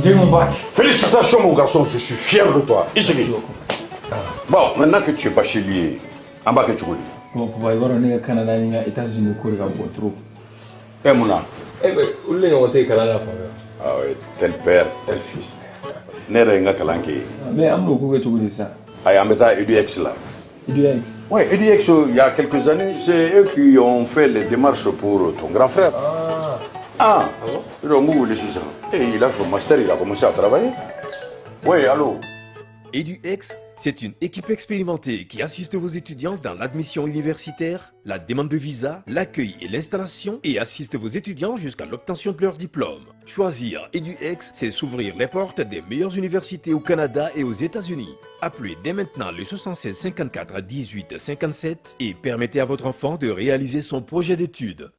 J'ai mon bac. Félicitations mon garçon, je suis fier de toi. Isigi. Bon, maintenant que tu es bachelier, en bas que tu connais. Bon, papa, i b'a dɔn ne ka Canada ni n ka États-Unis ko de ka bon trop. Eh mun na? Eh ben, olu de ɲɔgɔn tɛ yen kalan na fan bɛɛ. Ah oui, tel père, tel fils. Ne yɛrɛ ye n ka kalan kɛ yen. Mais an bɛn'o ko kɛ cogo di sisan? Ayi, an bɛ taa EDX la. EDX? Oui, EDX, il y a quelques années, c'est eux qui ont fait les démarches pour ton grand frère. Ah. Ah. Ah bon? Donc, vous voulez ça. Et il a son master, il a commencé à travailler. Oui, allô? EduX, c'est une équipe expérimentée qui assiste vos étudiants dans l'admission universitaire, la demande de visa, l'accueil et l'installation et assiste vos étudiants jusqu'à l'obtention de leur diplôme. Choisir EduX, c'est s'ouvrir les portes des meilleures universités au Canada et aux États-Unis. Appelez dès maintenant le 76 54 18 57 et permettez à votre enfant de réaliser son projet d'études.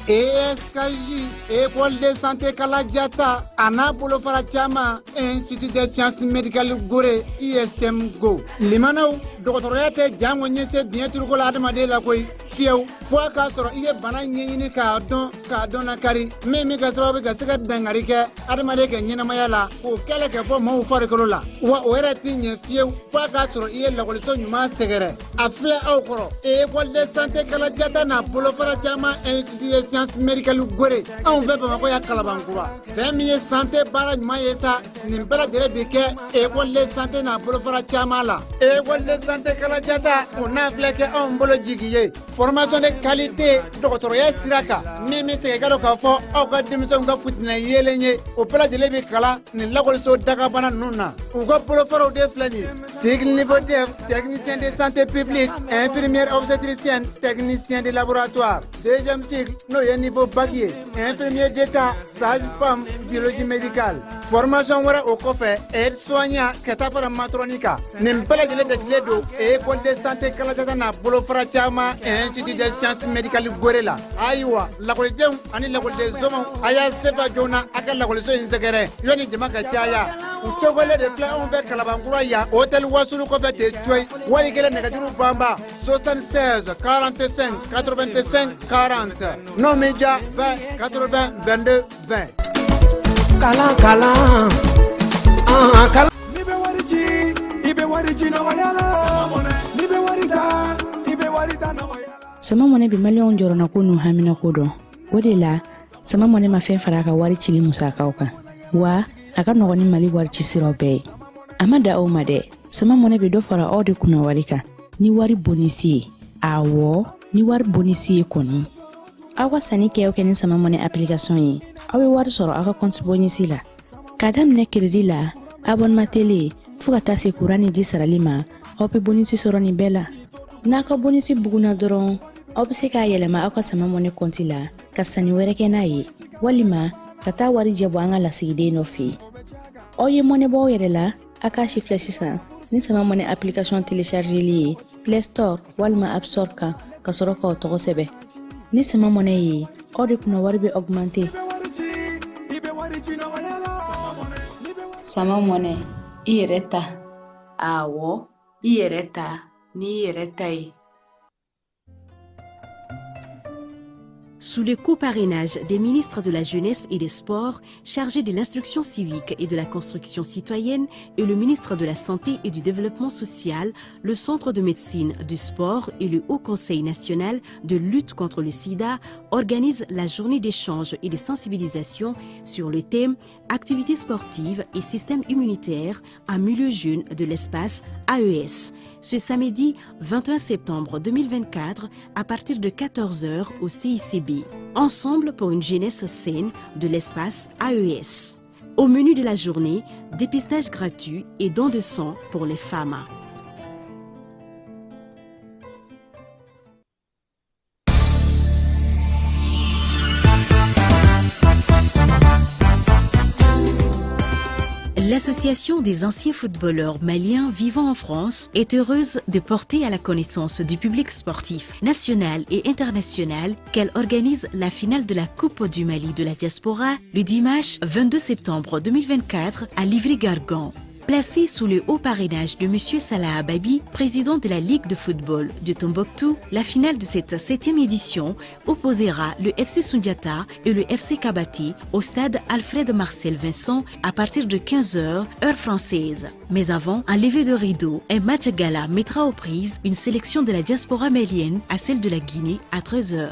ESKJ, École de santé Kaladiata, Anna Bolofara Chama, Institut des sciences médicales Gorée, ISM Go. Limanaw, dɔgɔtɔrɔya tɛ jango ɲɛse biɲɛ turuko la adamaden la koyi fiyewu fo a k'a sɔrɔ i ye bana ɲɛɲini k'a dɔn k'a dɔn lakari min bɛ kɛ sababu ka se ka dankari kɛ adamaden ka ɲɛnamaya la k'o kɛlɛ kɛ bɔ maaw farikolo la wa o yɛrɛ tɛ ɲɛ fiyewu fo a k'a sɔrɔ i ye lakɔliso ɲuman sɛgɛrɛ a filɛ aw kɔrɔ École de santé Kaladiata n'a bolofara caman Institut des sciences médicales Gorée anw fɛ Bamakɔ yan Kalabankura fɛn min ye santé baara ɲuman ye sa nin bɛɛ lajɛlen bi kɛ École de santé n'a bolofara caman la École de santé Kaladiata o n'a filɛ kɛ anw bolo jigi ye formation de qualité dɔgɔtɔrɔya sira kan min bɛ segin ka dɔn k'a fɔ aw ka denmisɛnw ka futinɛ yeelen ye o bɛɛ lajɛlen bɛ kalan nin lakɔliso dagabana ninnu na u ka bolofaraw de filɛ nin ye cycle niveau DF technicien de santé publique infirmière obstétricienne technicien de laboratoire deuxième cycle n'o ye niveau bac ye infirmier d'état sage-femme biologie médicale formation wɛrɛ o kɔfɛ aide soignant ka taa fara matroni kan nin bɛɛ lajɛlen dasigilen don École de santé Kaladiata n'a bolofara caman Institut des sciences médicales Gorée la ayiwa lakɔlidenw ani lakɔliden somɔgɔw a y'a sefa joona a ka lakɔliso in sɛgɛrɛ yanni jama ka caya u tɔgɔlen de filɛ anw fɛ Kalabankura yan hôtel Wasulu kɔfɛ ten coyi wali kelen nɛgɛjuru banba 76 45 85 40 n'o m'i diya 20 80 22 20. Kalan kalan ah kalan. N'i bɛ wari ci i bɛ wari ci nɔgɔya la n'i bɛ wari ta i bɛ wari ta nɔgɔya la. Sama Mɔnɛ bi maliyɛnw jɔrɔna ko n'u haminako dɔn o de la Sama Mɔnɛ ma fɛn fara a ka wari cili musakaw kan wa a ka nɔgɔn ni Mali wari ci siraw bɛɛ ye a ma da aw ma dɛ Sama Mɔnɛ bɛ dɔ fara aw de kunna wari kan ni wari bonisi ye awɔ ni wari bonisi ye kɔni aw ka sanni kɛ o kɛ ni Sama Mɔnɛ application ye aw bɛ wari sɔrɔ aw ka compte bonisi la k'a daminɛ crédit la abonnement télé fo ka taa se courant ni ji sarali ma aw bɛ bonisi sɔrɔ nin bɛɛ la n'a ka bonisi bugunna dɔrɔn aw bɛ se k'a yɛlɛma aw ka Sama Mɔnɛ compte la ka sanni wɛrɛ kɛ n'a ye walima ka taa wari jɛ bɔ an ka lasigiden dɔ fɛ yen aw ye mɔnɛ bɔ aw yɛrɛ la a k'a si filɛ sisan ni Sama Mɔnɛ application téléchargeli ye Play Store walima App Store kan ka sɔrɔ k'aw tɔgɔ sɛbɛn ni Sama Mɔnɛ ye aw de kunna wari bɛ augmenter. Sama Mɔnɛ i yɛrɛ ta awɔ i yɛrɛ ta n'i yɛrɛ ta ye. Sous le coparrainage des ministres de la Jeunesse et des Sports, chargés de l'instruction civique et de la construction citoyenne, et le ministre de la Santé et du Développement social, le Centre de médecine du sport et le Haut Conseil national de lutte contre le sida organisent la journée d'échange et de sensibilisation sur le thème « Activités sportives et système immunitaire en milieu jeune de l'espace AES ». Ce samedi 21 septembre 2024 à partir de 14h au CICB. Ensemble pour une jeunesse saine de l'espace AES. Au menu de la journée, dépistage gratuit et don de sang pour les femmes. L'association des anciens footballeurs maliens vivant en France est heureuse de porter à la connaissance du public sportif national et international qu'elle organise la finale de la Coupe du Mali de la diaspora le dimanche 22 septembre 2024 à Livry-Gargan. Placée sous le haut parrainage de M. Salah Ababi, président de la Ligue de football de Tombouctou, la finale de cette septième édition opposera le FC Sundiata et le FC Kabati au stade Alfred Marcel Vincent à partir de 15h, heure française. Mais avant, un lever de rideau, un match gala mettra aux prises une sélection de la diaspora malienne à celle de la Guinée à 13h.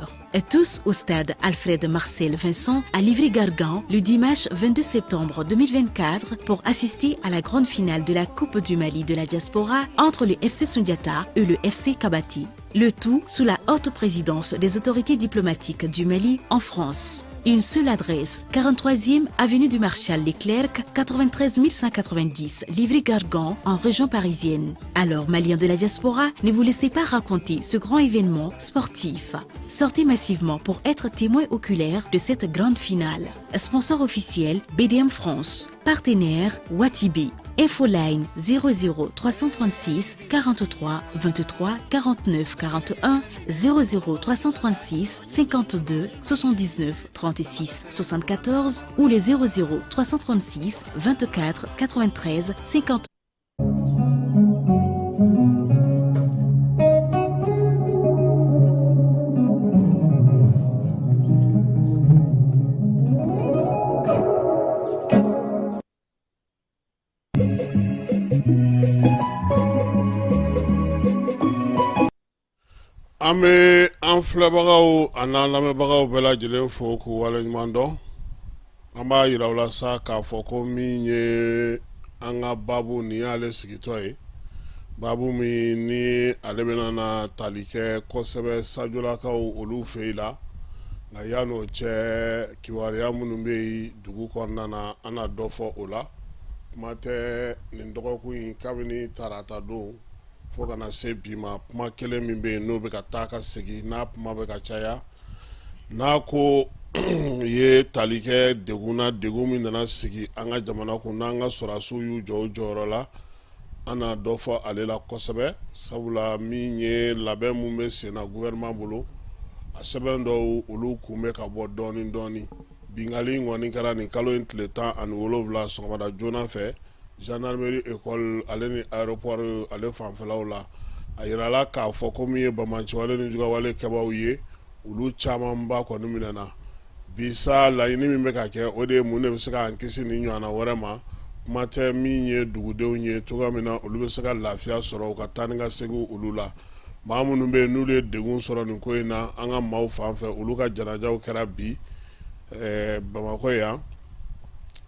Tous au stade Alfred Marcel Vincent à Livry-Gargan le dimanche 22 septembre 2024 pour assister à la grande finale de la Coupe du Mali de la diaspora entre le FC Sundiata et le FC Kabati. Le tout sous la haute présidence des autorités diplomatiques du Mali en France. Une seule adresse, 43e avenue du Marshal Leclerc, 93 190, Livry-Gargan, en région parisienne. Alors, Maliens de la diaspora, ne vous laissez pas raconter ce grand événement sportif. Sortez massivement pour être témoin oculaire de cette grande finale. Sponsor officiel, BDM France. Partenaire, Watibé. Infoline 00 336 43 23 49 41 00 336 52 79 36 74 ou les 00 336 24 93 50. An bɛ an filɛbagaw an'an lamɛnbagaw bɛɛ lajɛlen fo k'u waleɲuman dɔn. An b'a yira u la sa k'a fɔ ko min ye an ka baabu nin y'ale sigitɔ ye, baabu min ni ale bɛna na tali kɛ kosɛbɛ sajolakaw olu fɛ yen la. Nka yan'o cɛ, kibaruya minnu bɛ yen dugu kɔnɔna na, an na dɔ fɔ o la. Kuma tɛ nin dɔgɔkun in, kabini tarata don fo ka na se bi ma, kuma kelen min bɛ yen n'o bɛ ka taa ka segin, n'a kuma bɛ ka caya, n'a ko ye tali kɛ degun na, degun min nana sigi an ka jamana kun, n'an ka sɔrɔdasiw y'u jɔ u jɔyɔrɔ la, an na dɔ fɔ ale la kosɛbɛ. Sabula min ye labɛn min bɛ sen na gouvernement bolo, a sɛbɛn dɔw olu kun bɛ ka bɔ dɔɔnin dɔɔnin. Binkanni in kɔni kɛra nin kalo in tile 17 sɔgɔmada joona fɛ, gendarmerie école ale ni aéroport ale fanfɛlaw la. A yirala k'a fɔ ko min ye banbaanciwale ni jugawale kɛbaaw ye, olu camanba kɔni minɛna. Bi sa, laɲini min bɛ ka kɛ, o de ye mun de bɛ se k'an kisi nin ɲɔgɔnna wɛrɛ ma. Kuma tɛ min ye dugudenw ye cogoya min na olu bɛ se ka lafiya sɔrɔ u ka taa ni ka segin olu la. Maa minnu bɛ yen n'olu ye degun sɔrɔ nin ko in na an ka maaw fan fɛ, olu ka janajaw kɛra bi Bamakɔ yan.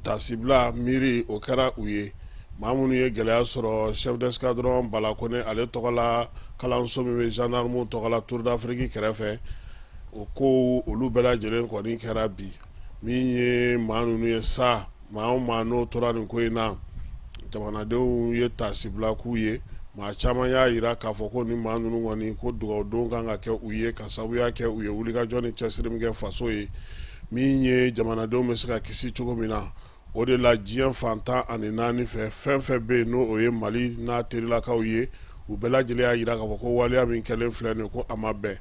Tasibila miiri o kɛra u ye. Maa minnu ye gɛlɛya sɔrɔ, chef d'escadron Bala Kone ale tɔgɔ la kalanso min bɛ gendarmew tɔgɔ la Tour d'Afrique kɛrɛfɛ, o ko olu bɛɛ lajɛlen kɔni kɛra bi. Min ye maa ninnu ye sa, maa o maa n'o tora nin ko in na, jamanadenw ye tasibila k'u ye. Maa caman y'a yira k'a fɔ ko ni maa ninnu kɔni, ko dugawudon kan ka kɛ u ye, ka sababuya kɛ u ye wulikajɔ ni cɛsiri min kɛ faso ye. Min ye jamanadenw bɛ se ka kisi cogo min na, o de la diɲɛ fan 14 fɛ, fɛn fɛn bɛ yen n'o ye Mali n'a terilakaw ye, u bɛɛ lajɛlen y'a yira k'a fɔ ko waleya min kɛlen filɛ nin, ko a ma bɛn.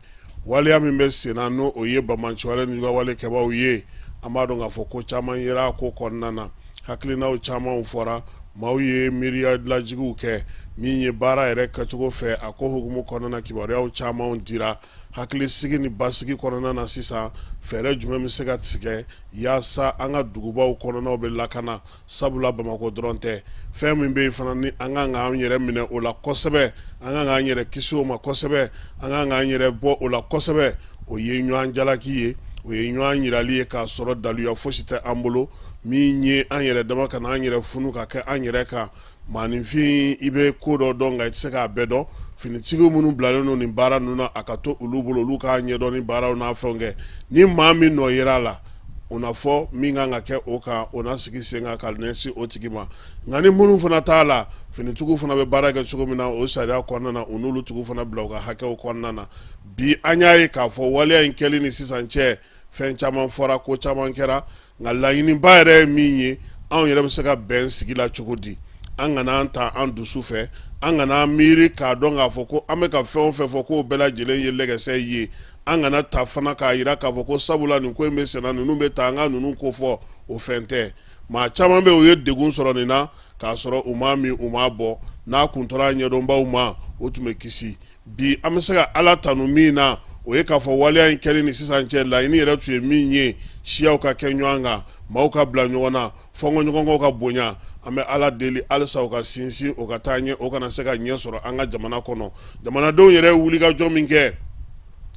Waleya min bɛ sen na, n'o o ye banbaanciwale ni jugawale kɛbaaw ye, an b'a dɔn k'a fɔ ko caman yera a ko kɔnɔna na, hakilinaw camanw fɔra, maaw ye miiriya lajigiw kɛ. Min ye baara yɛrɛ kɛcogo fɛ, a ko hukumu kɔnɔna na, kibaruyaw camanw dira. Hakilisigi ni basigi kɔnɔna na sisan, fɛɛrɛ jumɛn bɛ se ka tigɛ yaasa an ka dugubaw kɔnɔnaw bɛ lakana? Sabula Bamakɔ dɔrɔn tɛ, fɛn min bɛ yen fana ni an kan k'an yɛrɛ minɛ o la kosɛbɛ, an kan k'an yɛrɛ kisi o ma kosɛbɛ, an kan k'an yɛrɛ bɔ o la kosɛbɛ, o ye ɲɔgɔn jalaki ye, o ye ɲɔgɔn yirali ye k'a sɔrɔ daluya fosi tɛ an bolo. Min ye an yɛrɛ dama ka an yɛrɛ funu ka kɛ an yɛrɛ kan. Maaninfin, i bɛ ko dɔ dɔn, nka i tɛ se k'a bɛɛ dɔn. Finitigiw minnu bilalen don nin baara ninnu na, a ka to olu bolo, olu k'a ɲɛdɔn ni baaraw n'a fɛnw kɛ. Ni maa min nɔ yera a la, o na fɔ min kan ka kɛ o kan, o na sigi sen kan ka ɲɛsin o tigi ma. Nka ni minnu fana t'a la, finitigiw fana bɛ baara kɛ cogo min na o sariya kɔnɔna na, u n'olu tigiw fana bila u ka hakɛw kɔnɔna na. Bi an y'a ye k'a fɔ waleya in kɛli ni sisan cɛ, fɛn caman fɔra, ko caman kɛra. Nka laɲiniba yɛrɛ ye min ye, anw yɛrɛ bɛ se ka bɛn sigi la cogo di? An kana an ta an dusu fɛ, an kana an miiri k'a dɔn k'a fɔ ko an bɛ ka fɛn o fɛn fɔ k'o bɛɛ lajɛlen ye lɛgɛsɛ ye. An kana ta fana k'a yira k'a fɔ ko sabula nin ko in bɛ senna, ninnu bɛ ta, an ka ninnu ko fɔ, o fɛn tɛ. Maa caman bɛ, u ye degun sɔrɔ nin na. k'a sɔrɔ u m'a min, u m'a bɔ. N'a kun tora ɲɛdɔnbaw ma, o tun bɛ kisi. Bi an bɛ se ka Ala tanu min na, o ye k'a fɔ waleya in kɛli ni sisan cɛ, laɲini yɛrɛ tun ye min ye, siyaw ka kɛ ɲɔgɔn kan, maaw ka bila ɲɔgɔn na, fɔnkɔɲɔgɔnkɔw ka bonya. An bɛ Ala deli halisa o ka sinsin, o ka taa ɲɛ, o kana se ka ɲɛ sɔrɔ an ka jamana kɔnɔ. Jamanadenw yɛrɛ ye wulikajɔ min kɛ,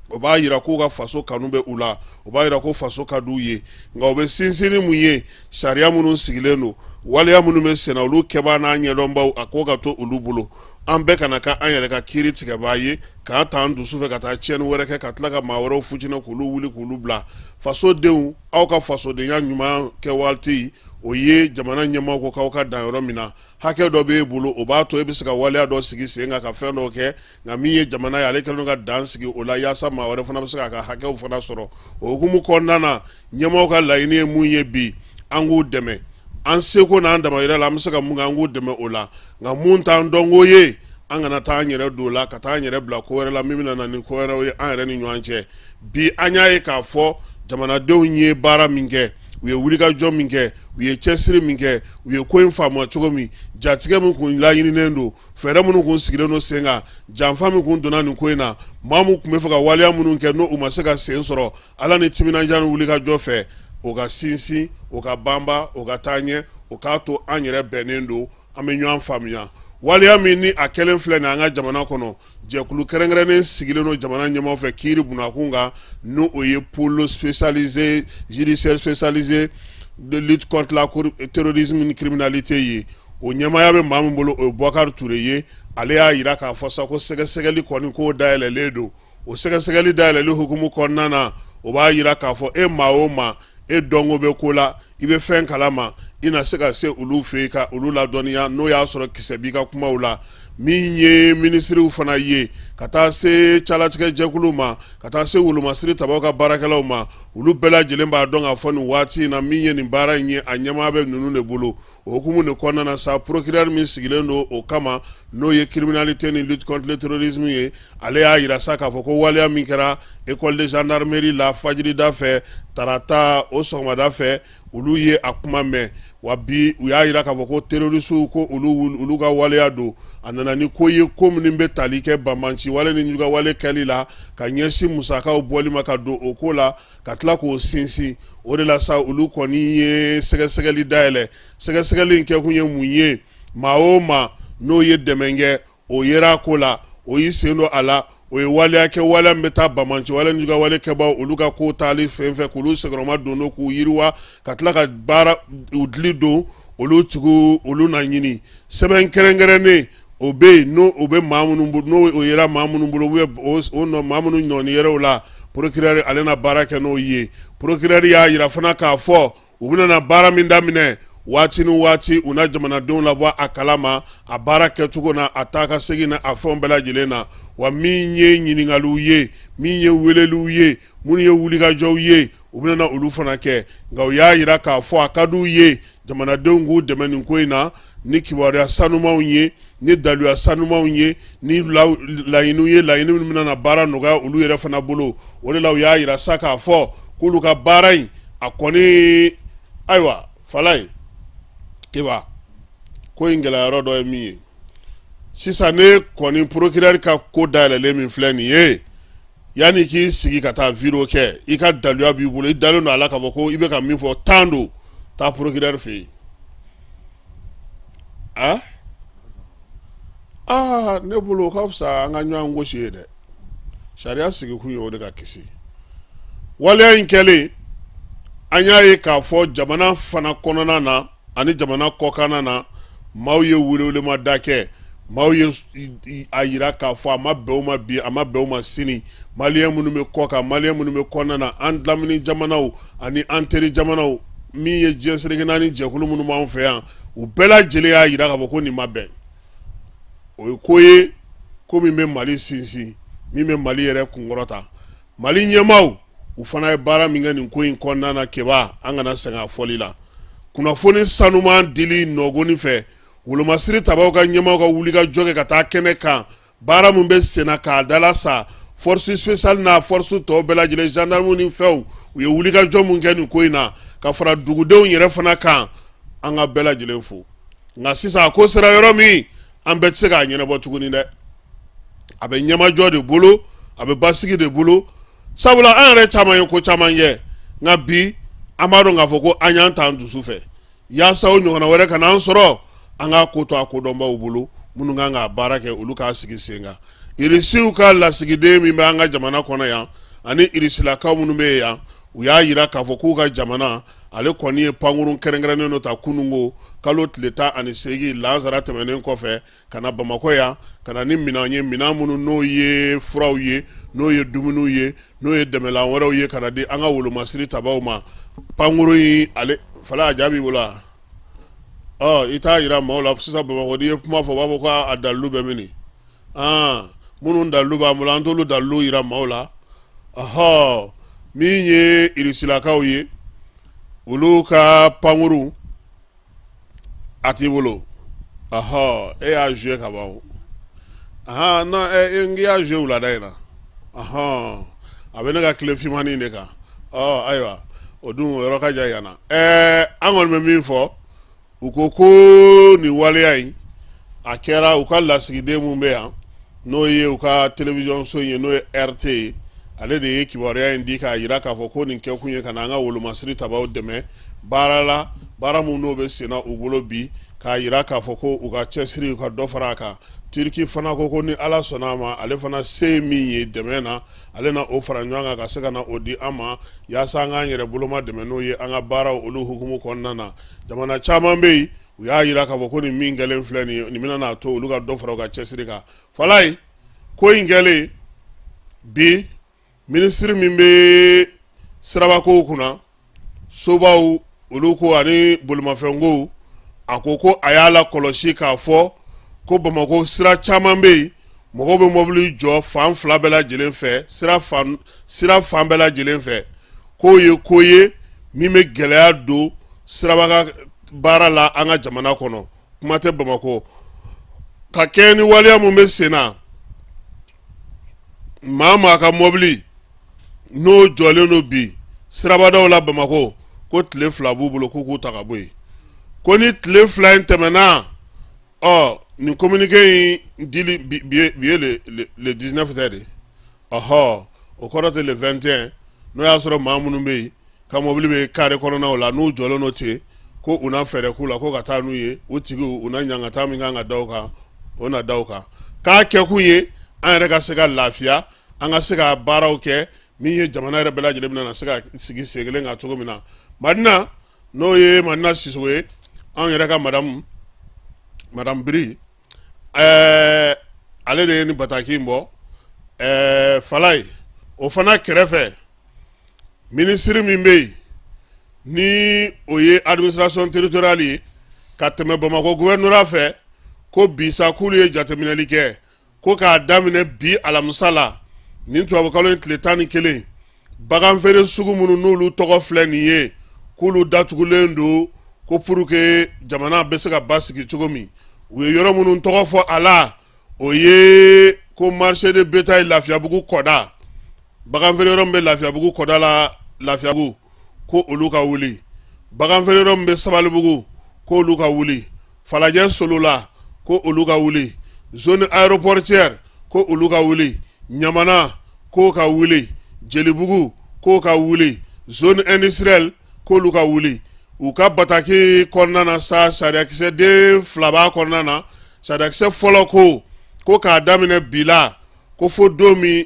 o b'a jira k'u ka faso kanu bɛ u la, o b'a jira ko faso ka d'u ye. Nka o bɛ sinsin ni mun ye? Sariya minnu sigilen don, waleya minnu bɛ senna, olu kɛbaa n'a ɲɛdɔnbaw, a ko ka to olu bolo. An bɛɛ kana kɛ an yɛrɛ ka kiiri tigɛbaa ye, k'an ta an dusu fɛ ka taa tiɲɛni wɛrɛ kɛ, ka tila ka maa wɛrɛw futinɛ k'olu wuli k'olu bila. Fasodenw, aw ka fasodenya ɲuman kɛ waati, o ye jamana ɲɛmaaw ko k'aw ka dan yɔrɔ min na. Hakɛ dɔ b'e bolo, o b'a to e bɛ se ka waleya dɔ sigi sen kan ka fɛn dɔ kɛ, nka min ye jamana ye, ale kɛlen don ka dan sigi o la yaasa maa wɛrɛ fana bɛ se k'a ka hakɛw fana sɔrɔ. O hukumu kɔnɔna na, ɲɛmaaw ka laɲini ye mun ye bi, an k'u dɛmɛ an seko n'an damayira la. An bɛ se ka mun kɛ, an k'u dɛmɛ o la. Nka mun t'an dɔnko ye, an kana taa an yɛrɛ don o la, ka taa an yɛrɛ bila ko wɛrɛ la min bɛna na ni ko wɛrɛw ye an yɛrɛ ni ɲɔgɔn cɛ. Bi an y'a ye k'a fɔ jamanadenw ye baara min kɛ, u ye wulikajɔ min kɛ, u ye cɛsiri min kɛ, u ye ko in faamuya cogo min, jatigɛ min kun laɲininen don, fɛɛrɛ minnu kun sigilen don sen kan, janfa min kun donna nin ko in na, maa min tun bɛ fɛ ka waleya minnu kɛ n'u ma se ka sen sɔrɔ, Ala ni timinandiya ni wulikajɔ fɛ, o ka sinsin, o ka banba, o ka taa ɲɛ, o k'a to an yɛrɛ bɛnnen don, an bɛ ɲɔgɔn faamuya. Waleya min ni a kɛlen filɛ nin an ka jamana kɔnɔ, jɛkulu kɛrɛnkɛrɛnnen sigilen don jamana ɲɛmaaw fɛ kiiri bunakun kan, n'o o ye pôle spécialisé judiciaire spécialisé de lutte contre la terrorisme ni criminalité ye. O ɲɛmaaya bɛ maa min bolo, o ye Bubakari Ture ye. Ale y'a jira k'a fɔ sa ko sɛgɛsɛgɛli kɔni k'o dayɛlɛlen don. O sɛgɛsɛgɛli dayɛlɛli hukumu kɔnɔna na, o b'a jira k'a fɔ e maa o maa, e dɔnko bɛ ko la, i bɛ fɛn kalama, i na se ka se olu fɛ yen ka olu ladɔnniya n'o y'a sɔrɔ kisɛ b'i ka kumaw la. Min ye minisiriw fana ye, ka taa se calatigɛ jɛkulu ma, ka taa se wolomasiri tabaw ka baarakɛlaw ma, olu bɛɛ lajɛlen b'a dɔn k'a fɔ nin waati in na, min ye nin baara in ye, a ɲɛmaa bɛ ninnu de bolo. O hukumu de kɔnɔna na sa, procureur min sigilen don o kama, n'o ye criminalité ni lutte contre le terrorisme ye, ale y'a jira sa k'a fɔ ko waleya min kɛra école de gendarmerie la fajirida fɛ tarata o sɔgɔmada fɛ, olu ye a kuma mɛn. Wa bi u y'a jira k'a fɔ ko terroristew ko olu ka waleya don. A nana ni ko ye, ko minnu bɛ tali kɛ banbanci wale ni juguya wale kɛli la ka ɲɛsin musakaw bɔli ma ka don o ko la, ka tila k'o sinsin. O de la sa, olu kɔni ye sɛgɛsɛgɛli dayɛlɛ. Sɛgɛsɛgɛli in kɛkun ye mun ye? Maa o maa n'o ye dɛmɛ kɛ, o yera a ko la, o y'i sen don a la, o ye waleya kɛ, waleya min bɛ taa banbanci wale ni juguya wale kɛbaw olu ka ko taali fɛn fɛ, k'olu sɛgɛrɛma don don, k'u yiriwa, ka tila ka baara u dili don olu tigiw, olu na ɲini. Sɛbɛn kɛrɛnkɛrɛnnen o bɛ yen, n'o o bɛ maa minnu bolo, n'o o yera maa minnu bolo, o nɔ maa minnu ɲɔni yɛrɛw la, procureur ale na baara kɛ n'o ye. Procureur y'a jira fana k'a fɔ u bɛna na baara min daminɛ waati ni waati, u na jamanadenw labɔ a kalama a baara kɛcogo na, a taa ka segin na, a fɛnw bɛɛ lajɛlen na. Wa min ye ɲininkaliw ye, min ye weleliw ye, minnu ye wulikajɔw ye, u bɛna na olu fana kɛ. Nka u y'a jira k'a fɔ a ka d'u ye jamanadenw k'u dɛmɛ nin ko in na ni kibaruya sanumanw ye, ni daluya sanumanw ye, ni laɲiniw ye, laɲini minnu bɛna na baara nɔgɔya olu yɛrɛ fana bolo. O de la u y'a jira sa k'a fɔ k'olu ka baara in a kɔni, ayiwa, Falaye Keba, ko in gɛlɛya yɔrɔ dɔ ye min ye sisan, ne kɔni procureur ka ko dayɛlɛlen min filɛ nin ye, yanni k'i sigi ka taa vidéo kɛ, i ka daluya b'i bolo, i dalen don a la k'a fɔ ko i bɛ ka min fɔ tan don, taa procureur fɛ yen. Aa, ne bolo o ka fisa an ka ɲɔgɔn gosi ye dɛ. Sariya sigikun ye o de ka kisi. Waleya in kɛlen, an y'a ye k'a fɔ jamana fana kɔnɔna na ani jamana kɔkanna na, maaw ye welewelemada kɛ, maaw ye a jira k'a fɔ a ma bɛn u ma bi, a ma bɛn u ma sini. Maliyɛn minnu bɛ kɔkan, maliyɛn minnu bɛ kɔnɔna na, an lamini jamanaw ani an teri jamanaw, min ye diɲɛ seleke naani jɛkulu minnu b'an fɛ yan, u bɛɛ lajɛlen y'a jira k'a fɔ ko nin ma bɛn. O ye ko ye, ko min bɛ Mali sinsin, min bɛ Mali yɛrɛ kunkɔrɔta. Mali ɲɛmaaw, u fana ye baara min kɛ nin ko in kɔnɔna na, Keba, an kana sɛgɛn a fɔli la. Kunnafoni sanuman dili nɔgɔni fɛ, wolomasiri tabaw ka ɲɛmaaw ka wulikajɔ kɛ ka taa kɛnɛ kan, baara min bɛ senna k'a dala sa, force spéciale n'a force tɔw bɛɛ lajɛlen, gendarme ni fɛnw, u ye wulikajɔ min kɛ nin ko in na, ka fara dugudenw yɛrɛ fana kan, an ka bɛɛ lajɛlen fo. Nka sisan a ko sera yɔrɔ min, an bɛɛ tɛ se k'a ɲɛnabɔ tuguni dɛ. A bɛ ɲɛmajɔ de bolo, a bɛ basigi de bolo, sabula an yɛrɛ caman ye ko caman kɛ, nka bi an b'a dɔn k'a fɔ ko an y'an ta an dusu fɛ. Yaasa o ɲɔgɔnna wɛrɛ kana an sɔrɔ, an k'a ko to a kodɔnbaw bolo, minnu kan k'a baara kɛ, olu k'a sigi sen kan. Irisiw ka lasigiden min bɛ an ka jamana kɔnɔ yan ani irisilakaw minnu bɛ yan, u y'a jira k'a fɔ k'u ka jamana ale kɔni ye pankurun kɛrɛnkɛrɛnnen dɔ ta kununko kalo tile 18 lansara tɛmɛnen kɔfɛ ka na Bamakɔ yan, ka na ni minɛn ye, minɛn minnu n'o ye furaw ye, n'o ye dumuniw ye, n'o ye dɛmɛlan wɛrɛw ye, ka na di an ka wolomasiri tabaw ma. Pankurun in ale fala, a jaabi bolo wa? Ɔ, i t'a jira maaw la sisan. Bamakɔ, n'i ye kuma fɔ, u b'a fɔ ko a dalilu bɛ min? Minnu dalilu b'an bolo, an t'olu dalilu jira maaw la. Ɔhɔ, min ye irisilakaw ye, olu ka pankurun a t'i bolo. Ɔhɔ, e y'a joué ka ban o. Ahan, non, n k'i y'a joué wulada in na. Ɔhɔn, a bɛ ne ka tile finmannin de kan. Ɔ ayiwa, o dun o yɔrɔ ka jan yan na. Ɛɛ, an kɔni bɛ min fɔ, u ko ko nin waleya in a kɛra u ka lasigiden min bɛ yan, n'o ye u ka télévision so in ye, n'o ye RT ye, ale de ye kibaruya in di k'a jira k'a fɔ ko nin kɛkun ye ka na an ka wolomasiri tabaw dɛmɛ baara la, baara min n'o bɛ senna u bolo bi, k'a jira k'a fɔ ko u ka cɛsiri, u ka dɔ fara a kan. Turiki fana ko ko ni Ala sɔnna a ma, ale fana se ye min ye dɛmɛ na, ale na o fara ɲɔgɔn kan ka se ka na o di an ma, yaasa an k'an yɛrɛ boloma dɛmɛ n'o ye an ka baaraw olu hukumu kɔnɔna na. Jamana caman bɛ yen, u y'a jira k'a fɔ ko nin min kɛlen filɛ nin ye, nin bɛna n'a to olu ka dɔ fara u ka cɛsiri kan. Falaye, ko in kɛlen bi, minisiri min bɛ sirabakow kunna, sobaw olu ko ani bolimafɛnkow, a ko ko a y'a lakɔlɔsi k'a fɔ ko Bamakɔ sira caman bɛ yen, mɔgɔw bɛ mɔbili jɔ fan fila bɛɛ lajɛlen fɛ, sira fan bɛɛ lajɛlen fɛ, k'o ye ko ye min bɛ gɛlɛya don siraba ka baara la an ka jamana kɔnɔ, kuma tɛ Bamakɔ. Ka kɛɲɛ ni waleya min bɛ sen na, maa maa ka mɔbili n'o jɔlen don bi sirabadaw la Bamakɔ, ko tile 2 b'u bolo k'u k'u ta ka bɔ yen, ko ni tile 2 in tɛmɛna. Ɔ, nin communiqué in dili bi ye le 19 tɛ de? Ɔhɔ, o kɔrɔ tɛ le 21, n'o y'a sɔrɔ maa minnu bɛ yen ka mɔbili bɛ carré kɔnɔnaw la, n'u jɔlen don ten, ko u na fɛɛrɛ k'u la ko ka taa n'u ye, u tigiw u na ɲangata min kan ka da u kan, o na da u kan. K'a kɛkun ye an yɛrɛ ka se ka lafiya, an ka se ka baaraw kɛ min ye jamana yɛrɛ bɛɛ lajɛlen bɛna se ka sigi sen kelen kan cogo min na. Madina, n'o ye Madina Sisoko ye, anw yɛrɛ ka madame Biri, ɛɛ, ale de ye nin bataki in bɔ. Ɛɛ Falaye, o fana kɛrɛfɛ, minisiri min bɛ yen ni o ye administration territoriale ye ka tɛmɛ Bamakɔ gouvernorat fɛ, ko bi sa k'olu ye jateminɛli kɛ ko k'a daminɛ bi alamisa la, nin tubabukalo in tile 11, baganfeere sugu minnu n'olu tɔgɔ filɛ nin ye, k'olu datugulen don, ko pour que jamana bɛ se ka basigi cogo min. U ye yɔrɔ minnu tɔgɔ fɔ a la, o ye ko marché de bétail Lafiyabugu kɔda, baganfeere yɔrɔ min bɛ Lafiyabugu kɔda la, Lafiyabugu, ko olu ka wuli, baganfeere yɔrɔ min bɛ Sabalibugu, k'olu ka wuli, Falajɛ Solola, ko olu ka wuli, zone aéroportuaire, ko olu ka wuli, Ɲamana, k'o ka wuli, Jelibugu, k'o ka wuli, zone industrielle, k'olu ka wuli. U ka bataki kɔnɔna na sa, sariyakisɛ den 2 b'a kɔnɔna na. Sariyakisɛ fɔlɔ ko k'a daminɛ bi la, ko fo don min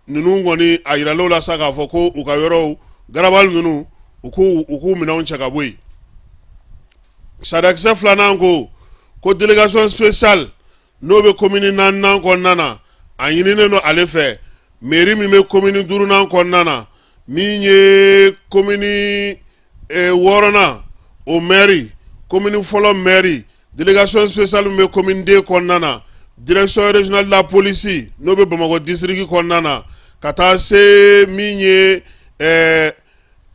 ninnu kɔni a yirala la sa k'a fɔ ko u ka yɔrɔw garabali ninnu, u k'u minɛnw cɛ ka bɔ yen. Sariyakisɛ filanan ko délégation spéciale n'o bɛ commune naaninan kɔnɔna na, a ɲininen don ale fɛ, mairie min bɛ commune duurunan kɔnɔna na, min ye commune wɔɔrɔnan o maire, commune fɔlɔ maire, délégation spéciale min bɛ commune deux kɔnɔna na, direction régionale de la police n'o bɛ Bamakɔ district kɔnɔna na, ka taa se min ye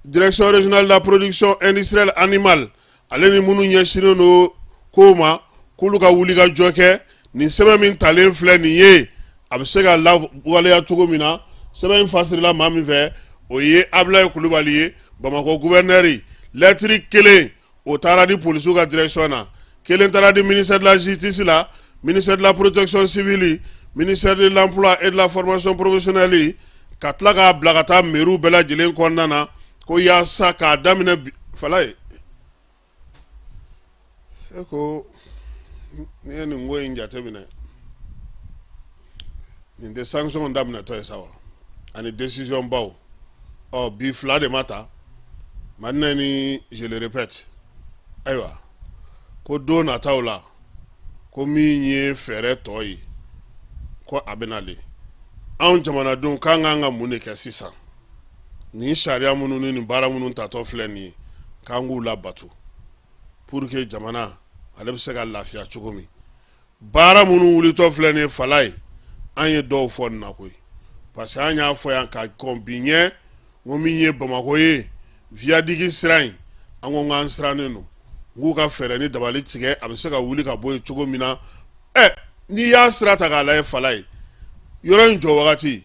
direction régionale de la production industrielle animale, ale ni minnu ɲɛsinnen don kow ma, k'olu ka wuli ka jɔ kɛ nin sɛbɛn min talen filɛ nin ye, a bɛ se ka lawaleya cogo min na. Sɛbɛn in fasirila maa min fɛ, o ye Abulayi Kulubali ye, Bamakɔ gouverneur. Lɛtiri kelen o taara di polisiw ka direction na. Kelen taara di ministère de la justice la, ministère de la protection civile, ministère de l'emploi et de la formation professionnelle, ka tila k'a bila ka taa mairie bɛɛ lajɛlen kɔnɔna na, ko yaasa k'a daminɛ bi. Falaye, e ko n'i ye nin ko in jateminɛ, nin tɛ sanction daminɛtɔ ye sa wa, ani décision baw. Ɔ bi fila de ma ta maintenant, ni je le répète, ayiwa, ko don nataw la, ko min ye fɛɛrɛ tɔ ye, ko a bɛ nalen. Anw jamanadenw k'an k'an ka mun de kɛ sisan? Nin sariya minnu ni nin baara minnu tatɔ filɛ nin ye, k'an k'u labato pour que jamana ale bɛ se ka lafiya cogo min. Baara minnu wulitɔ filɛ nin ye, Falaye, an ye dɔw fɔ nin na koyi, parce que an y'a fɔ yan ka kɔn bi ɲɛ, n ko min ye Bamakɔ ye, viaduc sira in, an ko k'an sirannen don, n k'u ka fɛɛrɛ ni dabali tigɛ, a bɛ se ka wuli ka bɔ yen cogo min na. Ɛ, n'i y'a sira ta k'a lajɛ, Falaye, yɔrɔ in jɔ wagati,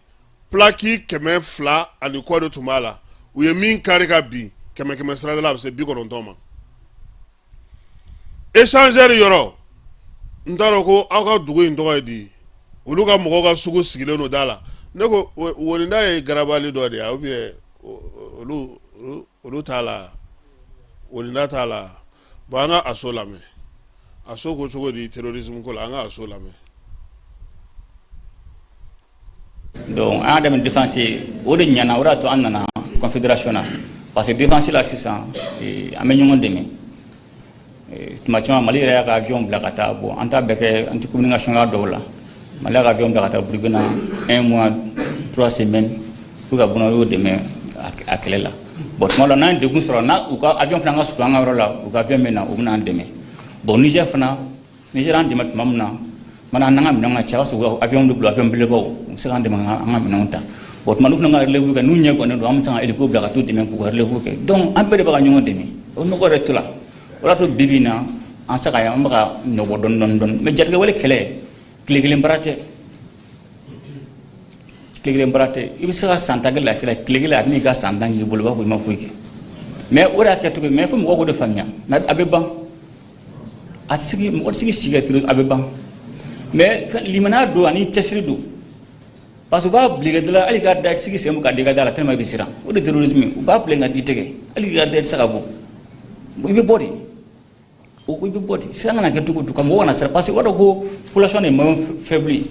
plaque 200 ani kɔ de tun b'a la. U ye min kari ka bin, kɛmɛ kɛmɛ sira la, a bɛ se 90 ma. Échangeur yɔrɔ, n t'a dɔn ko aw ka dugu in tɔgɔ ye di, olu ka mɔgɔw ka sugu sigilen don da la. Ne ko woninda ye garabali dɔ de ye ou bien olu t'a la, woninda t'a la. Bon, an ka Aso lamɛn. Aso ko cogo di terrorisme ko la? An ka Aso lamɛn. Donc an y'a daminɛ défense ye, o de ɲɛna, o de y'a to an nana confédération na, parce que défense la sisan, an bɛ ɲɔgɔn dɛmɛ tuma caman. Mali yɛrɛ y'a ka avion bila ka taa. Bon, an t'a bɛɛ kɛ, an tɛ communication k'a dɔw la. Mali y'a ka avion bila ka taa Burukina un mois 3 semaines pour ka y'o dɛmɛ a kɛlɛ la. Bon, tuma dɔ n'an ye degun sɔrɔ, n'a u ka avion fana ka surun an ka yɔrɔ la, u ka avion bɛ na, u bɛ n'an dɛmɛ. Bon, Niger fana, Niger an dɛmɛ tuma min na, mana an n'an ka minɛnw ka ca, o b'a sɔrɔ avion de bolo, avion belebelebaw, u bɛ se k'an dɛmɛ an ka minɛnw ta. Bon, tuma n'u fana ka relève kɛ, n'u ɲɛ gannen don, an bɛ se ka hélico bila ka t'u dɛmɛ k'u ka relève kɛ. Donc an bɛɛ de bɛ ka ɲɔgɔn dɛmɛ, o nɔgɔ yɛrɛ to la. O de y'a to bi bi in na, an se ka an bɛ ka nɔbɔ dɔɔni dɔɔni dɔɔni. Mais jatigɛwale kɛlɛ, tile kelen baara tɛ, tile kelen baara tɛ. I bɛ se ka san 10 kɛ lafiya la, tile kelen a bɛ n'i ka san 10 k'i bolo, i b'a fɔ i ma foyi kɛ. Mais o de y'a kɛcogo ye. Mais fo mɔgɔw k'o de faamuya. Mais a bɛ ban, a tɛ se k'i mɔgɔ tɛ se k'i si kɛ, a bɛ ban. Mais limaniya don ani cɛsiri don, parce que u b'a bila i ka da la, hali ka da i tɛ se k'i sen bɔ ka da i ka da la tellement i bɛ siran. O de terrorisme, u b'a bila ka d'i tɛgɛ, hali k'i ka da i tɛ se ka bɔ, i bɛ bɔ de, o i bɛ bɔ de. Siran kana kɛ cogo o cogo, ka mɔgɔw kana siran, parce que u b'a dɔn ko population de ye maillon faible ye.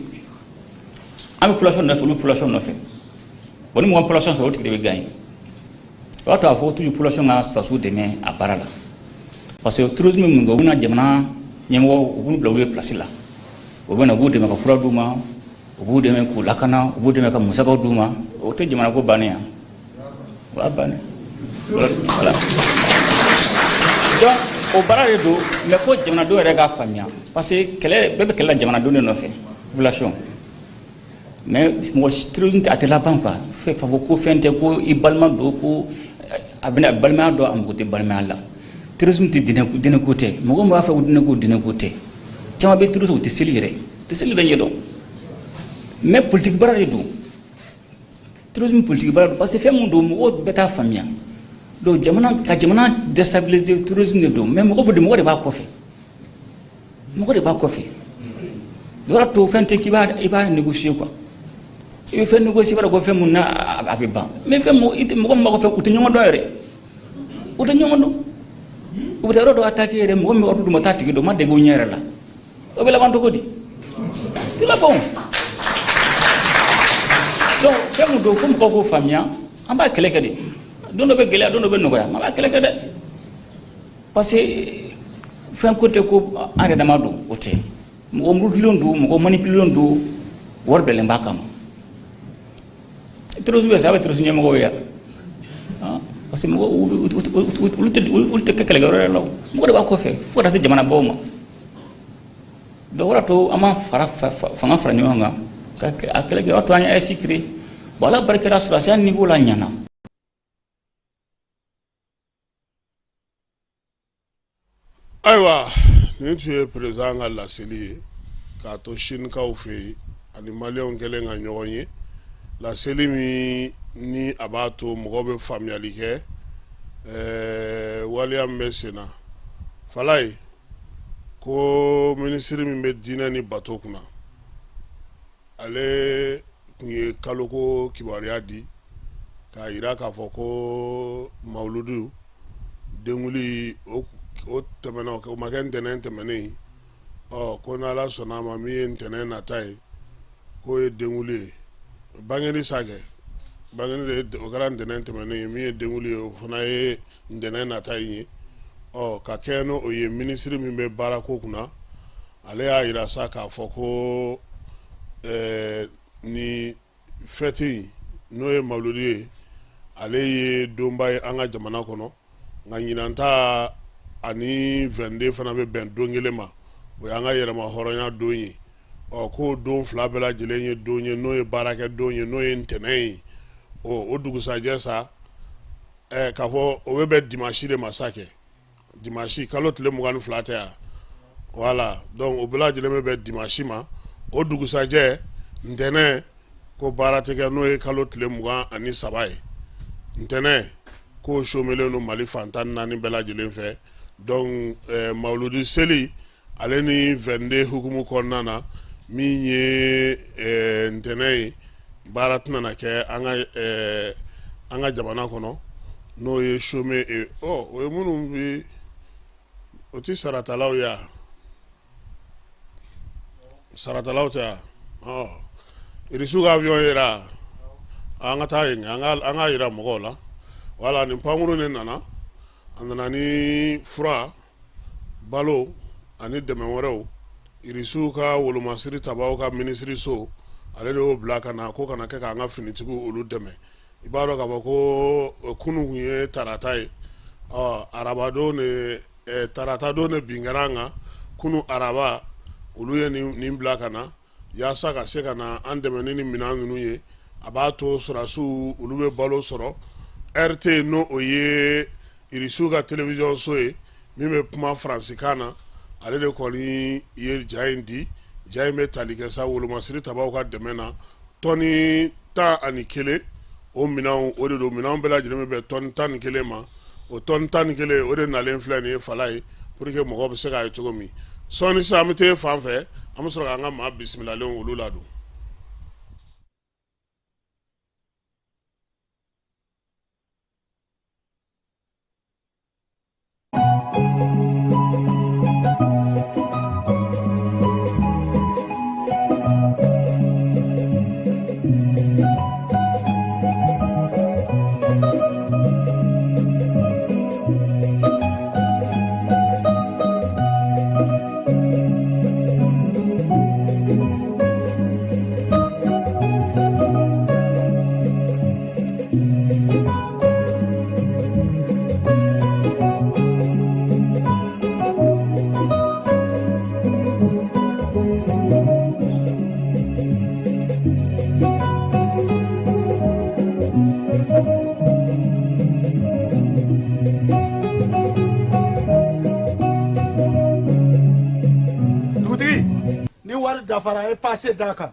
An bɛ population nɔfɛ, olu bɛ population nɔfɛ. Bon, ni mɔgɔ population sɔrɔ, o tigi de bɛ gagner. O b'a to a fɔ toujours population ka sɔrɔdasiw dɛmɛ a baara la, parce que terrorisme mun kɛ, u bɛna jamana ɲɛmɔgɔ, u b'u bila olu ye place la, u bɛ na, u b'u dɛmɛ ka fura d'u ma, u b'u dɛmɛ k'u lakana, u b'u dɛmɛ ka musakaw d'u ma. O tɛ jamana ko bannen yan, o y'a bannen. Voilà, donc o baara de don. Mais fo jamanadenw yɛrɛ k'a faamuya, parce que kɛlɛ bɛɛ bɛ kɛlɛ la jamanadenw de nɔfɛ, population. Mais mɔgɔ terrorisme a tɛ laban quoi. Fɛn k'a fɔ ko fɛn tɛ, ko i balima don, ko a bɛna balimaya dɔn, a mago tɛ balimaya la. Terrorisme tɛ diinɛ, diinɛ ko tɛ. Mɔgɔ min b'a fɔ ko diinɛ ko, diinɛ ko tɛ. Caman bɛ terrorisme, u tɛ seli yɛrɛ, u tɛ seli yɛrɛ ɲɛdɔn. Mais politique baara de don, terrorisme politique baara don, parce que fɛn mun don, mɔgɔw bɛɛ t'a faamuya. Donc jamana ka jamana déstabiliser, terrorisme de don. Mais mɔgɔ bɛ mɔgɔ de b'a kɔfɛ, mɔgɔ de b'a kɔfɛ. O y'a to fɛn tɛ k'i b'a i b'a négocier quoi. I bɛ fɛn négocier, i b'a dɔn ko fɛn mun na a bɛ ban. Mais fɛn mun i tɛ mɔgɔ min b'a kɔfɛ, u tɛ ɲɔgɔn dɔn yɛrɛ, u tɛ ɲɔgɔn dɔn. U bɛ taa yɔrɔ dɔ attaquer yɛrɛ, mɔgɔ min bɛ ordre d'u ma, t'a tigi dɔn, u ma dege u ɲɛ yɛrɛ la. O bɛ laban cogo di? C'est laban. Donc fɛn mun don, fo mɔgɔw k'o faamuya. An b'a kɛlɛ kɛ de, don dɔ bɛ gɛlɛya, don dɔ bɛ nɔgɔya, an b'a kɛlɛ kɛ dɛ, parce que fɛn ko tɛ ko an yɛrɛ dama don, o tɛ. Mɔgɔ murutilenw don, mɔgɔ manipulélenw don, wari bilalen b'a kama. Terrorisme bɛ sa, a bɛ terrorisme ɲɛmɔgɔw ye yan, parce que mɔgɔ olu tɛ kɛ kɛlɛkɛyɔrɔ yɛrɛ la, mɔgɔ de b'a kɔfɛ fo ka taa se jamanabaw ma. Donc o de y'a to an b'an fara fanga fara ɲɔgɔn kan ka a kɛlɛ kɛ. O y'a to an ye AES créé. Bon, Ala barika la, sɔrɔdasiya niveau la ɲɛna. Ayiwa, nin tun ye président ka laseli ye k'a to Sinikaw fɛ yen ani Maliyɛnw kɛlen ka ɲɔgɔn ye. Laseli min ni a b'a to mɔgɔw bɛ faamuyali kɛ, waleya min bɛ sen na, Falaye. Ko minisiri min bɛ diinɛ ni bato kunna, ale tun ye kaloko kibaruya di k'a jira k'a fɔ ko mawuludu denwuli o tɛmɛna, o ma kɛ ntɛnɛn tɛmɛnen. Ɔ ko n'Ala sɔnna a ma, min ye ntɛnɛn nata ye, k'o ye denwuli ye. Bangeni sa kɛ bangeni de, o kɛra ntɛnɛn tɛmɛnen ye. Min ye denwuli ye, o fana ye ntɛnɛn nata in ye. Ɔ ka kɛ n'o ye, minisiri min bɛ baarako kunna, ale y'a jira sa k'a fɔ ko ni fɛti in, n'o ye mawuludu ye, ale ye donba ye an ka jamana kɔnɔ. Nka ɲinan ta ani 22 fana bɛ bɛn don kelen ma, o y'an ka yɛrɛma hɔrɔnya don ye. Ɔ k'o don fila bɛɛ lajɛlen ye don ye, n'o ye baarakɛ don ye, n'o ye ntɛnɛn ye. O dugusajɛ sa, k'a fɔ o bɛ bɛn dimanche de ma sa kɛ, dimanche kalo tile 22 tɛ yan. Voilà, donc o bɛɛ lajɛlen bɛ bɛn dimanche ma. O dugusajɛ ntɛnɛn, ko baara tɛ kɛ, n'o ye kalo tile 23 ye. Ntɛnɛn k'o somelen don Mali fan 14 bɛɛ lajɛlen fɛ. Donc mawuludi seli ale ni 22 hukumu kɔnɔna na, min ye ntɛnɛn ye, baara tɛna na kɛ an ka jamana kɔnɔ, n'o ye chômé. O ye minnu bi, o tɛ saratalaw ye, saratalaw tɛ yan. Ɔ irisiw ka avion yera, an ka taa yen, an ka yira mɔgɔw la. Wala nin pankurun de nana, a nana ni fura, balo ani dɛmɛ wɛrɛw. Irisiw ka wolomasiri tabaw ka minisiriso, ale de y'o bila ka na ko kana kɛ k'an ka finitigiw olu dɛmɛ. I b'a dɔn k'a fɔ ko kunun tun ye tarata ye. Ɔ arabadon de, tarata don de bin kɛra an kan. Kunun araba, olu ye nin bila ka na yaasa ka se ka na an dɛmɛ ni minɛn ninnu ye. A b'a to sɔrɔdasiw olu bɛ balo sɔrɔ. RT, n'o o ye irisiw ka télévision so ye min bɛ kuma faransikan na, ale de kɔni ye ja in di. Ja in bɛ tali kɛ sa wolomasiri tabaw ka dɛmɛ na, tɔni 11 o minɛnw o de don. Minɛnw bɛɛ lajɛlen bɛ bɛn tɔni 11 ma. O tɔni 11, o de nalen filɛ nin ye fala ye, pour que mɔgɔw bɛ se k'a ye cogo min. Sɔɔni sisan, an bɛ taa fan fɛ, an bɛ sɔrɔ k'an ka maa bisimilalenw olu ladon. Dugutigi, ni wari dafara, e passe d'a kan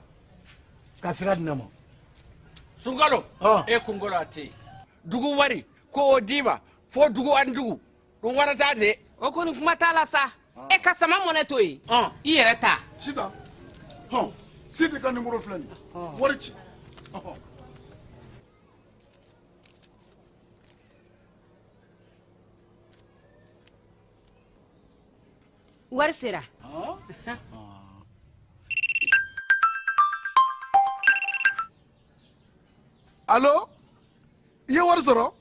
ka sira di ne ma. Sunkalo, e kunkolo a tɛ yen. Dugu wari ko o d'i ma fo dugu ani dugu ɗum warata de. O kɔni kuma t'a la sa. E ka sama mɔnɛ to yen, i yɛrɛ ta. Sitan hɔn, Sidi ka nimoro filɛ nin ye, wari ci. Ɔhɔn. Wari sera. Alo, i ye wari sɔrɔ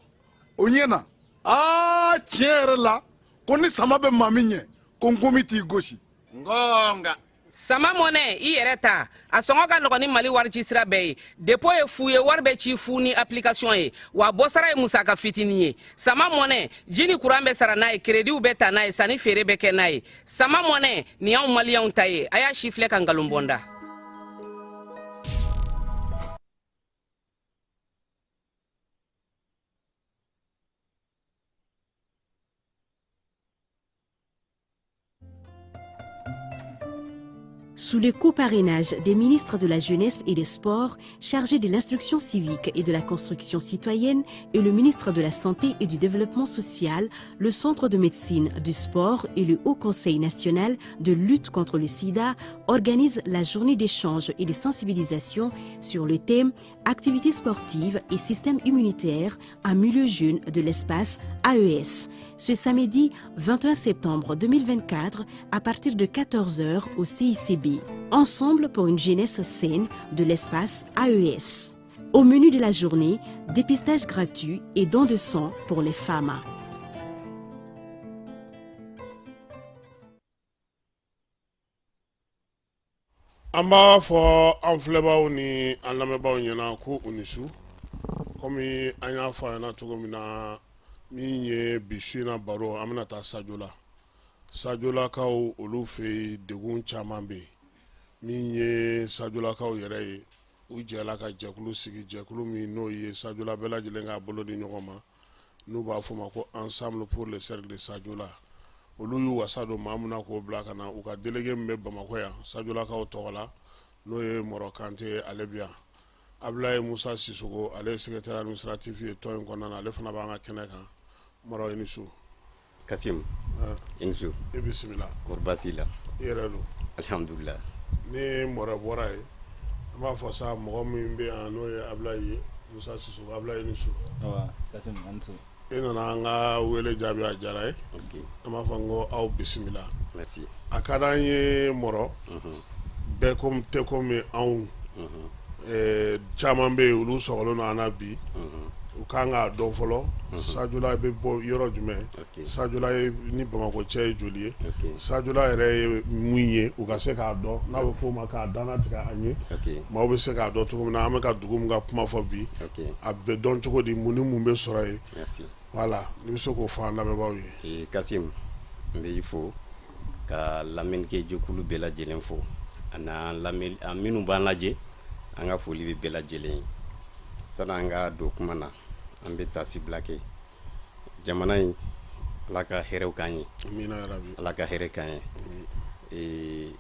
o ɲɛna. Aa, tiɲɛ yɛrɛ la, ko ni sama bɛ maa min ɲɛ, ko nkomi t'i gosi. Ngonga. Sama mɔnɛ, i yɛrɛ ta, a sɔngɔ ka nɔgɔn ni Mali wari ci sira bɛɛ ye. Dépôt ye fu ye, wari bɛ ci fu ni application ye, wa bɔsara ye musaka fitinin ye. Sama mɔnɛ, ji ni kuran bɛ sara n'a ye, créditw bɛ ta n'a ye, sanni feere bɛ kɛ n'a ye. Sama mɔnɛ nin y'anw maliyɛnw ta ye. A y'a si filɛ ka nkalon bɔ n da. Sous le coparrainage des ministres de la Jeunesse et des Sports, chargés de l'instruction civique et de la construction citoyenne, et le ministre de la Santé et du Développement social, le Centre de médecine du sport et le Haut Conseil national de lutte contre le sida organisent la journée d'échange et de sensibilisation sur le thème Activités sportives et système immunitaire en milieu jeune de l'espace AES. Ce samedi 21 septembre 2024 à partir de 14h au CICB. Ensemble pour une jeunesse saine de l'espace AES. Au menu de la journée, dépistage gratuit et don de sang pour les femmes. An b'a fɔ an filɛbaw ni an lamɛnbaaw ɲɛna ko u ni su. Komi an y'a fɔ a ɲɛna cogo min na, min ye bi su in na baro, an bɛna taa Sajola. Sajolakaw olu fɛ yen, degun caman bɛ yen. Min ye Sajolakaw yɛrɛ ye, u jɛla ka jɛkulu sigi, jɛkulu min n'o ye Sajola bɛɛ lajɛlen k'a bolo di ɲɔgɔn ma, n'u b'a fɔ o ma ko Ensemble pour le cercle de Sajola. Olu y'u wasa don maa min na k'o bila ka na, u ka délégué min bɛ Bamakɔ yan Sajolakaw tɔgɔ la, n'o ye Mɔrɔ Kante ye, ale bɛ yan. Abulaye Musa Sisoko, ale ye secrétaire administratif ye tɔn in kɔnɔna na, ale fana b'an ka kɛnɛ kan. Mɔrɔ, i ni su. Kasim, i ni su. I bisimila. Kɔri baasi la? I yɛrɛ don? Alhamdulillah. Ni Mɔrɔ bɔra yen, an b'a fɔ sa mɔgɔ min bɛ yan n'o ye Abulaye ye, Musa Sisoko. Abulaye, i ni su. Awa, Kasim, a ni su. E nana an ka wele jaabi, a diyara ye. An b'a fɔ n ko aw bisimila. Merci. A ka d'an ye Mɔrɔ, bɛɛ ko tɛ komi anw. Caman bɛ yen, olu sɔgɔlen don an na bi. U kan k'a dɔn fɔlɔ, Sajola bɛ bɔ yɔrɔ jumɛn, Sajola ye ni Bamakɔ cɛ ye joli ye, Sajola yɛrɛ ye mun ye, u ka se k'a dɔn, n'a bɛ f'o ma k'a dannatigɛ an ye. Maaw bɛ se k'a dɔn cogo min na, an bɛ ka dugu min ka kuma fɔ bi, a bɛ dɔn cogo di, mun ni mun bɛ sɔrɔ yen. Voilà, n'i bɛ se k'o fɔ an lamɛnbaaw ye. Kasim, n bɛ i fo ka lamɛnnikɛ jɛkulu bɛɛ lajɛlen fo, ani an minnu b'an lajɛ, an ka foli bɛ bɛɛ lajɛlen ye. Sani an ka don kuma na, an bɛ taasibila kɛ jamana in, Ala ka hɛrɛw k'an ye, Ala ka hɛrɛ k'an ye.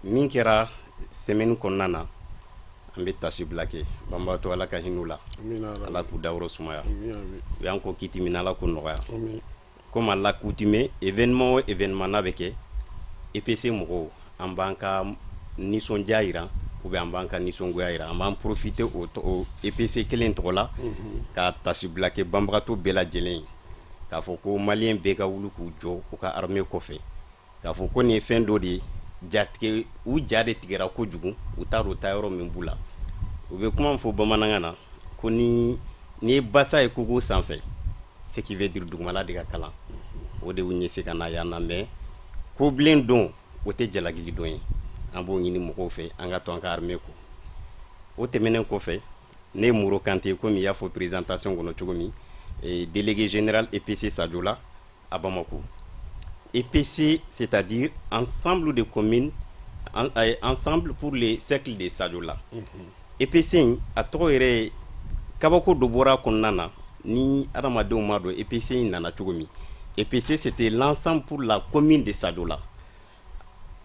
Min kɛra semaine kɔnɔna na, an bɛ taasibila kɛ banbaatɔ, Ala ka hinɛ u la, Ala k'u dayɔrɔ sumaya. U y'an kɔ kiti min na, Ala k'o nɔgɔya. Comme à l'accoutumée, événement o événement n'a bɛ kɛ, EPC mɔgɔw, an b'an ka nisɔndiya jira ou bien an b'an ka nisɔngoya jira. An b'an profiter o EPC kelen tɔgɔ la ka taasibila kɛ banbagatɔ bɛɛ lajɛlen ye, k'a fɔ ko malien bɛɛ ka wuli k'u jɔ u ka armée kɔfɛ, k'a fɔ ko nin ye fɛn dɔ de ye, jatigɛ u ja de tigɛra kojugu, u t'a dɔn taa yɔrɔ min b'u la. U bɛ kuma min fɔ bamanankan na ko ni n'i ye basa ye kogo sanfɛ, ce qui veut dire dugumala de ka kalan, o de y'u ɲɛsin ka na yan na. Mais ko bilen don, o tɛ jalakili don ye. An b'o ɲini mɔgɔw fɛ, an ka to an ka armée kɔ. O tɛmɛnen kɔfɛ, ne ye Moro Kante, komi i y'a fɔ présentation kɔnɔ cogo min, délégué général EPC Sajola à Bamako. EPC, c'est-à-dire ensemble de communes, ensemble pour les cercles de Sajola. EPC in, a tɔgɔ yɛrɛ ye kabako dɔ bɔra a kɔnɔna na, ni adamadenw m'a dɔn EPC in nana cogo min. EPC, c'était l'ensemble pour la commune de Sajola.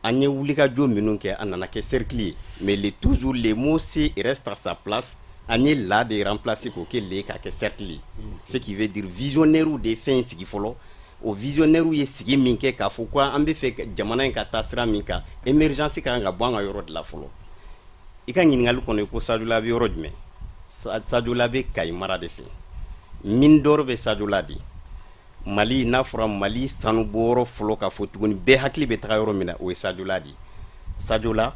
An ye wulikajɔ minnu kɛ, a nana kɛ cercle ye, mais le toujours le mot C reste à sa place. An ye la de remplacer k'o kɛ le, k'a kɛ cercle ye, ce qui veut dire visionnaire de ye fɛn in sigi fɔlɔ. O visionnaire ye sigi min kɛ k'a fɔ ko an bɛ fɛ jamana in ka taa sira min kan, émergence ka kan ka bɔ an ka yɔrɔ de la fɔlɔ. I ka ɲininkali kɔnɔ, i ko Sajola bɛ yɔrɔ jumɛn? Sajola bɛ Kayi mara de fɛ. Mine d'or bɛ Sajola de. Mali, n'a fɔra Mali sanubɔyɔrɔ fɔlɔ, ka fɔ tuguni, bɛɛ hakili bɛ taga yɔrɔ min na, o ye Sajola de ye. Sajola,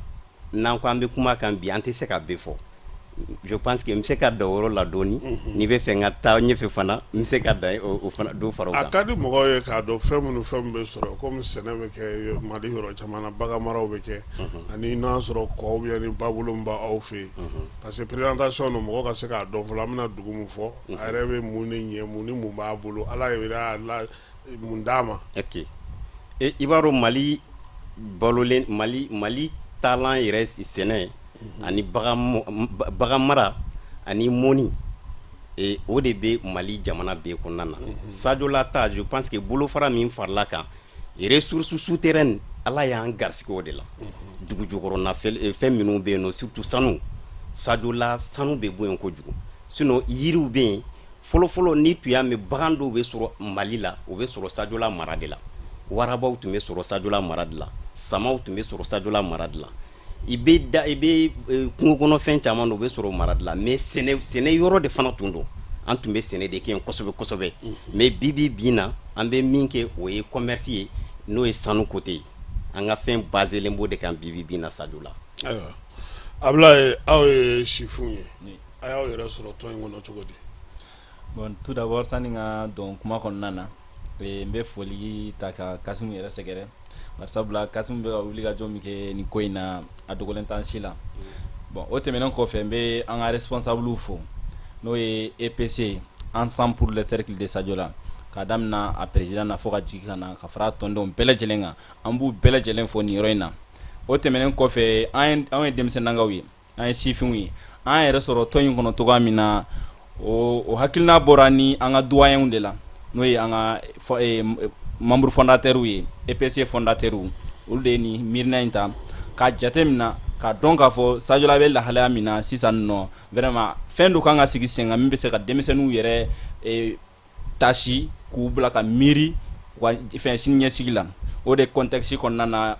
n'an ko an bɛ kuma kan bi, an tɛ se ka bɛɛ fɔ. Je pense que n bɛ se ka dan o yɔrɔ la dɔɔni. N'i bɛ fɛ n ka taa ɲɛfɛ fana, n bɛ se ka dan o fana dɔ fara o A kan. ka di mɔgɔw ye k'a dɔn fɛn minnu, fɛn min bɛ sɔrɔ, komi sɛnɛ bɛ kɛ Mali yɔrɔ caman na, bagan maraw bɛ kɛ, ani n'a sɔrɔ kɔw bɛ ni babolo min b'aw fɛ yen, parce que présentation don, mɔgɔ ka se k'a dɔn fɔlɔ an bɛna dugu min fɔ, a yɛrɛ bɛ mun de ɲɛ, mun ni mun b'a bolo, Ala yɛrɛ y'a la mun d'a ma. Ok, i b'a dɔn Mali balolen, Mali taalan yɛrɛ, sɛnɛ ani bagan mara ani mɔni, o de bɛ Mali jamana bɛɛ kɔnɔna na. Sajola ta, je pense que bolofara min farala kan, ressources souterraines. Ala y'an garisɛgɛ o de la. Dugu jukɔrɔna fɛn minnu bɛ yen nɔ, surtout sanu, Sadiola sanu bɛ bɔ yen kojugu. Sinon yiriw bɛ yen. Fɔlɔfɔlɔ, n'i tun y'a mɛn bagan dɔw bɛ sɔrɔ Mali la, o bɛ sɔrɔ Sadiola mara de la. Warabaw tun bɛ sɔrɔ Sadiola mara de la, samaw tun bɛ sɔrɔ Sadiola mara de la. I bɛ da i bɛ kungo kɔnɔfɛn caman o bɛ sɔrɔ mara de la. Mais sɛnɛ yɔrɔ de fana tun don. An tun bɛ sɛnɛ de kɛ yen kosɛbɛ kosɛbɛ. Mais bi bi bi na, an bɛ min kɛ, o ye commerce ye, n'o ye sanu côté ye. An ka fɛn baselen b'o de kan bi bi bi na Sadiola. Ayiwa Abulaye, aw ye sifinw ye, a y'aw yɛrɛ sɔrɔ tɔn in kɔnɔ cogo di? Bon, tout d'abord, sani ka don kuma kɔnɔna na, n bɛ foli ta ka Kasimu yɛrɛ sɛgɛrɛ, sabula Kasimu bɛ ka wuli ka jɔ min kɛ nin ko in na, a dogolen t'an si la. Bon, o tɛmɛnen kɔfɛ, n bɛ an ka responsable fo, n'o ye EPC, Ensemble pour le cercle de Sadiola, k'a daminɛ a président na fo ka jigin ka na ka fara tɔndenw bɛɛ lajɛlen kan. An b'u bɛɛ lajɛlen fo nin yɔrɔ in na. O tɛmɛnen kɔfɛ, anw ye denmisɛnninakaw ye, an ye sifinw ye. An yɛrɛ sɔrɔ tɔn in kɔnɔ cogoya min na, o hakilina bɔra ni an ka doyenw de la, n'o ye an ka membre fondateur ye, EPC fondateur. Olu de ye nin miirina in ta k'a jate min na, k'a dɔn k'a fɔ Sadiola bɛ lahalaya min na sisan nɔ, vraiment fɛn dɔ kan ka sigi sen kan min bɛ se ka denmisɛnninw yɛrɛ tasi k'u bila ka miiri wa fɛn sini ɲɛsigi la. O de contexte kɔnɔna na,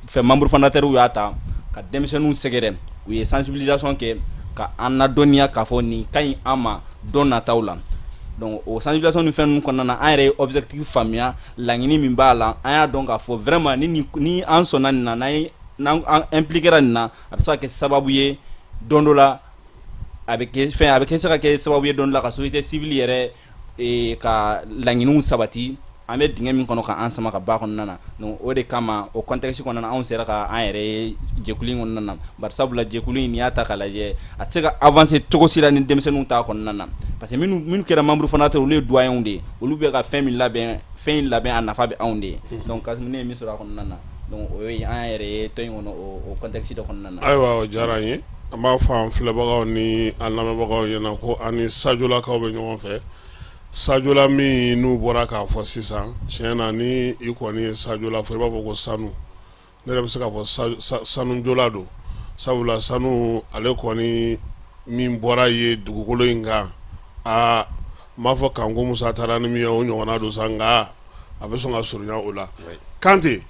fɛn membre fondateur y'a ta ka denmisɛnninw sɛgɛrɛ, u ye sensibilisation kɛ ka an ladɔnniya k'a fɔ nin ka ɲi an ma don nataw la. Donc o sensibilisation ni fɛn ninnu kɔnɔna na, an yɛrɛ ye objectif faamuya, laɲini min b'a la. An y'a dɔn k'a fɔ vraiment ni an sɔnna nin na, n'an ye n'an an impliquera nin na, a bɛ se ka kɛ sababu ye don dɔ la, a bɛ kɛ fɛn, a bɛ kɛ se ka kɛ sababu ye don dɔ la ka société civile yɛrɛ ka laɲiniw sabati an bɛ dingɛ min kɔnɔ ka an sama ka ba kɔnɔna na. Donc o de kama, o contexte kɔnɔna na, anw sera ka an yɛrɛ ye jɛkulu in kɔnɔna na, bari sabula jɛkulu in, n'i y'a ta k'a lajɛ, a tɛ se ka avancer cogo si la ni denmisɛnninw t'a kɔnɔna na, parce que minnu kɛra membre fondateur, olu ye doyenw de ye. Olu bɛ ka fɛn min labɛn, fɛn in labɛn, a nafa bɛ anw de ye. Donc Kasimu, ne ye min sɔrɔ a kɔnɔna na, donc o ye an yɛrɛ ye tɔn in kɔnɔ o contexte de kɔnɔna na. Ayiwa, o diyara an ye. An b'a fɔ an filɛbagaw ni an lamɛnbagaw ɲɛna ko an ni Sadiolakaw bɛ ɲɔgɔn fɛ. Sadiola min n'u bɔra k'a fɔ sisan, tiɲɛ na, ni i kɔni ye Sadiola fɔ, i b'a fɔ ko sanu. Ne yɛrɛ bɛ se k'a fɔ sanujola don, sabula sanu ale kɔni min bɔra ye dugukolo in kan, aa, n b'a fɔ kanko Musa taara ni min ye, o ɲɔgɔnna don sa, nka a bɛ sɔn ka surunya o la. Kante,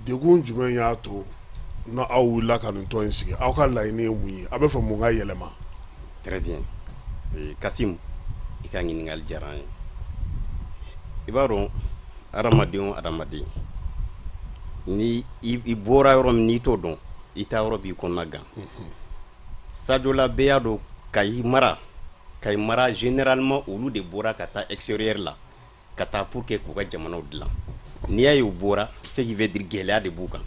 degun jumɛn y'a to n'aw wulila ka nin tɔn in sigi? Aw ka laɲini ye mun ye? Aw bɛ fɛ mun ka yɛlɛma? Très bien Kasim, i ka ɲininkali diyara an ye. I b'a dɔn, adamaden o adamaden, ni i bɔra yɔrɔ min n'i t'o dɔn, i taa yɔrɔ b'i kɔnɔna gan. Sadiola, bɛɛ y'a dɔn, Kayi mara, généralement olu de bɔra ka taa extérieur la ka taa pour que k'u ka jamanaw dilan. N'i y'a ye u bɔra, ce qui veut dire gɛlɛya de b'u kan.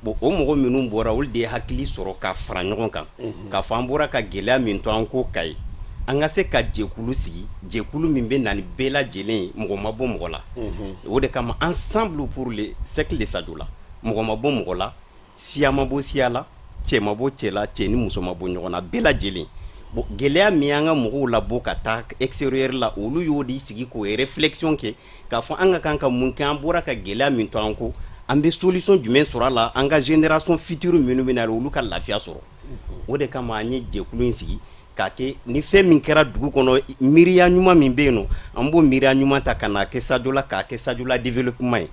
Bon, o mɔgɔ minnu bɔra, olu de ye hakili sɔrɔ ka fara ɲɔgɔn kan k'a fɔ an bɔra ka gɛlɛya min to an ko Kayi, an ka se ka jɛkulu sigi, jɛkulu min bɛ na ni bɛɛ lajɛlen ye, mɔgɔ ma bɔ mɔgɔ la. O de kama Ensemble pour le cercle de Sadiola, mɔgɔ ma bɔ mɔgɔ la, siya ma bɔ siya la, cɛ ma bɔ cɛ la, cɛ ni muso ma bɔ ɲɔgɔn na, bɛɛ lajɛlen. Bon, gɛlɛya min y'an ka mɔgɔw labɔ ka taa extérieur la, olu y'o de sigi k'o réflexion kɛ k'a fɔ an ka kan ka mun kɛ, an bɔra ka gɛlɛya min to an ko, an bɛ solution jumɛn sɔrɔ a la, an ka génération future minnu bɛ na, olu ka lafiya sɔrɔ. O de kama an ye jɛkulu in sigi k'a kɛ ni fɛn min kɛra dugu kɔnɔ, miiriya ɲuman min bɛ yen nɔ, an b'o miiriya ɲuman ta ka n'a kɛ Sadiola, k'a kɛ Sadiola développement ye.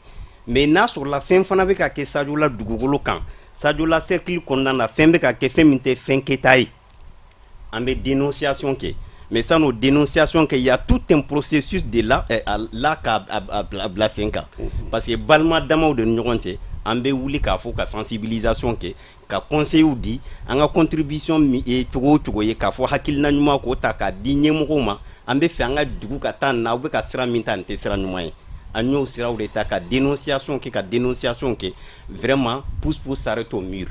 Mais n'a sɔrɔla fɛn fana bɛ ka kɛ Sadiola dugukolo kan, Sadiola cercle kɔnɔna na, fɛn bɛ ka kɛ, fɛn min tɛ fɛn kɛta ye, an bɛ dénonciation kɛ. Mais san'o dénonciation kɛ, il y a tout un processus de la là k'a bila sen kan, parce que balima damaw de ni ɲɔgɔn cɛ, an bɛ wuli k'a fɔ ka sensibilisation kɛ, ka conseils di, an ka contribution min ye cogo o cogo ye, k'a fɔ hakilina ɲuman k'o ta k'a di ɲɛmɔgɔw ma. An bɛ fɛ an ka dugu ka taa nin na, aw bɛ ka sira min ta, nin tɛ sira ɲuman ye. An y'o siraw de ta ka dénonciation kɛ, ka dénonciation kɛ. Vraiment, pousse pousse s'arrête au mur,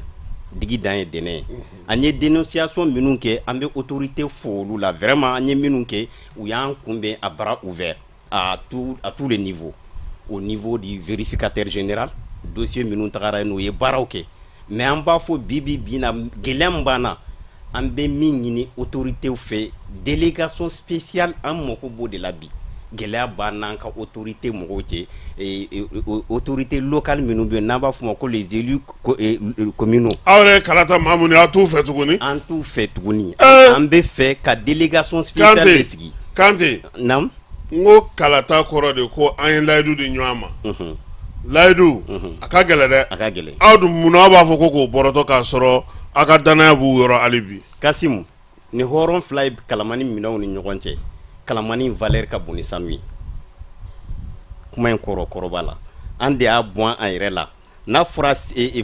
digi dan ye dɛnɛ ye. An ye dénonciation minnu kɛ, an bɛ autorité fo olu la. Vraiment, an ye minnu kɛ, u y'an kunbɛn à bras ouverts à tous les niveaux, au niveau du vérificateur général, dossier minnu tagara yen, u ye baaraw kɛ. Mais an b'a fɔ bi bi bi na, gɛlɛya min b'an na, an bɛ min ɲini autorité fɛ, délégation spéciale, an mako b'o de la bi. Gɛlɛya b'an n'an ka autorité mɔgɔw cɛ, autorité locale minnu bɛ yen n'an b'a f'o ma ko les élus communaux. Aw yɛrɛ ye kalata maa minnu ye, aw t'u fɛ tuguni? An t'u fɛ tuguni. An bɛ fɛ ka délégation spéciale de sigi. Kante. Naamu. N ko kalata kɔrɔ de ko an ye layidu di ɲɔgɔn ma. Layidu a ka gɛlɛn dɛ. A ka gɛlɛn. Aw dun munna aw b'a fɔ ko k'o bɔrɔtɔ k'a sɔrɔ aw ka danaya b'u yɔrɔ hali bi? Kasimu, ni hɔrɔn fila ye kalamani minɛnw ni ɲɔgɔn cɛ, kalamani valeur ka bon ni sanu ye. Kuma in kɔrɔ kɔrɔba la, an de y'a bɔn an yɛrɛ la. N'a fɔra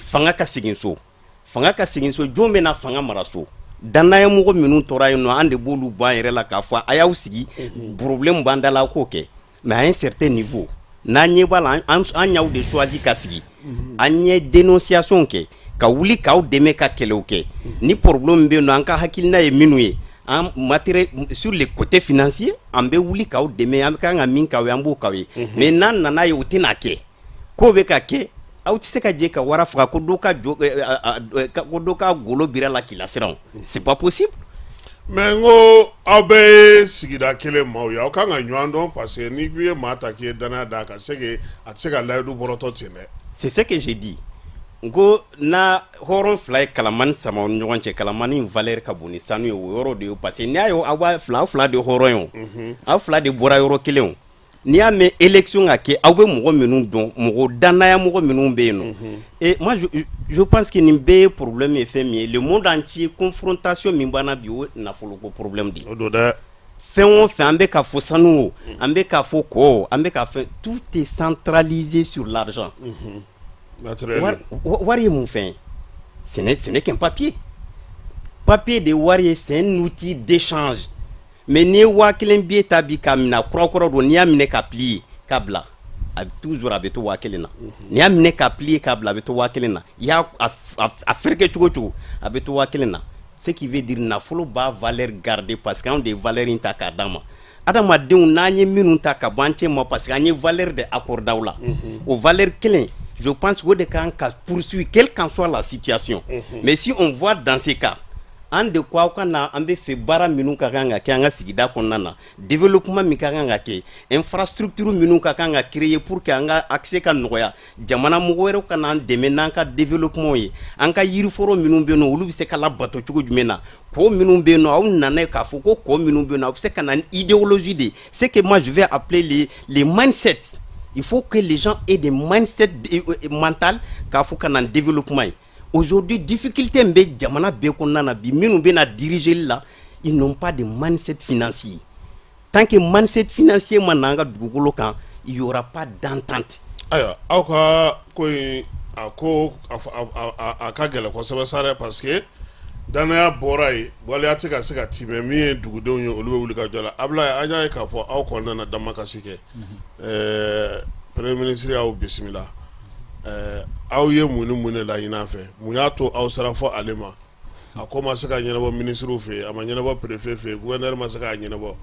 fanga ka segin so, fanga ka segin so, jɔn bɛna fanga mara so? Dannayamɔgɔ minnu tora yen nɔ, an de b'olu bɔ an yɛrɛ la k'a fɔ a y'aw sigi, problème b'an da la, a k'o kɛ. Mais à un certain niveau, n'an ɲɛ b'a la, an y'aw de choisi ka sigi, an ye dénonciation kɛ, ka wuli k'aw dɛmɛ ka kɛlɛw kɛ. Ni problème bɛ yen nɔ, an ka hakilina ye minnu ye en matière sur le côté financier, an bɛ wuli k'aw dɛmɛ, an kan ka min k'aw ye, an b'o k'aw ye. Mais n'an nana ye o tɛna kɛ, k'o bɛ ka kɛ, aw tɛ se ka jɛ ka wara faga ko dɔ ka jɔ, ko dɔ ka golo bira la k'i lasiran. C'est pas possible. Mais n ko aw bɛɛ ye sigida kelen maaw ye, aw kan ka ɲɔgɔn dɔn, parce que n'i k'i ye maa ta k'i ye danaya d'a kan, c'est que a tɛ se ka layidu bɔrɔtɔ ten dɛ. C'est ce que j'ai dit. N ko n'a hɔrɔn fila ye kalamani sama aw ni ɲɔgɔn cɛ, kalamani valeur ka bon ni sanu ye, o yɔrɔ de ye. Parce que n'i y'a ye aw b'a fila, aw fila de hɔrɔn ye o, aw fila de bɔra yɔrɔ kelen o. N'i y'a mɛn élection ka kɛ, aw bɛ mɔgɔ minnu dɔn, mɔgɔ danaya mɔgɔ minnu bɛ yen nɔ. Et moi je pense que nin bɛɛ ye problème ye. Fɛn min ye, le monde entier, confrontation min b'an na bi, o ye nafoloko problème de ye. O don dɛ. Fɛn o fɛn, an bɛ ka fɔ sanu o, an bɛ ka fɔ kɔ o, an bɛ ka fɛn, tout est centralisé sur l'argent. Wari ye mun fɛn ye? Ce n'est qu'un papier. Papier de wari ye, c'est un outil d'échange. Mais n'i ye 1000 billet ta bi k'a minɛ, a kura kura don, n'i y'a minɛ ka plier ka bila, a bɛ toujours a bɛ to 1000 na. N'i y'a minɛ ka plier ka bila, a bɛ to 1000 na. I y'a a fereke cogo o cogo, a bɛ to 1000 na. Ce qui veut dire nafolo b'a valeur garder, parce que anw de ye valeur in ta k'a d'a ma. Adamadenw n'an ye minnu ta ka bɔ an cɛ ma, parce que an ye valeur de accorder aw la, o valeur kelen, je pense o de kan ka poursuivre quelle qu'en soit la situation. Mais si on voit dans ces cas, an de ko aw ka na, an bɛ fɛ baara minnu ka kan ka kɛ an ka sigida kɔnɔna na, développement min ka kan ka kɛ, infrastructure minnu ka kan ka créer pour que an ka accès ka nɔgɔya, jamana mɔgɔ wɛrɛw ka n'an dɛmɛ n'an ka développement ye, an ka yiriforo minnu bɛ yen nɔ, olu bɛ se ka labato cogo jumɛn na, kɔ minnu bɛ yen nɔ, aw nana k'a fɔ ko kɔ minnu bɛ yen nɔ, aw bɛ se ka na ni idéologie de, ce que moi je vais appeler les mindset. Il faut que les gens aient des mindset mental k'a fɔ ka na développement ye. Aujourd'hui, difficulté min bɛ jamana bɛɛ kɔnɔna na bi, minnu bɛna diriger la, ils n'ont pas de mindset financier. Tant que mindset financier ma na an ka dugukolo kan, il y aura pas d'entente. Ayiwa, aw ka ko in, a ko a ka gɛlɛn kosɛbɛ sa dɛ, parce que danaya bɔra yen, waleya tɛ ka se ka timɛ. Min ye dugudenw ye, olu bɛ wuli ka jɔ la. Abulaye, an y'a ye k'a fɔ aw kɔni nana damakasi kɛ, premier ministre y'aw bisimila. Aw ye mun ni mun de laɲini a fɛ? Mun y'a to aw sera fɔ ale ma? A ko ma se ka ɲɛnabɔ ministre fɛ yen, a ma ɲɛnabɔ préfet fɛ yen, gouverneur ma se k'a ɲɛnabɔ,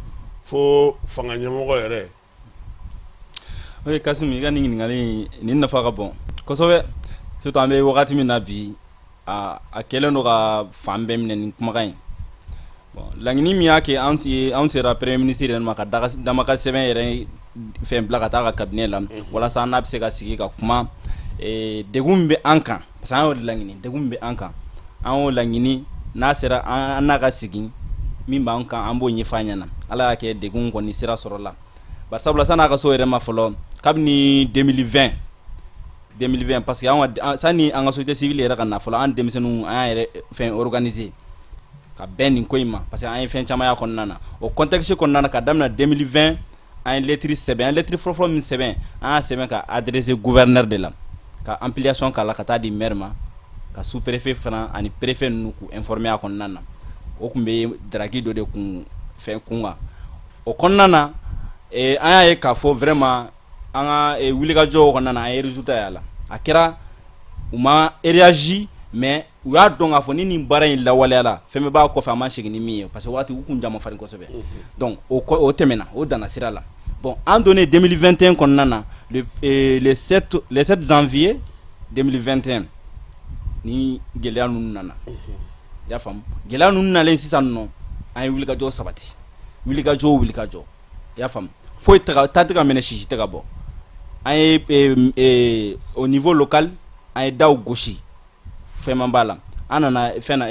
fo fanga ɲɛmɔgɔ yɛrɛ. Ok Kassim, i ka nin ɲininkali nin nafa ka bon kosɛbɛ, surtout an bɛ wagati min na bi, a kɛlen don ka fan bɛɛ minɛ nin kumakan in. Bon, laɲini min y'a kɛ anw sera premier ministre yɛrɛ ma ka damaka sɛbɛn yɛrɛ fɛn bila ka taa ka cabinet la, walasa an n'a bɛ se ka sigi ka kuma degun min bɛ an kan, parce que an y'o de laɲini. Degun min bɛ an kan, an y'o laɲini. N'a sera an n'a ka sigi, min b'an kan, an b'o ɲɛfɔ a ɲɛna. Ala y'a kɛ degun kɔni sira sɔrɔ la, bari sabula san'a ka so yɛrɛ ma fɔlɔ, kabini 2020, parce que an ka sani an ka société civile yɛrɛ ka na fɔlɔ, an denmisɛnninw, an y'an yɛrɛ fɛn organiser ka bɛn nin ko in ma, parce que an ye fɛn caman y'a kɔnɔna na. O contexte kɔnɔna na, ka daminɛ 2020, an ye lettre sɛbɛn. An ye lettre fɔlɔfɔlɔ min sɛbɛn, an y'a sɛbɛn ka adresser gouverneur de la, ka ampliation k'a la ka taa di maire ma, ka sous préfet fana ani préfet ninnu k'u informer a kɔnɔna na. O tun bɛ drague dɔ de kun fɛn kun kan. O kɔnɔna na, an y'a ye k'a fɔ vraiment an ka wulikajɔw kɔnɔna na, an ye résultat y'a la. A kɛra u ma réagi, mais u y'a dɔn k'a fɔ ni nin baara in lawaleyala, fɛn bɛɛ b'a kɔfɛ, a ma segin ni min ye, parce que waati u kun ja ma farin kosɛbɛ. Donc o tɛmɛna, o danna sira la. Bon, an donnen 2021 kɔnɔna na, le 7 janvier 2021, ni gɛlɛya ninnu nana. I y'a faamu, gɛlɛya ninnu nalen sisan nɔ, an ye wulikajɔ sabati, wulikajɔ o wulikajɔ, i y'a faamu. Foyi ta tɛ ka minɛ, sisi tɛ ka bɔ. An ye au niveau local, an ye daw gosi, fɛn ma b'a la. An nana fɛn na,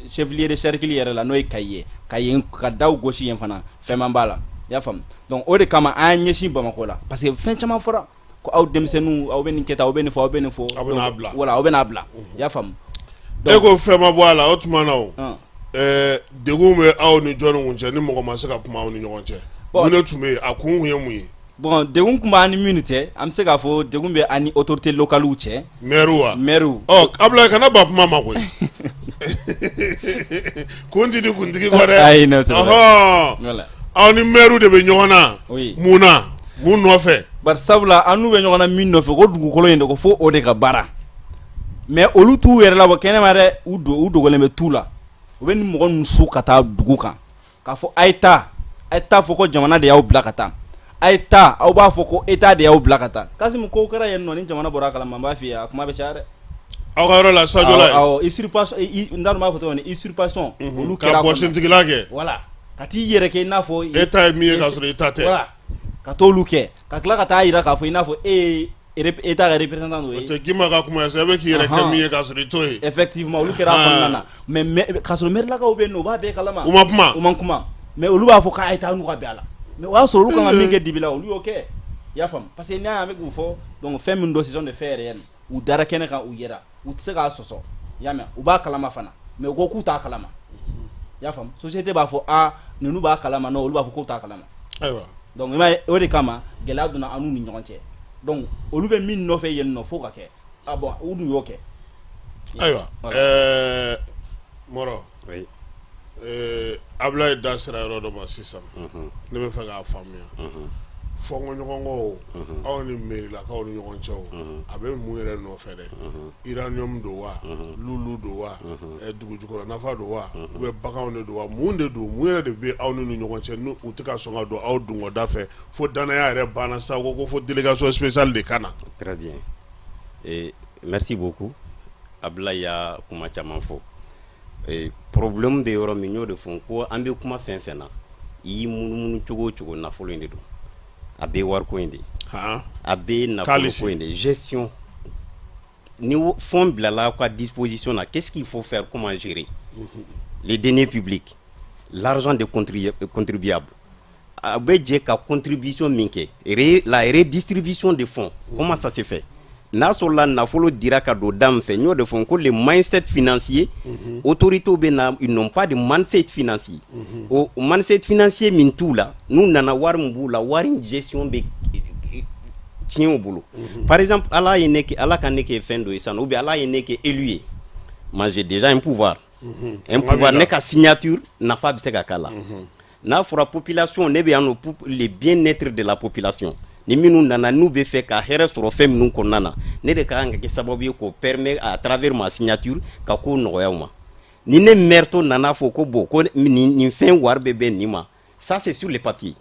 chef lieu de cercle yɛrɛ la, n'o ye Kayi ye, ka yen ka daw gosi yen fana, fɛn ma b'a la. I y'a faamu? Donc o de kama an y'an ɲɛsin Bamakɔ la, parce que fɛn caman fɔra ko aw denmisɛnninw, aw bɛ nin kɛ tan, aw bɛ nin fɔ, aw bɛ nin fɔ. Aw bɛ n'a bila. Voilà, aw bɛ n'a bila. I y'a faamu? E ko fɛn ma bɔ a la, o tuma na o degun bɛ aw ni jɔnni kun cɛ ni mɔgɔ ma se ka kuma aw ni ɲɔgɔn cɛ? Mun de tun bɛ yen? A kun ye mun ye? Bon, degun tun b'an ni minnu cɛ, an bɛ se k'a fɔ degun bɛ an ni autorité locales cɛ. Maire wa? Maire. Ɔ Abulayi, kana ban kuma ma koyi. Kun tɛ di kuntigi kɔ dɛ. Ayi, non, c'est vrai. Ɔhɔn. Voilà. Aw ni maire de bɛ ɲɔgɔn na. Oui. Mun na? Mun nɔfɛ? Bari sabula an n'u bɛ ɲɔgɔn na min nɔfɛ, ko dugukolo in de ko fo o de ka baara. Mais olu t'u yɛrɛ labɔ kɛnɛma dɛ, u dogolen bɛ tu la. U bɛ nin mɔgɔ ninnu su ka taa dugu kan k'a fɔ a ye taa, a ye taa fɔ ko jamana de y'aw bila ka taa, a ye taa, aw b'a fɔ ko État de y'aw bila ka taa. Kasimu, ko kɛra yen nɔ, ni jamana bɔra a kalama, n b'a f'i ye, a kuma bɛ caya dɛ. Aw ka yɔrɔ la Sajɔla ye. Awɔ, usurpation, n t'a dɔn n b'a fɔ cogo min, usurpation olu Ka kɛra a kɔnɔ. bɔsintigila kɛ. Voilà, ka t'i yɛrɛ kɛ i n'a fɔ État ye min ye k'a sɔrɔ État tɛ. Voilà, ka t'olu kɛ, ka tila ka taa jira k'a fɔ i n'a fɔ e ye État ka représentant dɔ ye. O tɛ Gima ka kuma ye sa, e bɛ k'i yɛrɛ kɛ min ye k'a sɔrɔ i t'o ye. Effectivement, olu kɛra a kɔnɔna na, mais k'a sɔrɔ maire lakaw bɛ yen nɔ, u b'a bɛɛ kalama. U ma kuma. U ma kuma, mais olu b'a fɔ k'a ye taa n'u ka bɛn a la, mais o y'a sɔrɔ olu kan ka min kɛ dibi la, olu y'o kɛ. I y'a faamu? Parce que n'i y'a ye an bɛ k'u fɔ, donc fɛn min don, ce sont des faits réels. U dara kɛnɛ kan, u yera, u tɛ se k'a sɔsɔ. I y'a mɛn? U b'a kalama fana, mais u ko k'u t'a kalama. I y'a faamu? Société b'a fɔ aa, ninnu b'a kalama, non, olu b'a fɔ k'u t'a kalama. Ayiwa. Donc i m'a ye, o de kama gɛlɛya donna an n'u ni ɲɔgɔn cɛ. Donc olu bɛ min nɔfɛ yen nɔ, fo ka kɛ. Ah bon, u dun y'o kɛ. Ayiwa, Mɔrɔ. Oui. Abulayi da sera yɔrɔ dɔ ma sisan, ne bɛ fɛ k'a faamuya. Fɔnkɔɲɔgɔnkɔw, aw ni mairilakaw ni ɲɔgɔn cɛ, o a bɛ mun yɛrɛ nɔfɛ dɛ? Uranium don wa, lulu don wa, dugu jukɔrɔ nafa don wa, ou bien baganw de don wa, mun de don? Mun yɛrɛ de bɛ aw ni ɲɔgɔn cɛ n'u u tɛ ka sɔn ka don aw dungɔda fɛ, fo danaya yɛrɛ banna sa, ko fo délégation spéciale de ka na? Très bien. Et merci beaucoup. Abulayi y'a kuma caman fɔ. Problème bɛ yɔrɔ min, n y'o de fɔ, ko an bɛ kuma fɛn fɛn na, i y'i munumunu cogo o cogo, nafolo in de don. A bɛ wariko in de ye. A bɛ nafolo ko in de ye. Gestion ni fonds bilala aw ka disposition na, qu'est-ce qu'il faut faire, comment gérer les deniers publics, l'argent des contribuables? A bɛ jɛ ka contribution min kɛ, la redistribution des fonds, comment ça se fait? N'a sɔrɔla nafolo dira ka don da min fɛ, n y'o de fɔ, ko le mindset financier, autorités bɛ na, ils n'ont pas de mindset financier. O mindset financier min t'u la, n'u nana, wari min b'u la, wari in gestion bɛ tiɲɛ u bolo. Par exemple, Ala ye ne kɛ, Ala ka ne kɛ fɛn dɔ ye sisan, ou bien Ala ye ne kɛ élu ye, moi j'ai déjà un pouvoir, un pouvoir, ne ka signature nafa bɛ se ka k'a la. N'a fɔra population, ne bɛ yan nɔ pour le bien-être de la population. Ni minnu nana, n'u bɛ fɛ ka hɛrɛ sɔrɔ fɛn minnu kɔnɔna na, ne de ka kan ka kɛ sababu ye k'o permettre à travers ma signature, ka ko nɔgɔya u ma. Ni ne maire to nana fɔ ko bon, ko nin fɛn wari bɛ bɛn nin ma, ça c'est sur les papiers.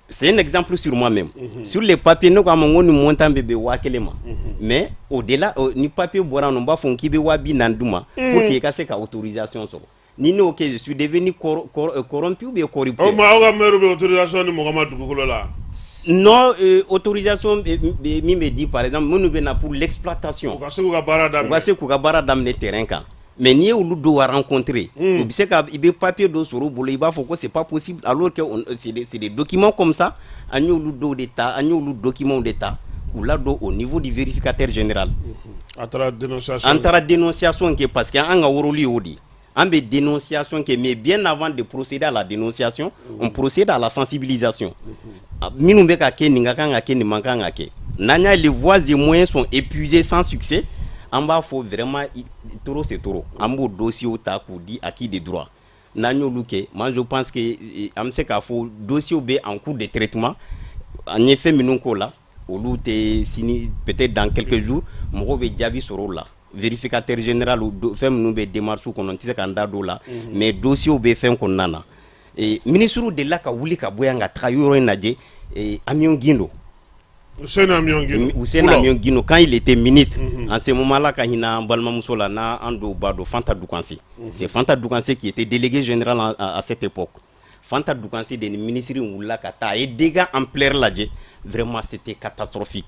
C'est un exemple sur moi-même. Sur les papiers, ne ko a ma ko nin montant bɛ bɛn 1000 ma, mais au-delà, ni papier bɔra nɔ, n b'a fɔ k'i bɛ 40 000 d'u ma pour que i ka se ka autorisation sɔrɔ. Ni ne y'o kɛ, je suis devenu corrompu ou bien corrupteur. O tuma aw ka maire bɛ autorisation di mɔgɔ ma dugukolo la? Non, autorisation min bɛ di, par exemple minnu bɛ na pour l'exploitation. U ka se k'u ka baara daminɛ. U ka se k'u ka baara daminɛ terrain kan. Mais n'i ye olu dɔw rencontrer, u bɛ se ka, i bɛ papier dɔ sɔrɔ u bolo, i b'a fɔ ko c'est pas possible, alors que c'est des documents comme ça. An y'olu dɔw de ta, an y'olu documents de ta k'u ladon au niveau du vérificateur général. A taara dénonciation. An taara dénonciation kɛ, parce que an ka rôle y'o de ye. An bɛ dénonciation kɛ, mais bien avant de procéder à la dénonciation, on procède à la sensibilisation. Minnu bɛ ka kɛ nin ka kan ka kɛ, nin man kan ka kɛ. N'an y'a, les voies et moyens sont épuisés sans succès, an b'a fɔ vraiment trop c'est trop. An b'o dossier ta k'u di à qui de droit. N'an y'olu kɛ, moi je pense que an bɛ se k'a fɔ dossier bɛ en cours de traitement. An ye fɛn minnu k'o la, olu tɛ sini, peut-être dans quelques jours, mɔgɔw bɛ jaabi sɔrɔ o la. Vérificateur général, fɛn minnu bɛ démarche kɔnɔ, n tɛ se ka n da don o la, mais dossier bɛ fɛn kɔnɔna na. Ministre delila ka wuli ka bɔ yan ka taga yɔrɔ in lajɛ, Amion Guindo. Housseini Amion Guindo. Housseini Amion Guindo, quand il était ministre, en ce moment-là, ka hinɛ an balimamuso la, n'an dɔw b'a dɔn, Fanta Doukanse. C'est Fanta Doukanse qui était délégué général à cette époque. Fanta Doukansi de ni ministre in wulila ka taa, a ye dégâts ampleur lajɛ. Vraiment, c'était catastrophique,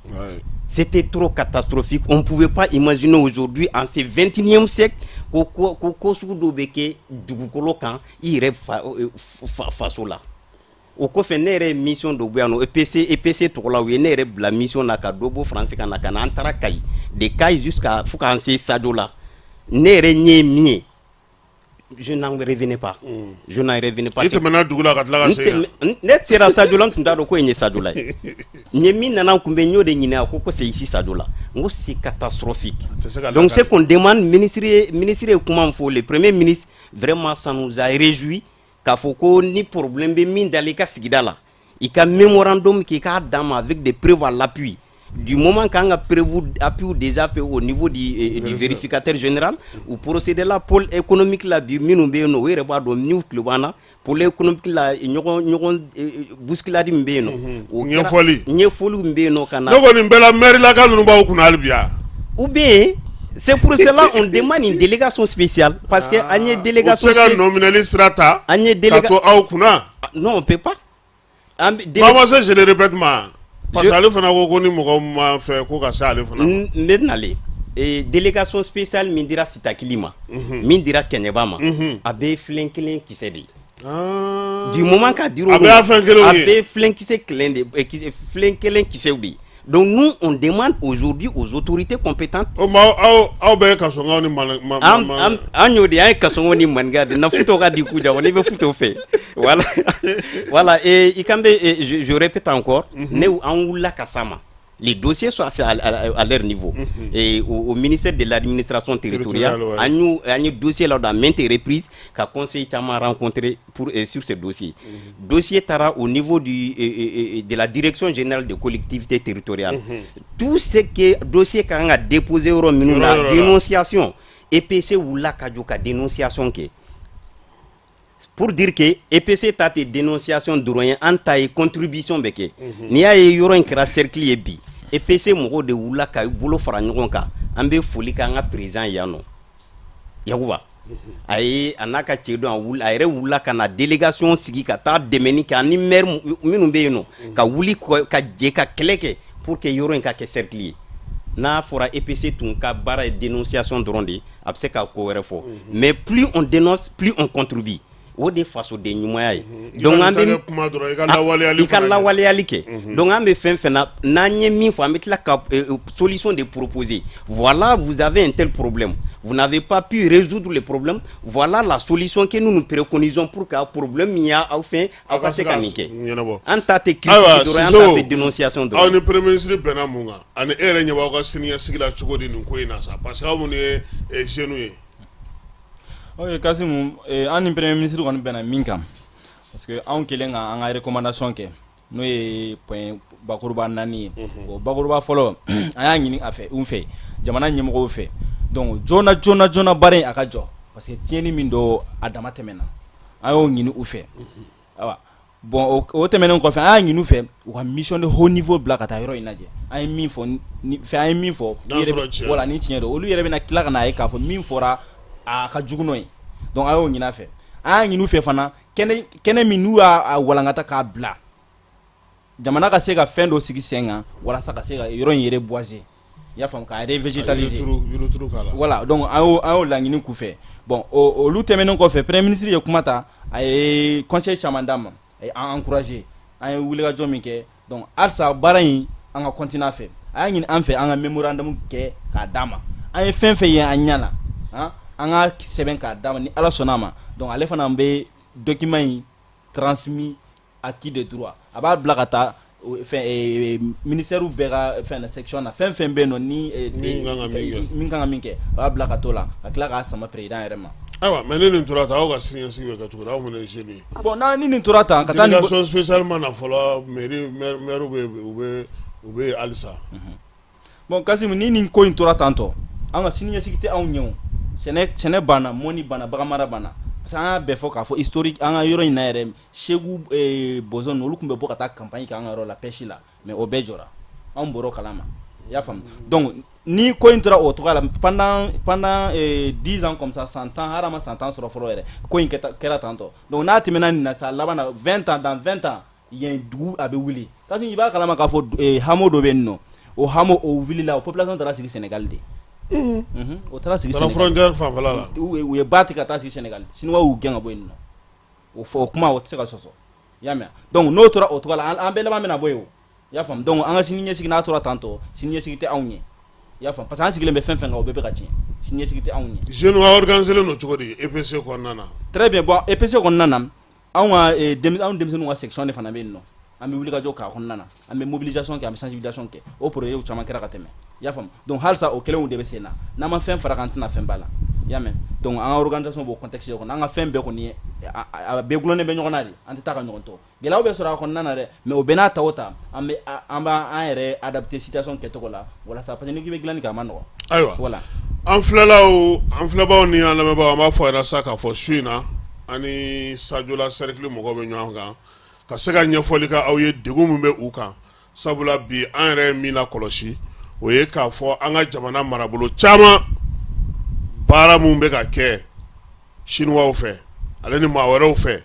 c'était trop catastrophique. On ne pouvait pas imaginer aujourd'hui, en ce 21e siècle, ko ko ko ko sugu dɔw bɛ kɛ dugukolo kan i yɛrɛ fa faso la. O kɔfɛ, ne yɛrɛ ye mission dɔ bɔ yan nɔ, EPC tɔgɔ la. U ye ne yɛrɛ bila mission na ka dɔ bɔ France ka na ka na. An taara Kayi, de Kayi jusqu'à fo k'an se Sadio la. Ne yɛrɛ ɲɛ ye min ye, je n'en revenais pas, je n'en revenais pas. I tɛmɛna dugu la ka tila ka segin. Ne sera Sadio la, n tun t'a dɔn ko in ye Sadio la ye. N ye min nana n kunbɛn, n y'o de ɲininka, a ko ko c'est ici Sadio la. N ko c'est catastrophique. Donc ce qu'on demande, ministre ye kuma min fɔ, le premier ministre, vraiment, ça nous a réjoui, k'a fɔ ko ni problème bɛ min dala i ka sigida la, i ka mémorandum k'i k'a d'an ma avec des preuves à l'appui. Du moment qu'an ka preuve appui déjà fait au niveau du vérificateur général ou procédé la, pôle économique la bi, minnu bɛ yen nɔ, o yɛrɛ b'a dɔn n'u tulo b'an na, pôle économique la, ɲɔgɔn ɲɔgɔn bousculade min bɛ yen nɔ, o kɛra. Ɲɛfɔli. Ɲɛfɔli min bɛ yen nɔ ka na. Ne kɔni bɛɛ la, maire laka ninnu b'aw kunna hali bi yan. Ou bien c'est pour cela on demande une délégation spéciale, parce que an ye délégation U tɛ se ka nɔ minɛli sira ta an ye ka to aw kunna. Non, on peut pas. An bɛ Mama se, je le répète ma, parce que ale fana ko ko ni mɔgɔ ma fɛ ko ka se ale fana ma. N bɛ nalen. Délégation spéciale min dira Sitakili ma, min dira Kɛɲɛba ma, a bɛɛ ye filen kelen kisɛ de ye. Du moment k'a dir'o A bɛɛ y'a fɛn kelenw a ye. bɛɛ ye filen kisɛ kelen de, filen kelen kisɛw de ye. Donc nous, on demande aujourd'hui aux autorités compétentes. O ma, aw bɛɛ ye kasɔnkaw ni ma An y'o de, an ye kasɔngɔ ni maninka de na futɔ ka di ku ja, n'i bɛ futɔ fɛ, voilà. Et i kan bɛ, je répète encore, ne an wulila ka s'a ma. Les dossiers sont à leur niveau et au ministère de l'administration territoriale. Territoriale, ouais. An y'u an ye dossier la dans maintes reprises, ka conseil caman rencontré pour sur ce dossier. Dossier taara au niveau du de la direction générale des collectivités territoriales. Tout ce que dossier ka kan ka déposer yɔrɔ minnu na, Yɔrɔ yɔrɔ la. dénonciation, EPC wulila ka jɔ ka dénonciation kɛ, pour dire que EPC ta tɛ dénonciation dɔrɔn ye, an ta ye contribution bɛ kɛ. N'i y'a ye yɔrɔ in kɛra cercle ye bi, EPC mɔgɔw de wulila ka bolo fara ɲɔgɔn kan. An bɛ foli kɛ an ka président yan nɔ, Yakuba. A ye a n'a ka cɛ don, a wuli, a yɛrɛ wulila ka na délégation sigi ka taa dɛmɛni kɛ ani maire minnu bɛ yen nɔ, ka wuli ka jɛ ka kɛlɛ kɛ pour que yɔrɔ in ka kɛ cercle ye. N'a fɔra EPC tun ka baara ye dénonciation dɔrɔn de ye, a bɛ se ka ko wɛrɛ fɔ, mais plus on dénonce, plus on contribue. O de ye fasoden ɲumanya ye. Donc an bɛ kuma dɔrɔn, i ka lawaleyali i ka fana kɛ. Lawaleyali kɛ. Donc an bɛ fɛn fɛn na, n'an ye min fɔ, an bɛ tila ka solution de proposer. Voilà, vous avez un tel problème, vous n'avez pas pu résoudre le problème, voilà la solution que nous nous préconisons pour que problème min y'aw fɛn, aw ka se ka nin kɛ. Ɲɛnabɔ. An ta tɛ critique Ayiwa, dɔrɔn, an Siso, ta tɛ dénonciation aw dɔrɔn. ni premier ministre bɛnna mun kan, ani e yɛrɛ ɲɛ b'aw ka siniɲɛsigi la cogo di nin ko in na sa, parce que aw minnu ye jeunes ye? Ok Kasimu, an ni premier ministre kɔni bɛnna min kan, parce que anw kɛlen ka an ka recommandation kɛ, n'o ye point bakuruba 4 ye. O bakuruba fɔlɔ, an y'a ɲini a fɛ, u fɛ, jamana ɲɛmɔgɔw fɛ, donc joona joona joona baara in a ka jɔ, parce que tiɲɛni min don, a dama tɛmɛna. An y'o ɲini u fɛ. Ayiwa, bon, o tɛmɛnen kɔfɛ, an y'a ɲini u fɛ u ka mission de haut niveau bila ka taa yɔrɔ in lajɛ. An ye min fɔ ni fɛn, an ye min fɔ N'a sɔrɔ tiɲɛ. Voilà, ni tiɲɛ don, olu yɛrɛ bɛna tila ka n'a ye k'a fɔ min fɔra, a ka jugu n'o ye. Donc an y'o ɲini a fɛ. An y'a ɲini u fɛ fana, kɛnɛ kɛnɛ min n'u y'a walankata k'a bila, jamana ka se ka fɛn dɔ sigi sen kan walasa ka se ka yɔrɔ in reboiser, i y'a faamu, k'a revégétaliser. Yirituru k'a la. Voilà, donc an y'o laɲini k'u fɛ. Bon, o olu tɛmɛnen kɔfɛ, premier ministre ye kuma ta, a ye conseil caman d'an ma, a ye an encourager. An ye wulikajɔ min kɛ, donc halisa baara in, an ka continuer a fɛ. A y'a ɲini an fɛ an ka mémorandum kɛ k'a d'a ma. An ye fɛn fɛn ye an ɲɛ na, han, an ka sɛbɛn k'a d'a ma. Ni Ala sɔnna a ma, donc ale fana bɛ document in transmis à qui de droit, a b'a bila ka taa fɛn ministère bɛɛ ka fɛn na, section na, fɛn fɛn bɛ yen nɔ ni Min kan ka min kɛ. Min kan ka min kɛ, a b'a bila ka t'o la, ka tila k'a sama président yɛrɛ ma. Ayiwa, mais ni nin tora tan, aw ka siniɲɛsigi bɛ kɛ cogo di, aw minnu ye jeunes ye? Bon, n'a ni nin tora tan ka taa nin Délégation spéciale ma na fɔlɔ, mairie maire bɛ, u bɛ halisa. Bon Kasimu, ni nin ko in tora tan tɔ, an ka siniɲɛsigi tɛ anw ɲɛ. O sɛnɛ banna, mɔni banna, baganmara banna, parce que an y'a bɛɛ fɔ k'a fɔ historique an ka yɔrɔ in na yɛrɛ, Segu bɔzɔn, olu tun bɛ bɔ ka taa campagne kɛ an ka yɔrɔ la, pêche la, mais o bɛɛ jɔra, anw bɔra o kalama. I y'a faamu? Donc ni ko in tora o cogoya la pendant 10 ans comme ça, san 10, hali a ma san 10 sɔrɔ fɔlɔ yɛrɛ, ko in kɛra tan tɔ. Donc n'a tɛmɛna nin na sa, laban na, 20 ans, dans 20 ans, yen dugu a bɛ wuli. Kasi i b'a kalama k'a fɔ hameau dɔ bɛ yen nɔ, o hameau o wulila, o population taara sigi Sénégal de. O taara sigi Sénégal frontière fanfɛla la. U ye ba tigɛ ka taa sigi Sénégal. Chinois y'u gɛn ka bɔ yen nɔ. O fɔ o kuma, o tɛ se ka sɔsɔ, i y'a mɛn? Donc n'o tora o cogoya la, an bɛɛ laban bɛna bɔ yen o, i y'a faamu? Donc an ka sini ɲɛsigi, n'a tora tan tɔ, sini ɲɛsigi tɛ anw ye, i y'a faamu? Parce que an sigilen bɛ fɛn fɛn kan, o bɛɛ bɛ ka tiɲɛ, sini ɲɛsigi tɛ anw ye. Jeunes ka organisé don cogo di EPC kɔnɔna na? Très bien. Bon, EPC kɔnɔna na, anw ka anw denmisɛnninw ka section de fana bɛ yen nɔ. An bɛ wulikajɔ k'a kɔnɔna na, an bɛ mobilisation kɛ, an bɛ sensibilisation kɛ. O projet caman kɛra ka tɛmɛ, i y'a faamu? Donc halisa o kelenw de bɛ sen na. N'an ma fɛn fara kan, an tɛna fɛn ba la, i y'a mɛn? Donc an ka organisation b'o contexte de kɔnɔ. An ka fɛn bɛɛ kɔni ye a bɛɛ gulonnen bɛ ɲɔgɔn na de. An tɛ taa ka ɲɔgɔn to. Gɛlɛyaw bɛ sɔrɔ a kɔnɔna na dɛ, mais o bɛɛ n'a ta o ta, an bɛ an b'an yɛrɛ adapter situation kɛcogo la walasa, parce que n'i k'i bɛ dilanni kɛ, a ma nɔgɔn. Ayiwa. Voilà. An filɛlaw, an filɛbaw ni an lamɛnbaaw, an b'a fɔ a ɲɛna sa k'a fɔ su in na, an ni Sadiola cercle mɔgɔw bɛ ɲɔgɔn kan ka se ka ɲɛfɔli kɛ aw ye degun min bɛ u kan. Sabula bi, an yɛrɛ ye min lakɔlɔsi, o ye k'a fɔ an ka jamana marabolo caman, baara min bɛ ka kɛ chinois fɛ ale ni maa wɛrɛw fɛ,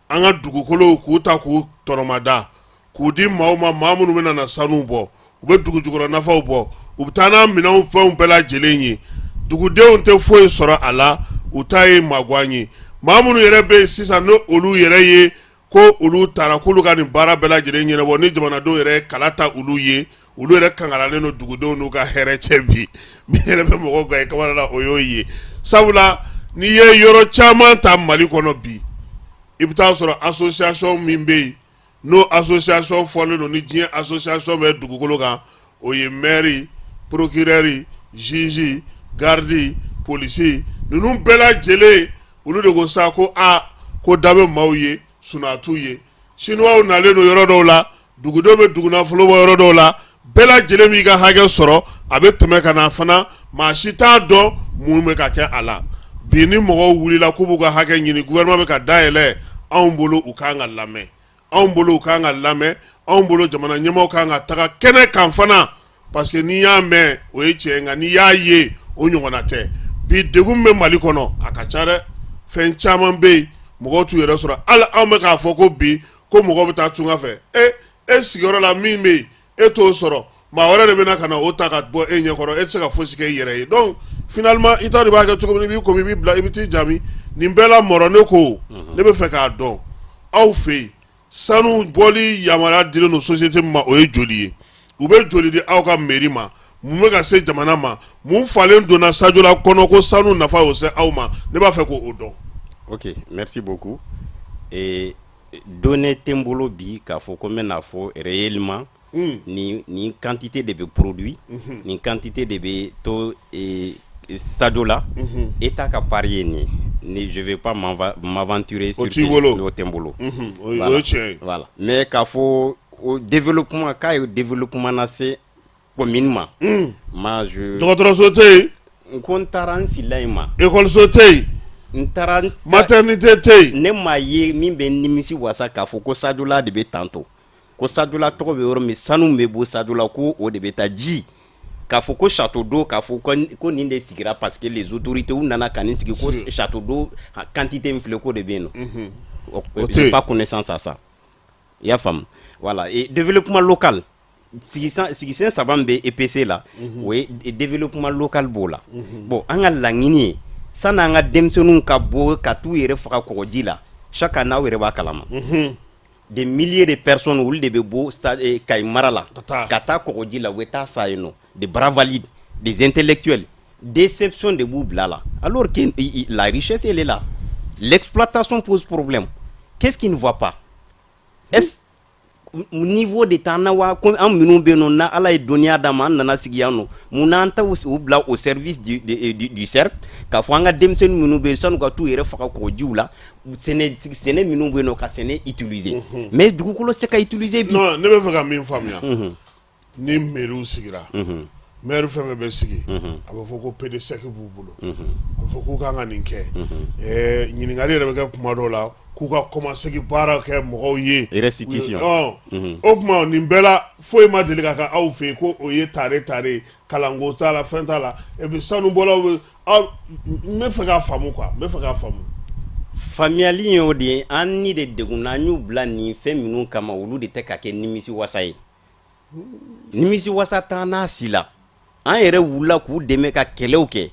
an ka dugukolow k'u ta k'u tɔnɔmada k'u di maaw ma, maa minnu bɛna na sanu bɔ, u bɛ dugu jukɔrɔ nafaw bɔ, u bɛ taa n'a minɛnw fɛnw bɛɛ lajɛlen ye, dugudenw tɛ foyi sɔrɔ a la, u ta ye magan ye. Maa minnu yɛrɛ bɛ yen sisan, n'o olu yɛrɛ ye ko olu taara k'olu ka nin baara bɛɛ lajɛlen ɲɛnabɔ, ni jamanadenw yɛrɛ ye kala ta olu ye, olu yɛrɛ kankaralen don dugudenw n'u ka hɛrɛ cɛ. Bi min yɛrɛ bɛ mɔgɔw kan kamara la, o y'o ye. Sabula n'i ye yɔrɔ caman ta Mali kɔnɔ bi, i bɛ taa sɔrɔ association min bɛ yen, n'o association fɔlen don ni diɲɛ association bɛ dugukolo kan, o ye maire, procureur, juge, garde, polisi, ninnu bɛɛ lajɛlen, olu de ko sa ko aa, ko da bɛ maaw ye, sunatu ye. Chinois nalen don yɔrɔ dɔw la, dugudenw bɛ dugunafolo bɔ yɔrɔ dɔw la, bɛɛ lajɛlen b'i ka hakɛ sɔrɔ, a bɛ tɛmɛ ka na fana, maa si t'a dɔn mun bɛ ka kɛ a la. Bi ni mɔgɔw wulila k'u b'u ka hakɛ ɲini, gouvernement bɛ ka dayɛlɛ anw bolo, u kan ka lamɛn anw bolo, u kan ka lamɛn anw bolo. Jamana ɲɛmaaw kan ka taga kɛnɛ kan fana, parce que n'i y'a mɛn, o ye tiɲɛ, nka n'i y'a ye, o ɲɔgɔnna tɛ. Bi degun bɛ Mali kɔnɔ, a ka ca dɛ. Fɛn caman bɛ yen, mɔgɔw t'u yɛrɛ sɔrɔ. Hali anw bɛ k'a fɔ ko bi ko mɔgɔw bɛ taa tunga fɛ, e sigiyɔrɔ la, min bɛ yen, e t'o sɔrɔ, maa wɛrɛ de bɛna ka na o ta ka bɔ e ɲɛkɔrɔ, e tɛ se ka fosi kɛ i yɛrɛ ye. Donc finalement, i t'a dɔn i b'a kɛ cogo min, i b'i komi i b'i bila, i bɛ t'i jaabi nin bɛɛ la. Mɔrɔ ne ko ne bɛ fɛ k'a dɔn, aw fɛ yen, sanu bɔli yamaruya dilen don société min ma, o ye joli ye? U bɛ joli di aw ka mairie ma? Mun bɛ ka se jamana ma? Mun falen donna Sadiola kɔnɔ ko sanu nafa o se aw ma? Ne b'a fɛ k'o dɔn. Ok, merci beaucoup. Et données tɛ n bolo bi k'a fɔ ko n bɛna fɔ réellement nin quantité de bɛ produit, nin quantité de bɛ to Sadiola, État ka part ye nin ye. Ni je vais pas m'aventurer sur O t'i bolo. O tɛ n bolo. O ye tiɲɛ ye. Voilà, mais k'a fɔ o développement, k'a ye développement lase commune ma, moi je Dɔgɔtɔrɔso tɛ yen. N ko n taara, n filila yen ma. Ekɔliso tɛ yen. N taara. Maternité tɛ yen. Ne m'a ye min bɛ nimisi wasa k'a fɔ ko Sadiola de bɛ tantôt, ko Sadiola tɔgɔ bɛ yɔrɔ min, sanu bɛ bɔ Sadiola, ko o de bɛ taa ji, k'a fɔ ko château d'eau, k'a fɔ ko nin de sigira parce que les autorités u nana ka nin sigi, ko château d'eau quantité min filɛ, k'o de bɛ yen nɔ. O tɛ J'ai yen. pas connaissance à ça, i y'a faamu? Voilà. Et développement local, sigisen saba min bɛ EPC la, o ye développement local b'o la. Bon, an ka laɲini ye sanni an ka denmisɛnninw ka bɔ ka t'u yɛrɛ faga kɔgɔji la chaque année, aw yɛrɛ b'a kalama, des milliers de personnes, olu de bɛ bɔ Kayi mara la ka taa kɔgɔji la, u bɛ taa sa yen nɔ, des bras valides, des intellectuels, déception de b'u bila la, alors que la richesse, elle est là, l'exploitation pose problème. Qu'est-ce qui ne va pas? Est-ce niveau de t'an na wa? Ko an minnu bɛ yen nɔ, na Ala ye dɔnniya d'an ma, an nana sigi yan nɔ, mun n'an ta u bila au service du cercle, k'a fɔ an ka denmisɛnnin minnu bɛ yen, san'u ka t'u yɛrɛ faga kɔgɔjiw la, sɛnɛ minnu bɛ yen nɔ, ka sɛnɛ utiliser, mais dugukolo tɛ se ka utiliser bi. Non, ne bɛ fɛ ka min faamuya, ni mairie sigira, Maire fɛn fɛn bɛ sigi a bɛ fɔ ko PDSEC b'u bolo a bɛ fɔ k'u kan ka nin kɛ ɲininkali yɛrɛ bɛ kɛ kuma dɔw la k'u ka kɔmasegin baara kɛ mɔgɔw ye restitution o tuma nin bɛɛ la foyi ma deli ka kɛ aw fɛ yen ko o ye tare tare kalanko t'a la fɛn t'a la et puis sanubɔlaw bɛ n bɛ fɛ k'a faamu quoi n bɛ fɛ k'a faamu. Faamuyali ye o de ye an ni de degunna an y'u bila nin fɛn minnu kama olu de tɛ ka kɛ nimisi wasa ye. Nimisi wasa t'an n'a si la an yɛrɛ wulila k'u dɛmɛ ka kɛlɛw kɛ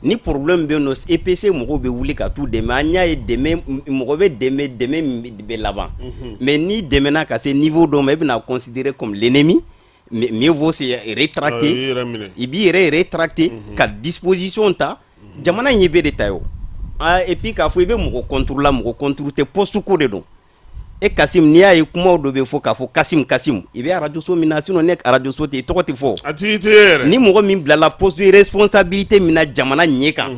ni problème bɛ yen EPC mɔgɔw bɛ wuli ka t'u dɛmɛ an y'a ye dɛmɛ mɔgɔ bɛ dɛmɛ dɛmɛ min bɛ laban mais n'i dɛmɛna ka se niveau dɔ ma e bɛna considérer comme l'ennemi mieux vaut se rétracter i b'i yɛrɛ rétracter ka disposition ta jamana in ye bɛɛ de ta ye o et puis k'a fɔ i bɛ mɔgɔ contre la mɔgɔ contre tɛ poste ko de don e Kasim n'i y'a ye kumaw dɔ bɛ fɔ k'a fɔ Kasim Kasim i bɛ arajoso min na sinon ne arajoso tɛ i tɔgɔ tɛ fɔ a tigi tɛ ye yɛrɛ ni mɔgɔ min bilala poste de responsabilité min na jamana ɲɛ kan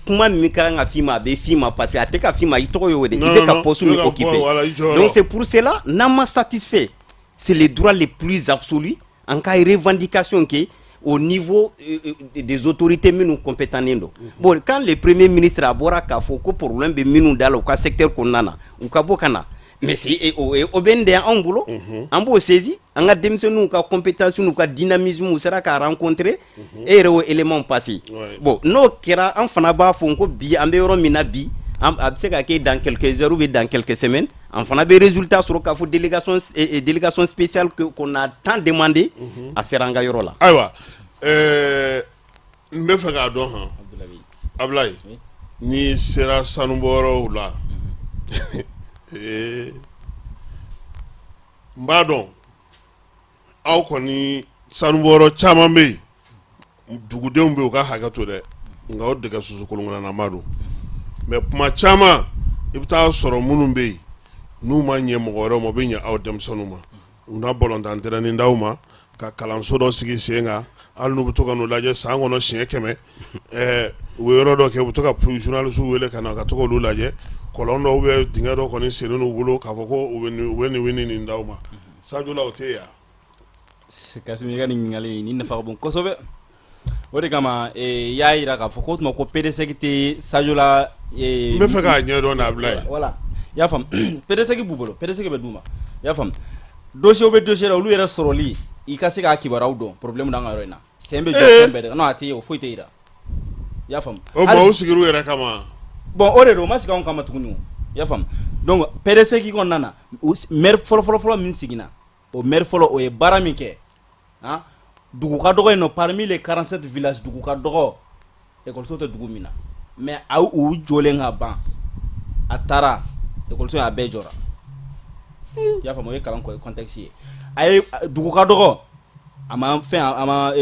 kuma min ka kan ka f'i ma a bɛ f'i ma parce que a tɛ ka f'i ma i tɔgɔ y'o de i bɛ ka poste min occuper donc c'est pour cela n'an ma satisfait c'est le droit le plus absolu an ka revendication kɛ au niveau des autorités minnu compétent don bon quand le premier ministre a bɔra k'a fɔ ko problème bɛ minnu da la u ka secteur kɔnɔna na u ka bɔ ka na mais c'est o bɛ de anw bolo an b'o saisi an ka denmisɛnninw ka compétence n'u ka dynamisme u sera k'a rencontrer e yɛrɛ y'o élément passé bon n'o kɛra an fana b'a fɔ ko bi an bɛ yɔrɔ min na bi a bɛ se ka kɛ dans quelques heures ou bien dans quelques semaines an fana bɛ résultat sɔrɔ k'a fɔ délégation spéciale qu'on a tant demandé a sera an ka yɔrɔ la. Ayiwa n bɛ fɛ k'a dɔn han Abulayi n'i sera sanubɔyɔrɔw la n b'a dɔn aw kɔni sanubɔyɔrɔ caman bɛ yen dugudenw bɛ yen u ka hakɛ to dɛ nka o dɛgɛ susu kolonkolonama don mais kuma caman i bɛ taa sɔrɔ minnu bɛ yen n'u ma ɲɛ mɔgɔ wɛrɛw ma u bɛ ɲɛ aw denmisɛnninw ma u na balontan terrain d'aw ma ka kalanso dɔ sigi sen kan hali n'u bɛ to ka n'u lajɛ san kɔnɔ siɲɛ 100 u bɛ yɔrɔ dɔ kɛ u bɛ to ka journalistes wele ka na ka to k'olu lajɛ kɔlɔn dɔw bɛ dingɛ dɔ kɔni sennen u bolo k'a fɔ ko u bɛ nin nin d'aw ma Sadiola o tɛ yen Kassim i ka nin ɲininkali nin nafa ka bon kosɛbɛ o de kama i y'a jira k'a fɔ k'o tuma ko PDSEC tɛ Sadiola n bɛ fɛ k'a ɲɛdɔn Abulayi voilà i y'a faamu PDSEC b'u bolo PDSEC bɛ d'u ma i y'a faamu dossier bɛ dossier la olu yɛrɛ sɔrɔli i ka se k'a kibaruyaw dɔn problème d'an ka yɔrɔ in na sen bɛ jɔ fɛn bɛɛ de non a tɛ ye o foyi tɛ yira i y'a faamu o tuma u sigir'u yɛrɛ kama bon o de don u ma sigi anw kama tuguni o i y'a faamu donc PDSEC kɔnɔna na maire fɔlɔ fɔlɔ fɔlɔ min siginna o maire fɔlɔ o ye baara min kɛ han dugu ka dɔgɔ yen nɔ parmi les 47 villages dugu ka dɔgɔ école tɛ dugu min na mais a u jɔlen ka ban a taara école a bɛɛ jɔra i y'a faamu o ye kalan contexte ye a ye dugu ka dɔgɔ a ma fɛn a ma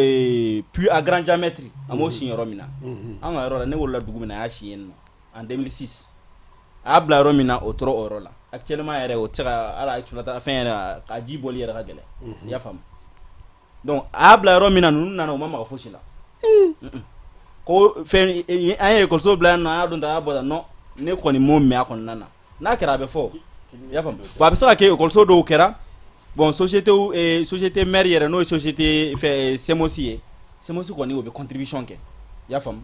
puits à grand diamètre a m'o sin yɔrɔ min na an ka yɔrɔ la ne wolola dugu min na a y'a sin yen nɔ en 2006 a y'a bila yɔrɔ min na o tora o yɔrɔ la actuellement yɛrɛ o tɛ se ka hali a exploiter fɛn yɛrɛ a ji bɔli yɛrɛ ka gɛlɛn i y'a faamu donc a y'a bila yɔrɔ min na ninnu nana u ma maga fosi la ko fɛn an ye école bila yan nɔ an y'a don tan an y'a bɔ tan non ne kɔni m'o mɛn a kɔnɔna na n'a kɛra a bɛ fɔ i y'a faamu bon a bɛ se ka kɛ école dɔw kɛra bon société société mère yɛrɛ n'o ye société fɛ SEMOS ye SEMOS kɔni o bɛ contribution kɛ i y'a faamu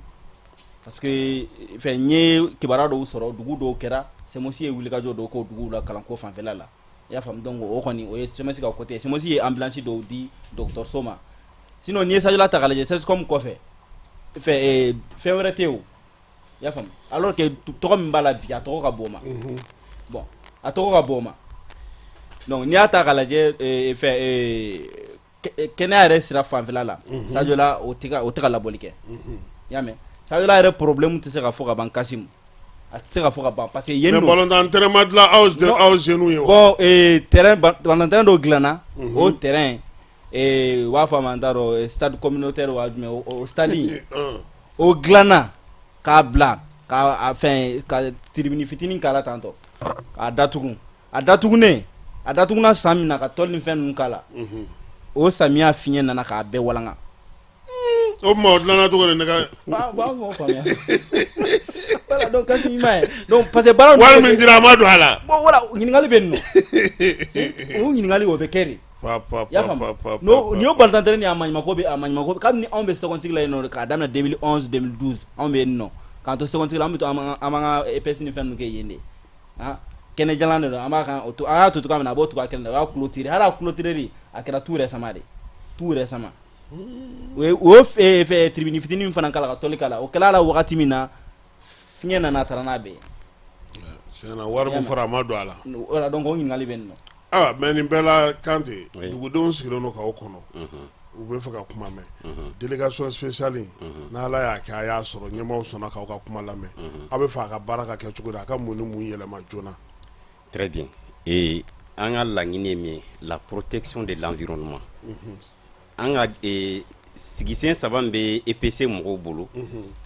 parce que fɛn n ye kibaruya dɔw sɔrɔ dugu dɔw kɛra SEMOS ye wulikajɔ dɔw k'o duguw la kalanko fanfɛla la i y'a faamu donc o kɔni o ye SEMOS ka côté ye SEMOS ye ambulance dɔw di dɔgɔtɔrɔso ma sinon n'i ye Sadiola ta k'a lajɛ CSCOM kɔfɛ fɛn fɛn wɛrɛ tɛ yen o i y'a faamu alors que tɔgɔ min b'a la bi a tɔgɔ ka bon o ma bon a tɔgɔ ka bon o ma donc n'i y'a ta k'a lajɛ fɛn kɛnɛya yɛrɛ sira fanfɛla la Sadiola o tɛ ka labɔli kɛ i y'a mɛn Sadiola yɛrɛ problème tɛ se ka fɔ ka ban Kasimu a tɛ se ka fɔ ka ban parce que yen mais balontan terrain ma dilan aw jeunes ye wa bon terrain balontan terrain dɔw dilanna o terrain u b'a fɔ a ma n t'a dɔn stade communautaire wa jumɛn o stade o dilanna k'a bila ka fɛn ka tribune fitinin k'a la tantɔ k'a datugu a datugunen a datuguna san min na ka tɔli ni fɛn ninnu k'a la o samiya fiɲɛ nana k'a bɛɛ walanga o tuma o dilanna cogo di ne ka b'a faamuya voilà donc kasi i m'a ye donc parce que baara wari min dira a ma don a la bon voilà ɲininkali bɛ yen nɔ o ɲininkali o bɛ kɛ de. I y'a faamu, nin y'o balontan terrain a maɲumanko bɛ, a maɲumanko kabini anw bɛ seconde cycle la yen nɔ k'a daminɛ 2011 2012 anw bɛ yen nɔ k'an to seconde cycle la, an bɛ to an b'an ka EPS ni fɛn ninnu kɛ yen de. Ah, kɛnɛjalan de don, an b'a kan o to, an y'a to cogoya min na, a b'o cogoya kelen na. O y'a clôturer, hali a clôturer a kɛra tout récemment de, tout récemment. O ye o fɛ tribune fitinin min fana k'a la ka tôle k'a la, o kɛla la wagati min na, fiɲɛ nana a taara n'a bɛɛ ye. Tiɲɛ na, wari min fɔra a ma don a la. Voilà, donc o ɲininkali bɛ nin nɔ. Ayiwa, mais nin bɛɛ la, Kante, dugudenw sigilen don k'aw kɔnɔ, u bɛ fɛ ka kuma mɛn. Délégation spéciale, n'Ala y'a kɛ a y'a sɔrɔ ɲɛmaaw sɔnna k'aw ka kuma lamɛn, aw bɛ fɛ a ka baara ka kɛ cogo di, a ka mun ni mun yɛlɛma joona? Très bien. Et an ka laɲini ye min ye, la protection de l'environnement. An ka sigisen saba min bɛ EPC mɔgɔw bolo,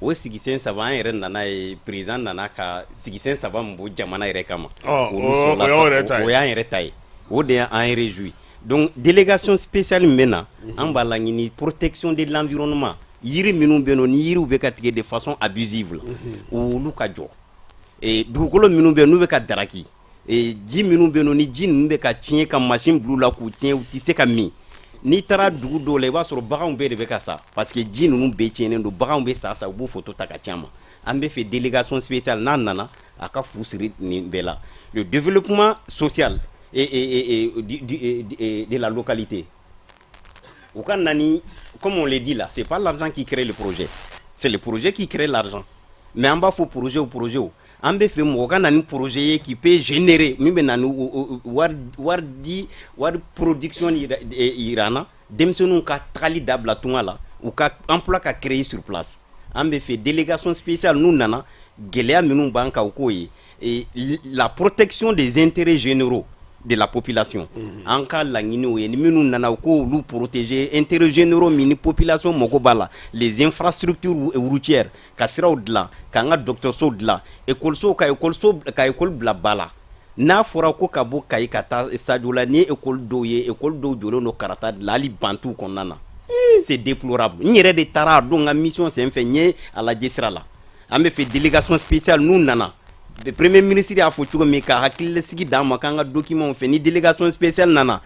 o sigisen saba, an yɛrɛ nana ye, président nana ka sigisen saba min bɔ jamana yɛrɛ kama, o y'an yɛrɛ ta ye, o de y'an réjouit. Donc délégation spéciale min bɛ na, an b'a laɲini protection de l'environnement, yiri minnu bɛ yen nɔ, ni yiriw bɛ ka tigɛ de façon abusive la, olu ka jɔ. Dugukolo minnu bɛ yen n'u bɛ ka daraki, ji minnu bɛ yen nɔ, ni ji ninnu bɛ ka tiɲɛ, ka machine bila u la k'u tiɲɛ, u tɛ se ka min. N'i taara dugu dɔw la, i b'a sɔrɔ baganw bɛɛ de bɛ ka sa parce que ji ninnu bɛɛ tiɲɛnen don, baganw bɛ sa sa, u b'u photo ta ka ci an ma. An bɛ fɛ délégation spéciale n'a nana, a ka fu siri nin bɛɛ la. Le développement social et de la localité, u ka na ni, comme on le dit là, c'est pas l'argent qui crée le projet, c'est le projet qui crée l'argent. Mais an b'a fɔ projet o projet, o an bɛ fɛ mɔgɔ ka na ni projet ye qui peut générer, min bɛ na ni wari di, wari production yira an na, denmisɛnninw ka tagali dabila tunga la, u ka emploi ka créer sur place. An bɛ fɛ délégation spéciale n'u nana, gɛlɛya minnu b'an kan, u k'o ye, la protection des intérêts généraux de la population. An ka laɲini o ye, ni minnu nana, u k'olu protéger, intérêts généraux min ni population mago b'a la, les infrastructures routières, ka siraw dilan, k'an ka dɔgɔtɔrɔsow dilan, ekɔlisow, ka ekɔliso, ka ekɔli bila ba la. N'a fɔra ko ka bɔ Kayi ka taa Sadiola, ni ye ekɔli dɔw ye, ekɔli dɔw jɔlen don karata de la, hali banc t'u kɔnɔna na, c'est déplorable. N yɛrɛ de taara a don n ka mission senfɛ, n ye a lajɛ sira la. An bɛ fɛ délégation spéciale n'u nana, premier ministre y'a fɔ cogo min, ka hakilisigi d'an ma k'an ka document fɛ, ni délégation spéciale nana,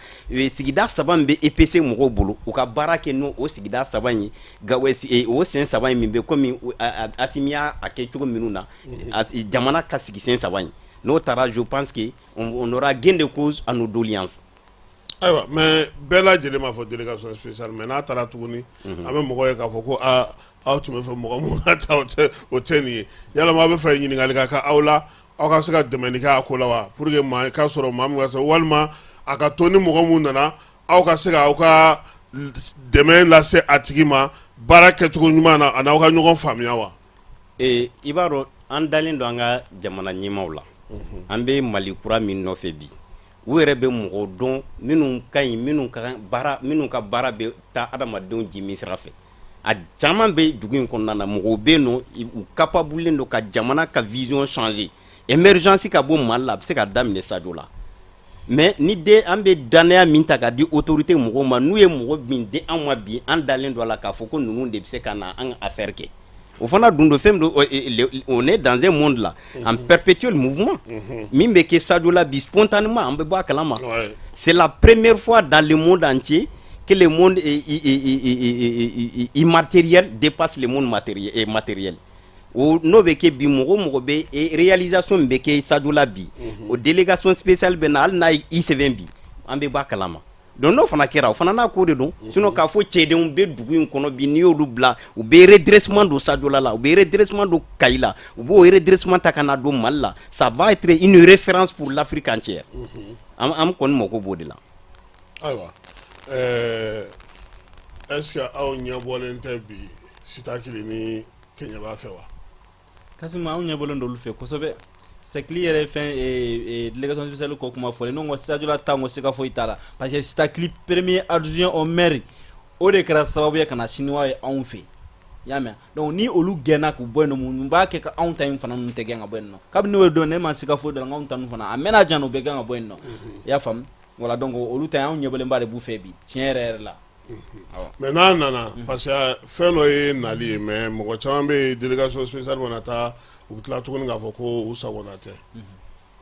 sigida saba min bɛ EPC mɔgɔw bolo, u ka baara kɛ n'o o sigida saba in ye, o sen saba in min bɛ komi Asimi y'a kɛ cogo minnu na, jamana ka sigi sen saba in, n'o taara, je pense que on aura gain de cause à nos doléances. Ayiwa, mais bɛɛ lajɛlen m'a fɔ délégation spéciale, mais n'a taara tuguni, an bɛ mɔgɔ ye k'a fɔ ko aa, aw tun bɛ fɛ mɔgɔ mun ka taa, o tɛ nin ye. Yalama aw bɛ fɛ ɲininkali ka kɛ aw la, aw ka se ka dɛmɛni kɛ a ko la wa, pour que maa ka sɔrɔ, maa min ka sɔrɔ, walima a ka to ni mɔgɔ mun nana, aw ka se ka aw ka dɛmɛ lase a tigi ma baara kɛcogo ɲuman na, ani aw ka ɲɔgɔn faamuya wa? Ee, i b'a dɔn, an dalen don an ka jamana ɲɛmaaw la. An bɛ Mali kura min nɔfɛ bi, u yɛrɛ bɛ mɔgɔw dɔn minnu ka ɲi, minnu ka baara bɛ taa adamadenw ji min sira fɛ. A caman bɛ dugu in kɔnɔna na, mɔgɔw bɛ yen nɔ, u capable don ka jamana ka vision changer, émergence ka bɔ Mali la, a bɛ se ka daminɛ Sadio la. Mais ni den an bɛ danaya min ta ka di autorité mɔgɔw ma, n'u ye mɔgɔ min di anw ma bi, an dalen don a la k'a fɔ ko ninnu de bɛ se ka na an ka affaire kɛ. O fana dun don, fɛn don, on est dans un monde là en perpétuel mouvement. Min bɛ kɛ Sadio la bi, spontanément an bɛ bɔ a kalama. C'est la première fois dans le monde entier que le monde immatériel dépasse le monde matériel. O n'o bɛ kɛ bi, mɔgɔ o mɔgɔ bɛ réalisation min bɛ kɛ Sadio la bi, o délégation spéciale bɛ na, hali n'a ye i sɛbɛn bi, an bɛ bɔ a kalama. Donc n'o fana kɛra, o fana n'a ko de don. Sinon k'a fɔ cɛdenw bɛ dugu in kɔnɔ bi, n'i y'olu bila, u bɛ redressement don Sadiola la, u bɛ redressement don Kayi la, u b'o redressement ta ka na don Mali la, ça va être une référence pour l'Afrique entière. An kɔni mako b'o de la. Ayiwa, est ce que aw ɲɛbɔlen tɛ bi Sitakili ni Keɲeba fɛ wa? Kasimu, anw ɲɛbɔlen don olu fɛ kosɛbɛ. Sɛkili yɛrɛ fɛn délégation spéciale ko kuma fɔlen ne ko Sadiola ta, ko siga foyi t'a la, parce que Sitakili premier adjoint au maire, o de kɛra sababu ye ka na chinois ye anw fɛ, i y'a mɛn. Donc ni olu gɛnna k'u bɔ yen nɔ, mun b'a kɛ ka anw ta in fana ninnu tɛ gɛn ka bɔ yen nɔ? Kabini n'o ye don, ne ma siga foyi dɔn anw ta ninnu fana, a mɛnna jan, u bɛ gɛn ka bɔ yen nɔ, i y'a faamu. Voilà, donc olu ta, anw ɲɛbɔlenba de b'u fɛ bi, tiɲɛ yɛrɛ yɛrɛ la. Mais n'a nana, parce que fɛn dɔ ye nali ye, mais mɔgɔ caman bɛ yen, délégation spéciale mana taa, u bɛ tila tuguni k'a fɔ ko u sagona tɛ.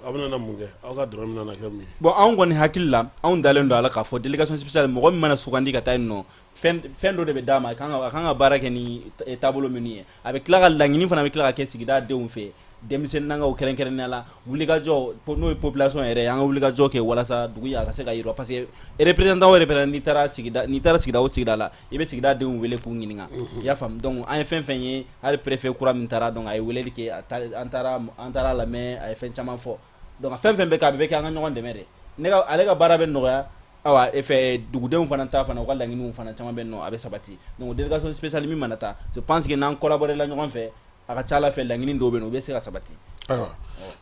Aw bɛna na mun kɛ aw ka dɛmɛ bɛna na kɛ mun ye bon anw kɔni hakili la anw dalen don a la k'a fɔ délégation spéciale mɔgɔ min mana sugandi ka taa yen nɔ fɛn dɔ de bɛ d'a ma a kan ka baara kɛ ni taabolo minnu ye a bɛ tila ka laɲini fana bɛ tila ka kɛ sigida denw fɛ denmisɛnninnakaw kɛrɛnkɛrɛnnenya la wulikajɔ n'o ye population yɛrɛ ye an ka wulikajɔ kɛ walasa dugu in a ka se ka yiriwa parce que représentant o représentant n'i taara sigida n'i taara sigida o sigida la i bɛ sigida denw wele k'u ɲininka i y'a faamu donc an ye fɛn fɛn ye hali préfet kura min taara donc a ye weleli kɛ an taara lamɛn a ye fɛn caman fɔ donc fɛn fɛn bɛ kɛ a bɛ kɛ an ka ɲɔgɔn dɛmɛ de ne ka ale ka baara bɛ nɔgɔya awa e fɛ dugudenw fana ta fana u ka laɲiniw fana caman bɛ nɔ a bɛ sabati donc délégation spéciale min mana taa je pense que n'an collaborer la ɲɔgɔn fɛ a ka ca ala fɛ laɲini dɔw bɛ yen u bɛ se ka sabati. Ayiwa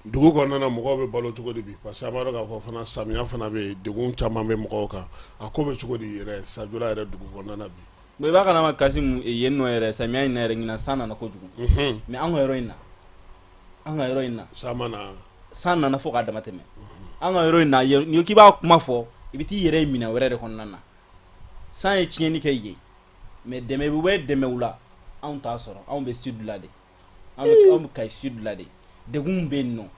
dugu kɔnɔna na mɔgɔw bɛ balo cogo di bi parce que an b'a dɔn k'a fɔ fana samiya fana bɛ yen degun caman bɛ mɔgɔw kan a ko bɛ cogo di yɛrɛ Sadiola yɛrɛ dugu kɔnɔna na bi. Bon i b'a kalama Kasimu yen nɔ yɛrɛ samiya in na yɛrɛ ɲinan san nana kojugu mais an ka yɔrɔ in na an ka yɔrɔ in na san ma na san nana fo k'a dama tɛmɛ an ka yɔrɔ in na n'i ko k'i b'a kuma fɔ i bɛ t'i yɛrɛ minɛ wɛrɛ de kɔnɔna na san ye tiɲɛni kɛ yen mais dɛmɛ bɛ dɛmɛw la anw t'a sɔrɔ anw bɛ sud la de anw bɛ Kayi sud la de degun bɛ yen nɔ i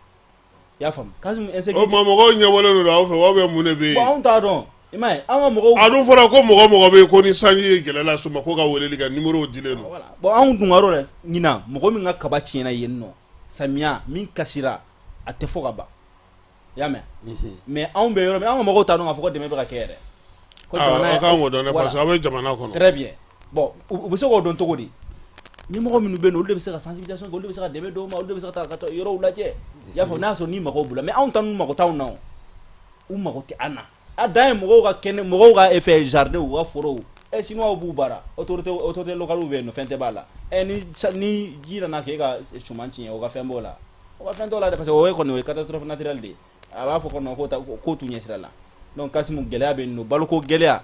y'a faamu Kasimu o tuma mɔgɔw ɲɛbɔlen don aw fɛ wa bɛ mun de bɛ yen bon anw t'a dɔn i m'a ye an ka mɔgɔw a dun fɔra ko mɔgɔ mɔgɔ bɛ yen ko ni sanji ye gɛlɛya las'u ma ko ka weleli kɛ numéro dilen don bon anw dun ka yɔrɔ la ɲinan mɔgɔ min ka kaba tiɲɛna yen nɔ samiya min kasira a tɛ fɔ ka ban i y'a mɛn mais anw bɛ yɔrɔ min an ka mɔgɔw t'a dɔn k'a fɔ ko dɛmɛ bɛ ka kɛ yɛrɛ ko jamana aw kan k'o dɔn dɛ parce que aw bɛ jamana kɔnɔ très bien bon u bɛ se k'o dɔn cogo di ɲɛmɔgɔ minnu bɛ yen olu de bɛ se ka sensibilisation kɛ olu de bɛ se ka dɛmɛ dɔw ma olu de bɛ se ka taa ka taa yɔrɔw lajɛ i y'a faamu n'a y'a sɔrɔ ni mago b'u la mais anw ta ninnu mago t'anw na o u mago tɛ an na a dan ye mɔgɔw ka kɛnɛ mɔgɔw ka fɛ jardin u ka forow ɛ chinois b'u baara autorité locale bɛ yen nɔ fɛn tɛ b'a la ɛ ni ji nana k'e ka suman tiɲɛ o ka fɛn b'o la o ka fɛn t'o la dɛ parce que o ye kɔni o ye catastrophe naturelle de ye a b'a fɔ ko non k'o t'u ɲɛ sira la donc Kasimu gɛlɛya bɛ yen nɔ baloko gɛlɛya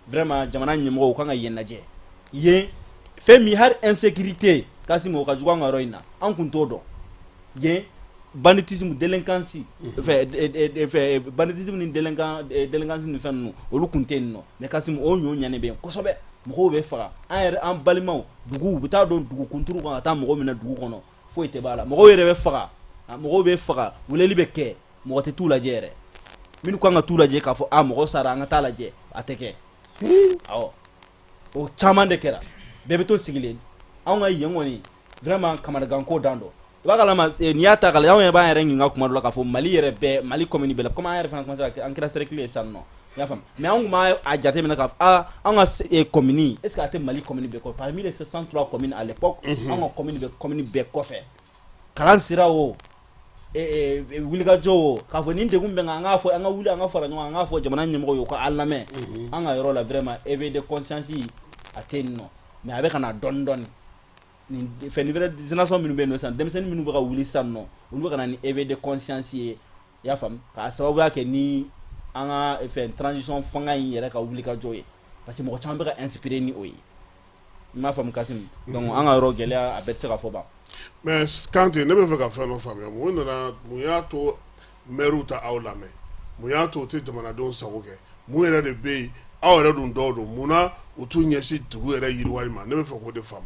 vraiment jamana ɲɛmɔgɔw kan ka yen lajɛ yen fɛn min hali insécurité Kasimu o ka jugu an ka yɔrɔ in na an kun t'o dɔn yen banditisme délinquance fɛ banditisme ni délinquance ni fɛn ninnu olu kun tɛ yen nɔ mais Kasimu o ɲɔ ɲanen bɛ yen kosɛbɛ mɔgɔw bɛ faga an yɛrɛ an balimaw dugu u bɛ taa don dugu kunturu kan ka taa mɔgɔ minɛ dugu kɔnɔ foyi tɛ b'a la mɔgɔw yɛrɛ bɛ faga mɔgɔw bɛ faga weleli bɛ kɛ mɔgɔ tɛ t'u lajɛ yɛrɛ minnu kan ka t'u lajɛ k'a fɔ a mɔgɔ sara an ka taa lajɛ a tɛ kɛ awɔ o caman de kɛra bɛɛ bɛ to sigilen anw ka yen kɔni vraiment kamanaganko dan don i b'a kalama n'i y'a ta k'a lajɛ anw yɛrɛ b'an yɛrɛ ɲininka kuma dɔ la k'a fɔ Mali yɛrɛ bɛɛ Mali commune bɛɛ la comme an yɛrɛ fana commencé an kɛra cercle ye sisan nɔ i y'a faamu mais anw tun b'a jateminɛ k'a fɔ aa anw ka commune est ce que a tɛ Mali commune bɛɛ kɔ parmi les 703 communes à l'époque anw ka commune bɛ commune bɛɛ kɔfɛ kalan sira o wulikajɔ o k'a fɔ nin degun bɛ n kan an k'a fɔ an ka wuli an ka fara ɲɔgɔn kan an k'a fɔ jamana ɲɛmɔgɔw ye u ka an lamɛn an ka yɔrɔ la vraiment éveil de conscience a tɛ yen nɔ mais a bɛ ka na dɔɔni dɔɔni nin fɛn nouvelle génération minnu bɛ yen nɔ sisan denmisɛnnin minnu bɛ ka wuli sisan nɔ olu bɛ ka na ni éveil de conscience ye i y'a faamu k'a sababuya kɛ ni an ka fɛn transition fanga in yɛrɛ ka wulikajɔ ye parce que mɔgɔ caman bɛ ka inspirer ni o ye i m'a faamu Kasimu donc an ka yɔrɔ gɛlɛya a bɛɛ tɛ se ka fɔ ban. Mais Kante ne bɛ fɛ ka fɛn dɔ faamuya mun nana mun y'a to maires tɛ aw lamɛn mun y'a to u tɛ jamanadenw sago kɛ mun yɛrɛ de bɛ yen aw yɛrɛ dun dɔw don munna u t'u ɲɛsin dugu yɛrɛ yiriwali ma ne bɛ fɛ k'o de faamu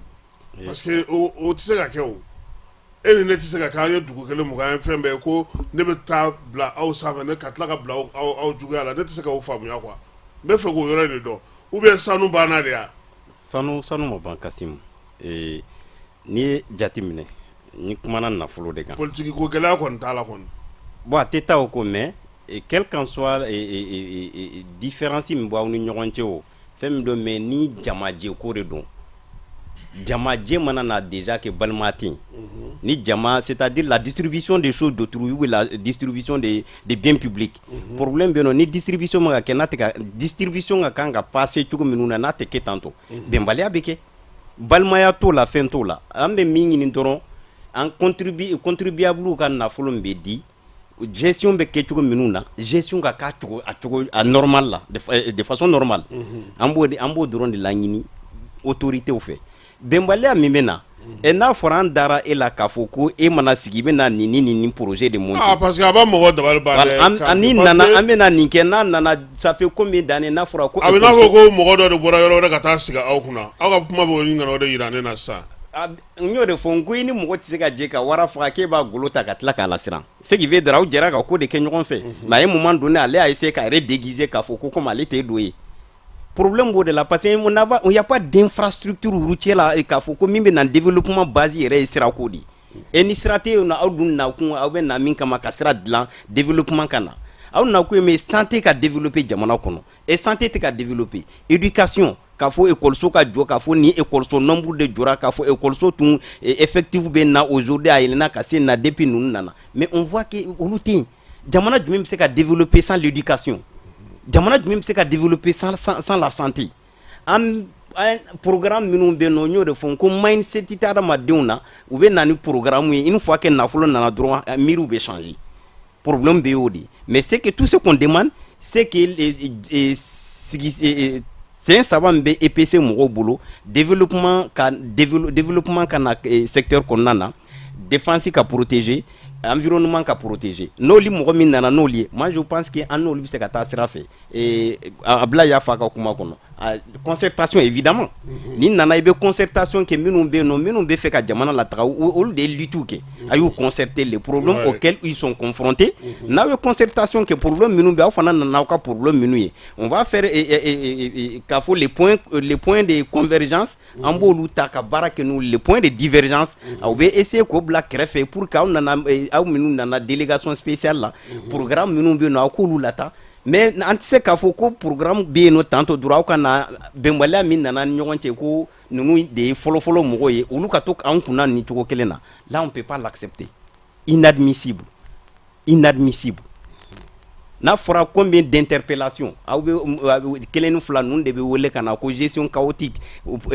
parce que o tɛ se ka kɛ o e ni ne tɛ se ka kɛ an ye dugu kelen mɔgɔ an ye fɛn bɛɛ ye ko ne bɛ taa bila aw sanfɛ ne ka tila ka bila aw juguya la ne tɛ se k'o faamuya quoi n bɛ fɛ k'o yɔrɔ in de dɔn ou bien sanu banna de ya sanu ma ban Kasimu n'i ye jate minɛ ni kumana nafolo de kan politique ko gɛlɛya kɔni t'a la kɔni bon a tɛ taa o ko mais quel qu'en soit différence min b'aw ni ɲɔgɔn cɛ o fɛn min don mais ni jamajɛ ko de don jamajɛ mana na déjà que balima tɛ yen ni jama c'est-à-dire la distribution des choses d'autrui ou la distribution des biens publics problème bɛ yen nɔ ni distribution ma ka kɛ n'a tɛ ka distribution ka kan ka passer cogo minnu na n'a tɛ kɛ tantɔ bɛnbaliya bɛ kɛ balimaya t'o la fɛn t'o la an bɛ min ɲini dɔrɔn an contribuable ka nafolo min bɛ di gestion bɛ kɛ cogo minnu na gestion ka k'a cogo a cogo a normal la de façon normale an b'o dɔrɔn de laɲini autorités fɛ bɛnbaliya min bɛ na ɛ n'a fɔra an dara e la k'a fɔ ko e mana sigi i bɛ na nin ni projet de monter ah parce que a b'a mɔgɔ dabali ban dɛ ni nana an bɛ na nin kɛ n'a nana ça fait combien d'années n'a fɔra ko a bɛ n'a fɔ ko mɔgɔ dɔ de bɔra yɔrɔ wɛrɛ ka taa sigi aw kunna aw ka kuma bɛ o ɲini ka na o de yira ne na sisan. N y'o de fɔ, n ko i ni mɔgɔ tɛ se ka jɛ ka wara faga k'e b'a golo ta ka tila k'a lasiran. Ce qui veut dire aw jɛra ka ko de kɛ ɲɔgɔn fɛ, mais à un moment donné, ale y'a essayé k'a yɛrɛ déguiser k'a fɔ ko comme ale t'e dɔ ye. Problème b'o de la, parce que on a, il y a pas d'infrastructure routière la k'a fɔ ko min bɛ na développement base yɛrɛ ye sirako de ye. Ni sira tɛ yen nɔ, aw dun nakun, aw bɛ na min kama, ka sira dilan, développement ka na. Aw nakun ye min ye, santé ka développer jamana kɔnɔ, et santé tɛ ka développer. Éducation, k'a fɔ école ka jɔ, k'a fɔ ni école nombre de jɔra, k'a fɔ école tun effectif bɛ na, aujourd'hui a yɛlɛnna ka se na depuis ninnu nana, mais on voit que olu tɛ yen. Jamana jumɛn bɛ se ka développer sans l'éducation? Jamana jumɛn bɛ se ka développer sans la santé? An programme minnu bɛ yen nɔ, n y'o de fɔ, ko mindset tɛ adamadenw na. U bɛ na ni programme ye, une fois que nafolo nana dɔrɔn, miiriw bɛ changer. Problème bɛ y'o de. Mais c'est que tout ce qu'on demande, c'est que sigi sen saba min bɛ EPC mɔgɔw bolo, développement ka na secteur kɔnɔna na, défense ka protéger, environnement ka protéger. N'olu mɔgɔ min nana n'olu ye, moi je pense que an n'olu bɛ se ka taa sira fɛ. Abulayi y'a fɔ a ka kuma kɔnɔ, concertation évidemment. Ni nana, i bɛ concertation kɛ. Minnu bɛ yen nɔ, minnu bɛ fɛ ka jamana lataga, olu de ye lutte kɛ, a y'u concerter les problèmes auxquels ils sont confrontés. N'aw ye concertation kɛ, problème minnu bɛ, aw fana nana aw ka problème minnu ye, on va faire k'a fɔ les points de convergence, an b'olu ta ka baara kɛ n'u. Les points de divergence, aw bɛ essayer k'o bila kɛrɛfɛ pour que aw nana, aw minnu nana délégation spéciale la, programme minnu bɛ yen nɔ, aw k'olu lata. Mais an tɛ se k'a fɔ ko programme bɛ yen nɔ tantôt dɔrɔn, aw ka na bɛnbaliya min nana ni ɲɔgɔn cɛ, ko ninnu de ye fɔlɔfɔlɔ mɔgɔw ye, olu ka to k'an kunna nin cogo kelen na. Là, on peut pas l'accepter. Inadmissible, inadmissible. N'a fɔra combien d'interpellation, aw bɛ kelen ni fila ninnu de bɛ wele ka na ko gestion chaotique,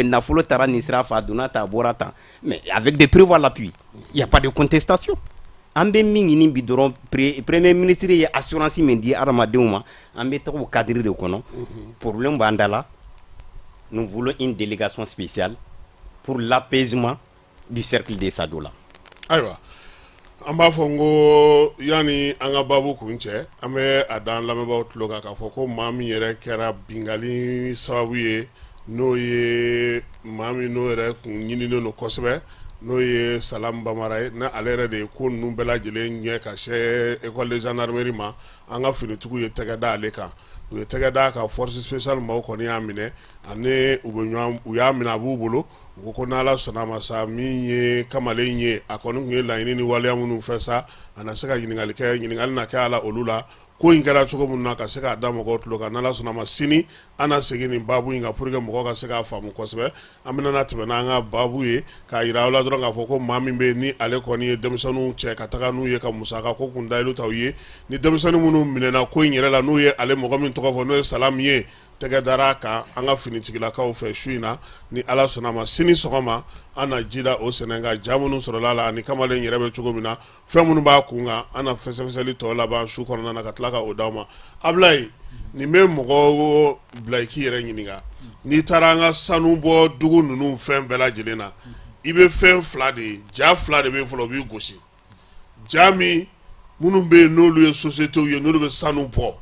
nafolo taara nin sira fɛ, a donna tan, a bɔra tan, mais avec des preuves à l'appui, il y a pas de contestation. An bɛ min ɲini bi dɔrɔn, premier ministre ye assurance min di adamadenw ma, an bɛ taga o cadre de kɔnɔ. Problème b'an da la. Nous voulons une délégation spéciale pour l'apaisement du cercle de Sadola. Ayiwa, an b'a fɔ n ko yanni an ka baabu kun cɛ, an bɛ a da an lamɛnbaaw tulo kan k'a fɔ ko maa min yɛrɛ kɛra bingali sababu ye, n'o ye maa min n'o yɛrɛ kun ɲininen don kosɛbɛ, n'o ye Salam Bamara ye, n'ale yɛrɛ de ye ko ninnu bɛɛ lajɛlen ɲɛ ka se école de gendarmerie ma. An ka finitigiw ye tɛgɛ da ale kan, u ye tɛgɛ da kan. Force spéciale maaw kɔni y'a minɛ, ani u bɛ ɲɔgɔn, u y'a minɛ, a b'u bolo. U ko ko n'Ala sɔnna a ma sa, min ye kamalen ye, a kɔni tun ye laɲini ni waleya minnu fɛ sa, a na se ka ɲininkali kɛ, ɲininkali na kɛ a la olu la, ko in kɛra cogo min na, ka se k'a da mɔgɔw tulo kan. N'Ala sɔnna a ma, sini an na segin nin baabu in kan pour que mɔgɔw ka se k'a faamu kosɛbɛ. An bɛna tɛmɛ n'an ka baabu ye k'a yira aw la dɔrɔn k'a fɔ ko maa min bɛ yen, ni ale kɔni ye denmisɛnninw cɛ ka taga n'u ye ka musaka ko kun dayilu ta u ye, ni denmisɛnnin minnu minɛna ko in yɛrɛ la, n'u ye ale mɔgɔ min tɔgɔ fɔ, n'o ye Salam ye, tɛgɛ dara a kan an ka finitigilakaw fɛ su in na. Ni Ala sɔnna a ma, sini sɔgɔma an na ji da o sɛnɛ kan, ja minnu sɔrɔla la ani kamalen yɛrɛ bɛ cogo min na, fɛn minnu b'a kun kan, an na fɛsɛfɛsɛli tɔ laban su kɔnɔna na ka tila ka o d'aw ma. Abulayi, nin bɛ mɔgɔ bila i k'i yɛrɛ ɲininka. N'i taara an ka sanu bɔ dugu ninnu fɛn bɛɛ lajɛlen na, i bɛ fɛn fila de ye, ja fila de bɛ yen fɔlɔ, u b'i gosi. Ja min minnu bɛ yen, n'olu ye sociétés ye, n'olu bɛ sanu bɔ,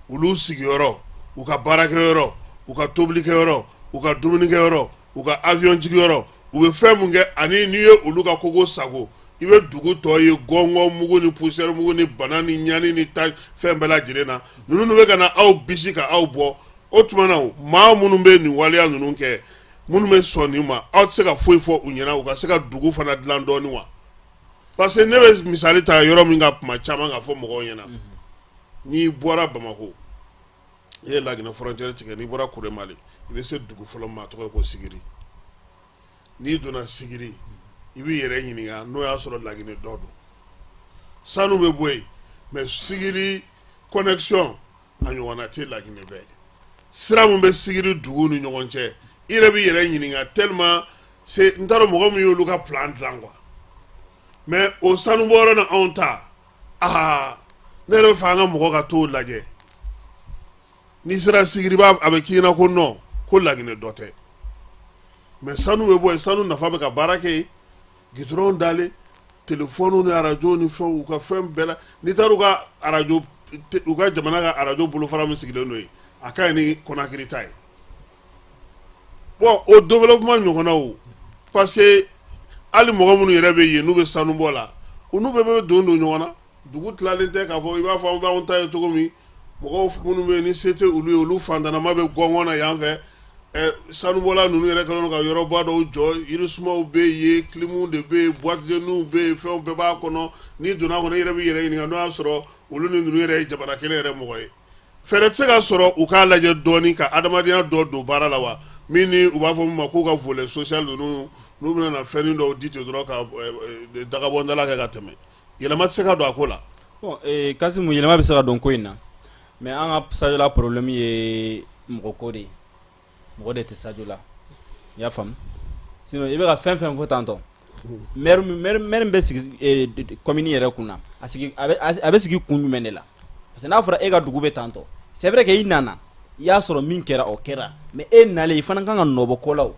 olu sigiyɔrɔ, u ka baarakɛyɔrɔ, u ka tobilikɛyɔrɔ, u ka dumunikɛyɔrɔ, u ka avion jigiyɔrɔ, u bɛ fɛn mun kɛ, ani n'i ye olu ka koko sago, i bɛ dugu tɔ ye gɔngɔn mugu ni poussière mugu ni bana ni ɲani ni ta fɛn bɛɛ lajɛlen na. Ninnu bɛ ka na aw bisi ka aw bɔ. O tuma na, maa minnu bɛ nin waleya ninnu kɛ, minnu bɛ sɔn nin ma, aw tɛ se ka foyi fɔ u ɲɛna u ka se ka dugu fana dilan dɔɔnin wa? Parce que ne bɛ misali ta yɔrɔ min ka kuma caman ka fɔ mɔgɔw ɲɛna, n'i bɔra Bamakɔ, i ye Laginɛ frontière tigɛ, n'i bɔra Kuremale, i bɛ se dugu fɔlɔ min ma, a tɔgɔ ye ko Sigiri. N'i donna Sigiri, i b'i yɛrɛ ɲininka n'o y'a sɔrɔ Laginɛ dɔ don. Sanu bɛ bɔ yen, mais Sigiri connexion a ɲɔgɔnna tɛ Laginɛ bɛɛ. Sira min bɛ Sigiri dugu ni ɲɔgɔn cɛ, i yɛrɛ b'i yɛrɛ ɲininka tellement c'est, n t'a dɔn mɔgɔ min y'olu ka plan dilan quoi. Mais o sanubɔyɔrɔ ni anw ta, aa, ne yɛrɛ bɛ fɛ an ka mɔgɔ ka t'o lajɛ. N'i sera Sigiri, b'a a bɛ k'i ɲɛna ko non, ko Laginɛ dɔ tɛ, mais sanu bɛ bɔ yen, sanu nafa bɛ ka baara kɛ yen, goudron dalen, téléphone ni arajo ni fɛnw, u ka fɛn bɛɛ la. N'i taara u ka arajo, u ka jamana ka arajo bolofara min sigilen don yen, a ka ɲi ni Conakry ta ye. Bon, o développement ɲɔgɔnnaw, parce que Hali mɔgɔ minnu yɛrɛ bɛ yen n'u bɛ sanubɔ la, u n'u bɛɛ bɛ don don ɲɔgɔn na. Dugu tilalen tɛ k'a fɔ i b'a fɔ an b'anw ta ye cogo min, mɔgɔw minnu bɛ yen ni se tɛ olu ye, olu fantanama bɛ gɔngɔn na yan fɛ. Sanubɔla ninnu yɛrɛ kɛlen don ka yɔrɔba dɔw jɔ, yirisumaw bɛ yen, clim de bɛ yen, boîte de nuit bɛ yen, fɛnw bɛɛ b'a kɔnɔ. N'i donna a kɔnɔ, i yɛrɛ b'i yɛrɛ ɲininka n'o y'a sɔrɔ olu ni ninnu yɛrɛ ye jamana kelen yɛrɛ mɔgɔ ye. Fɛɛrɛ tɛ se ka sɔrɔ u k'a lajɛ dɔɔni ka adamadenya dɔ don baara la wa, min ni u b'a fɔ min ma k'u ka volet social ninnu, n'u bɛna na fɛnnin dɔw di ten dɔrɔn ka dagabɔndala kɛ ka tɛmɛ? Yɛlɛma tɛ se ka don a ko la? Bon, Kasimu, yɛlɛma bɛ se ka don ko in na, mais an ka Sadiola problème ye mɔgɔ ko de ye. Mɔgɔ de tɛ Sadiola, i y'a faamu? Sinon i bɛ ka fɛn fɛn fɔ tantɔ, maire min bɛ sigi commune yɛrɛ kun na, a bɛ sigi kun jumɛn de la? Parce que n'a fɔra e ka dugu bɛ tantɔ, c'est vrai que i nana i y'a sɔrɔ min kɛra, o kɛra, mais e nalen, i fana kan ka nɔbɔ ko la. O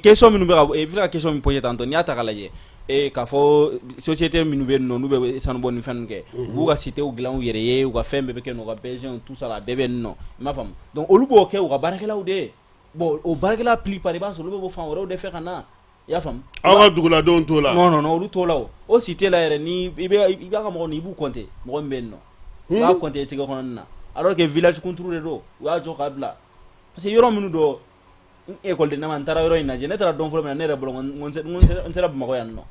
question minnu bɛ ka, i filɛ ka question min posé tantɔ, n'i y'a ta k'a lajɛ, k'a fɔ société minnu bɛ yen nɔ, n'u bɛ sanubɔ ni fɛn ninnu kɛ, u b'u ka cités dilan u yɛrɛ ye, u ka fɛn bɛɛ bɛ kɛ yen nɔ, u ka besoin, tout ça la, a bɛɛ bɛ yen nɔ, i m'a faamu? Donc olu b'o kɛ u ka baarakɛlaw de ye. Bon, o baarakɛla plupart, i b'a sɔrɔ olu bɛ bɔ fan wɛrɛw de fɛ ka na, i y'a faamu? Aw ka duguladenw t'o la? Non, non, non, olu t'o la. O cité la yɛrɛ, ni i bɛ i b'a ka mɔgɔ, i b'u compter, mɔgɔ min bɛ yen nɔ, i b'a compter i tɛgɛ kɔnɔna na, alors que village kunturu de don, u y'a jɔ k'a bila. Parce que yɔrɔ minnu don, école nama, n taara yɔrɔ in lajɛ, ne taara dɔn fɔlɔ min na, ne yɛrɛ bolo n sera Bamakɔ yan nɔ,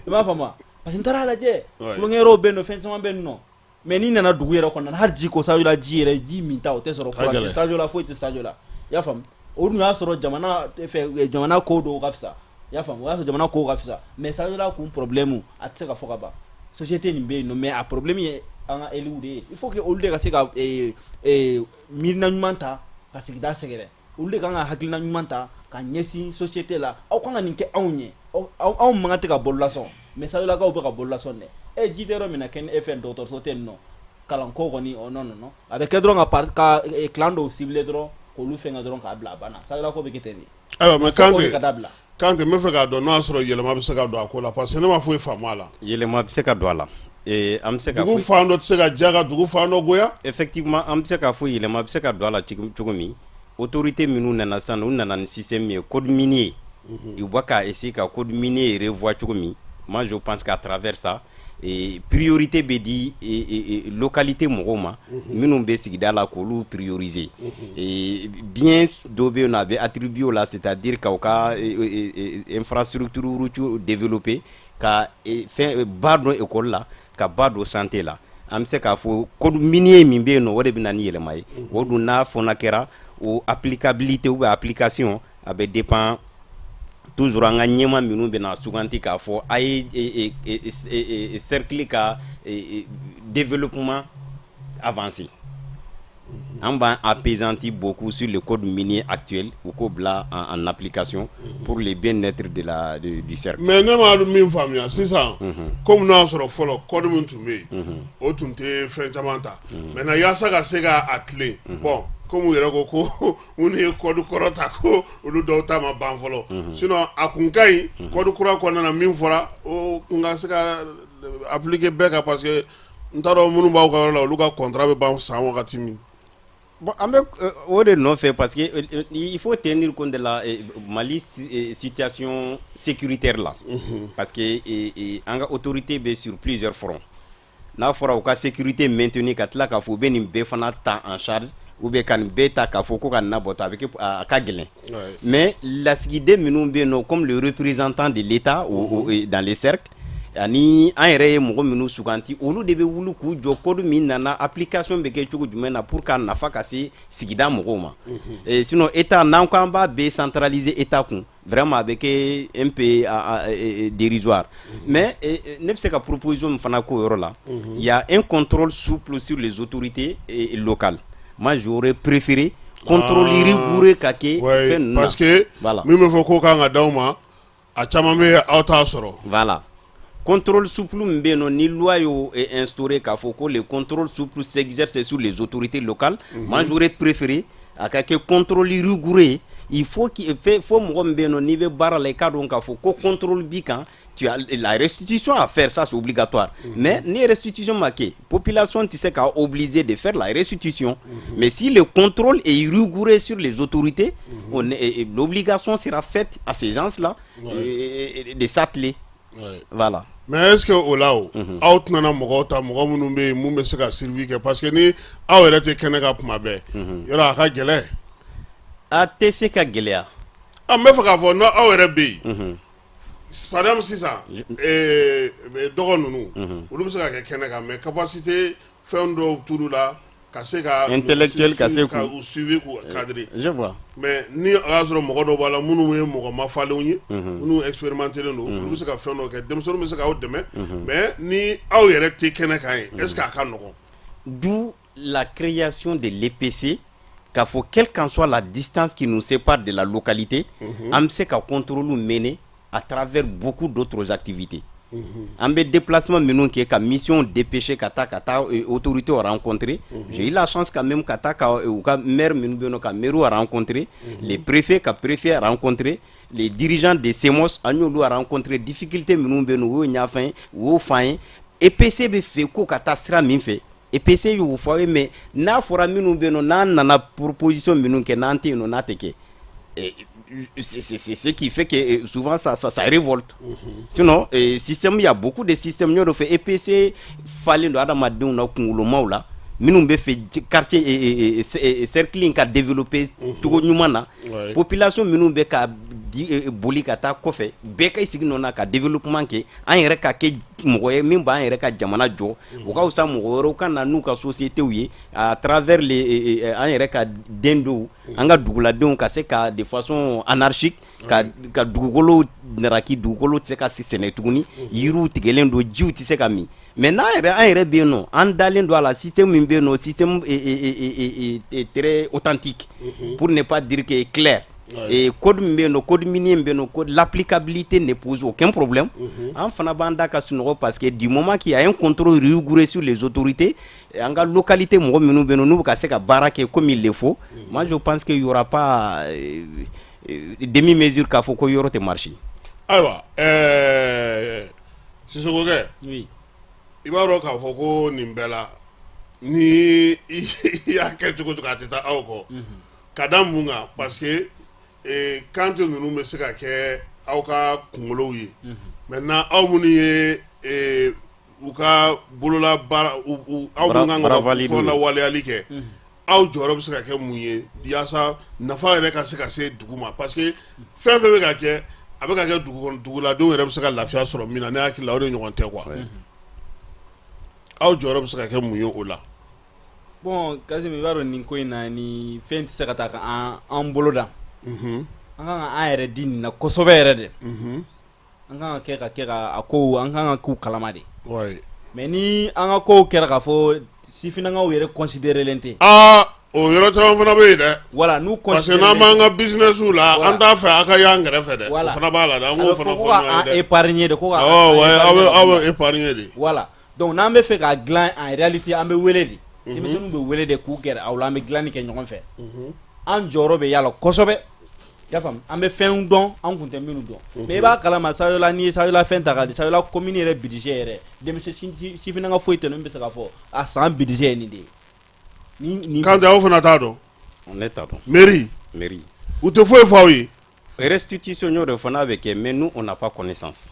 i m'a faamu? Parce que n taara lajɛ, tulonkɛ yɔrɔw bɛ yen nɔ, fɛn caman bɛ yen nɔ. Mais n'i nana dugu yɛrɛ kɔnɔna na, hali ji ko, Sadiola ji yɛrɛ, ji min ta o tɛ sɔrɔ, courant tɛ Sadiola, foyi tɛ Sadiola, i y'a faamu? O dun y'a sɔrɔ jamana fɛ, jamana ko dɔw ka fisa, i y'a faamu? O y'a sɔrɔ jamana kow ka fisa, mais Sadiola kun problème a tɛ se ka fɔ ka ban. Société nin bɛ yen nɔ, mais a problème ye an ka élus de ye. Il faut que olu de ka se ka miirina ɲuman ta ka sigida sɛgɛrɛ. Olu de kan ka hakilina ɲuman ta ka ɲɛsin société la. Aw kan ka nin kɛ anw ye, anw man kan tɛ ka bololasɔn, mais Sadiolakaw bɛ ka bololasɔn dɛ. E ji tɛ yɔrɔ min na, kɛ e fɛn, dɔgɔtɔrɔso tɛ yen nɔ, kalanko kɔni, non, non, non, a bɛ kɛ dɔrɔn ka clan dɔw cibler dɔrɔn, k'olu fɛngɛ dɔrɔn k'a bila, a banna. Sadiola ko bɛ kɛ ten de. Ayiwa, mais Fo o de ka dabila. Kante, n bɛ fɛ k'a dɔn n'o y'a sɔrɔ yɛlɛma bɛ se ka don a ko la, parce que ne ma foyi faamu a la. Yɛlɛma bɛ se ka don a la. An bɛ se ka dugu fan dɔ tɛ se ka diya ka dugu fan dɔ goya. Effectivement, an bɛ se k'a fɔ yɛlɛma bɛ se ka don a la cogo min, autorité minnu nana sisan, u nana ni système min ye, code minier, u bɛ ka essayer ka code minier revoir cogo min, moi je pense qu'à travers ça, priorité bɛ di localité mɔgɔw ma minnu bɛ sigida la, k'olu prioriser. Bien dɔ bɛ yen nɔ, a bɛ attribuer o la, c'est-à-dire k'aw ka infrastructure routière développer, ka fɛn ba don école la, ka ba don santé la. An bɛ se k'a fɔ code minier min bɛ yen nɔ, o de bɛ na ni yɛlɛma ye. O dun n'a fɔna kɛra, o applicabilité ou bien application, a bɛ dépend toujours an ka ɲɛma minnu bɛna suganti k'a fɔ a ye cercle ka développement avancé. An b'an appesantir beaucoup sur le code minier actuel, u k'o bila en application pour le bien-être de la du cercle. Mais ne ma min faamuya sisan, komi n'o y'a sɔrɔ fɔlɔ code min tun bɛ yen, o tun tɛ fɛn caman ta. Maintenant, yaasa ka se ka a tilen, bon, komi u yɛrɛ ko ko minnu ye code kɔrɔ ta, ko olu dɔw ta ma ban fɔlɔ, sinon a kun ka ɲi code kura kɔnɔna na min fɔra, o kun ka se ka appliquer bɛɛ kan, parce que n t'a dɔn minnu b'aw ka yɔrɔ la, olu ka contrat bɛ ban san wagati min. Bon, an bɛ o de nɔfɛ, parce que il faut tenir compte de la Mali situation sécuritaire la, parce que an ka autorité bɛ sur plusieurs fronts. N'a fɔra u ka sécurité maintenir, ka tila k'a fɔ u bɛ nin bɛɛ fana ta en charge, ou bien ka nin bɛɛ ta k'a fɔ ko ka nin nabɔtɔ, a bɛ kɛ a ka gɛlɛn. Mais lasigiden minnu bɛ yen nɔ, comme le représentant de l'État dans les cercles, ani an yɛrɛ ye mɔgɔ minnu suganti, olu de bɛ wuli k'u jɔ code min nana, application bɛ kɛ cogo jumɛn na pour ka nafa ka se sigida mɔgɔw ma. Sinon État, n'an ko an b'a bɛɛ centraliser État kun, vraiment a bɛ kɛ un peu dérisoire. Mais ne bɛ se ka proposition min fana k'o yɔrɔ la, il y a un contrôle souple sur les autorités locales. Moi, j'aurais préféré contrôle rigoureux ka kɛ fɛn ninnu na. Parce que min bɛ fɔ k'o kan ka d'aw ma, a caman bɛ aw t'a sɔrɔ. Voilà, contrôle souple min bɛ yen nɔ, ni loi y'o instauré k'a fɔ ko le contrôle souple s'exerce sur les autorités locales, moi j'aurais préféré a ka kɛ contrôle rigoureux ye. Il faut qu'il fo mɔgɔ min bɛ yen nɔ, n'i bɛ baara la, i k'a dɔn k'a fɔ ko contrôle b'i kan. Tu as la restitution à faire, ça c'est obligatoire. Mais ni restitution ma kɛ, population tɛ se k'a obligé de faire la restitution. Mais si le contrôle est rigoureux sur les autorités, l'obligation sera faite à ces gens-là de s'atteler. Voilà. Mais est ce que o la, o aw tɛna mɔgɔw ta, mɔgɔ minnu bɛ yen mun bɛ se ka suivi kɛ? Parce que ni aw yɛrɛ tɛ kɛnɛ kan kuma bɛɛ, yɔrɔ a ka gɛlɛn. A tɛ se ka gɛlɛya. An bɛ fɛ k'a fɔ n'aw yɛrɛ bɛ yen, par exemple sisan, dɔgɔ ninnu, olu bɛ se ka kɛ kɛnɛ kan, mais capacité fɛn dɔw t'olu la ka se ka intellectuel ka se ka u suivi, k'u cadrer. Je vois. Mais ni a y'a sɔrɔ mɔgɔ dɔw b'a la minnu ye mɔgɔ mafalenw ye, minnu expérimenté don, olu bɛ se ka fɛn dɔw kɛ, denmisɛnninw bɛ se k'aw dɛmɛ. Mais ni aw yɛrɛ tɛ kɛnɛ kan ye, est ce que a ka nɔgɔn? D'où la création de l'EPC, k'a fɔ quelle qu'en soit la distance qui nous sépare de la localité, an bɛ se ka contrôle mener à travers beaucoup d'autres activités. An bɛ déplacement minnu kɛ, ka mission dépêcher ka taa autorités rencontrer. J'ai eu la chance quand même ka taa ka u ka maire minnu bɛ yen nɔ, ka maire rencontrer, les préfets, ka préfet rencontrer, les dirigeants des CEMOS, an y'olu rencontrer. Difficulté minnu bɛ yen nɔ, u y'o ɲɛfɔ an ye, u y'o fɔ an ye. EPC bɛ fɛ ko ka taa sira min fɛ, EPC y'o fɔ aw ye. Mais n'a fɔra minnu bɛ yen nɔ, n'an nana proposition minnu kɛ, n'an tɛ yen nɔ, n'a tɛ kɛ, c'est ce qui fait que souvent ça révolte. Sinon, système, il y a beaucoup de systèmes. N y'o de fɔ, EPC falen don adamadenw na, kunkolomaw la, minnu bɛ fɛ quartier, cercle in ka développer cogo ɲuman na. Population minnu bɛ ka boli ka taa kɔfɛ, bɛɛ ka i sigi nɔ na ka développement kɛ, an yɛrɛ ka kɛ mɔgɔ ye min b'an yɛrɛ ka jamana jɔ. O ka fisa mɔgɔ wɛrɛw ka na n'u ka sociétés ye à travers les an yɛrɛ ka den dɔw, an ka duguladenw, ka se ka de façon anarchique ka dugukolo naraki. Dugukolo tɛ se ka sɛnɛ tuguni, yiriw tigɛlen don, jiw tɛ se ka min. Mais n'an yɛrɛ, an yɛrɛ bɛ yen nɔ, an dalen don a la, système min bɛ yen nɔ, système est très authentique, pour ne pas dire que clair. Et code min bɛ yen nɔ, code minier min bɛ yen nɔ, code l'applicabilité ne pose aucun problème. An fana b'an da ka sunɔgɔ, parce que du moment qu'il y a un contrôle rigoureux sur les autorités, an ka localité mɔgɔ minnu bɛ yen nɔ, n'u bɛ ka se ka baara kɛ comme il le faut, moi je pense que il y aura pas demi mesure k'a fɔ ko yɔrɔ tɛ marcher. Ayiwa, Sisokokɛ. Oui. I b'a dɔn k'a fɔ ko nin bɛɛ la, ni i y'a kɛ cogo cogo, a tɛ taa aw kɔ. Ka da mun kan? Parce que Kante ninnu bɛ se ka kɛ aw ka kunkolow ye. Maintenant, aw minnu ye u ka bolola baara, aw minnu kan ka fɛnw lawaleyali kɛ, aw jɔyɔrɔ bɛ se ka kɛ mun ye yaasa nafa yɛrɛ ka se ka se dugu ma? Parce que fɛn fɛn bɛ ka kɛ, a bɛ ka kɛ dugu kɔnɔ, duguladenw yɛrɛ bɛ se ka lafiya sɔrɔ min na, ne hakili la, o de ɲɔgɔn tɛ quoi. Aw jɔyɔrɔ bɛ se ka kɛ mun ye o la? Bon, Kassim, i b'a dɔn nin ko in na, ni fɛn tɛ se ka taa ka an bolo da. An kan ka an yɛrɛ di nin na kosɛbɛ yɛrɛ de. An kan ka kɛ ka kɛ ka a kow, an kan ka k'u kalama de. Mais ni an ka kow kɛra k'a fɔ sifinnakaw yɛrɛ considéré len tɛ. Aa, o yɔrɔ caman fana bɛ yen dɛ. Voilà, n'u Parce que n'an b'an ka business la, an t'a fɛ a ka y'an kɛrɛfɛ dɛ. O fana b'a la dɛ, an k'o fana fɔ ɲɔgɔn ye dɛ. Épargner de ko ka. Awɔ, aw bɛ épargner de. Voilà, donc n'an bɛ fɛ k'a dilan, en réalité an bɛ wele de. Denmisɛnninw bɛ wele de k'u gɛrɛ aw la, an bɛ dilanni kɛ ɲɔgɔn fɛ. An jɔyɔrɔ bɛ y'a la kosɛbɛ. I y'a faamu, an bɛ fɛnw dɔn, an kun tɛ minnu dɔn. Mais i b'a kalama, Sayola, n'i ye Sayola fɛn ta k'a di, Sayola commune yɛrɛ budget yɛrɛ, denmisɛn sifinnaka foyi tɛ min bɛ se k'a fɔ a san budget ye nin de ye. Ni Kante, aw fana t'a dɔn? Ne t'a dɔn. Mairie. Mairie. U tɛ foyi fɔ aw ye? Restitution, y'o de fɔ, n'a bɛ kɛ, mais nous on n'a pas connaissance.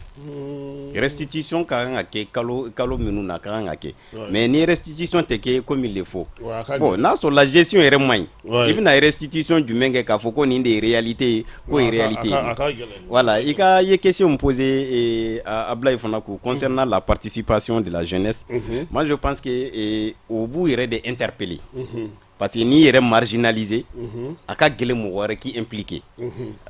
Restitution ka kan ka kɛ kalo kalo minnu na, ka kan ka kɛ, mais ni restitution tɛ kɛ comme il le faut, bon, n'a sɔrɔ la gestion yɛrɛ man ɲi, i bɛna restitution jumɛn kɛ k'a fɔ ko nin de ye réalité ye, ko ye réalité ye? Voilà, i ka i ye question min poser Ablaye fana ko concernant la participation de la jeunesse, moi je pense que o b'u yɛrɛ de interpeller, parce que n'i yɛrɛ marginalisé, a ka gɛlɛn mɔgɔ wɛrɛ k'i impliqué.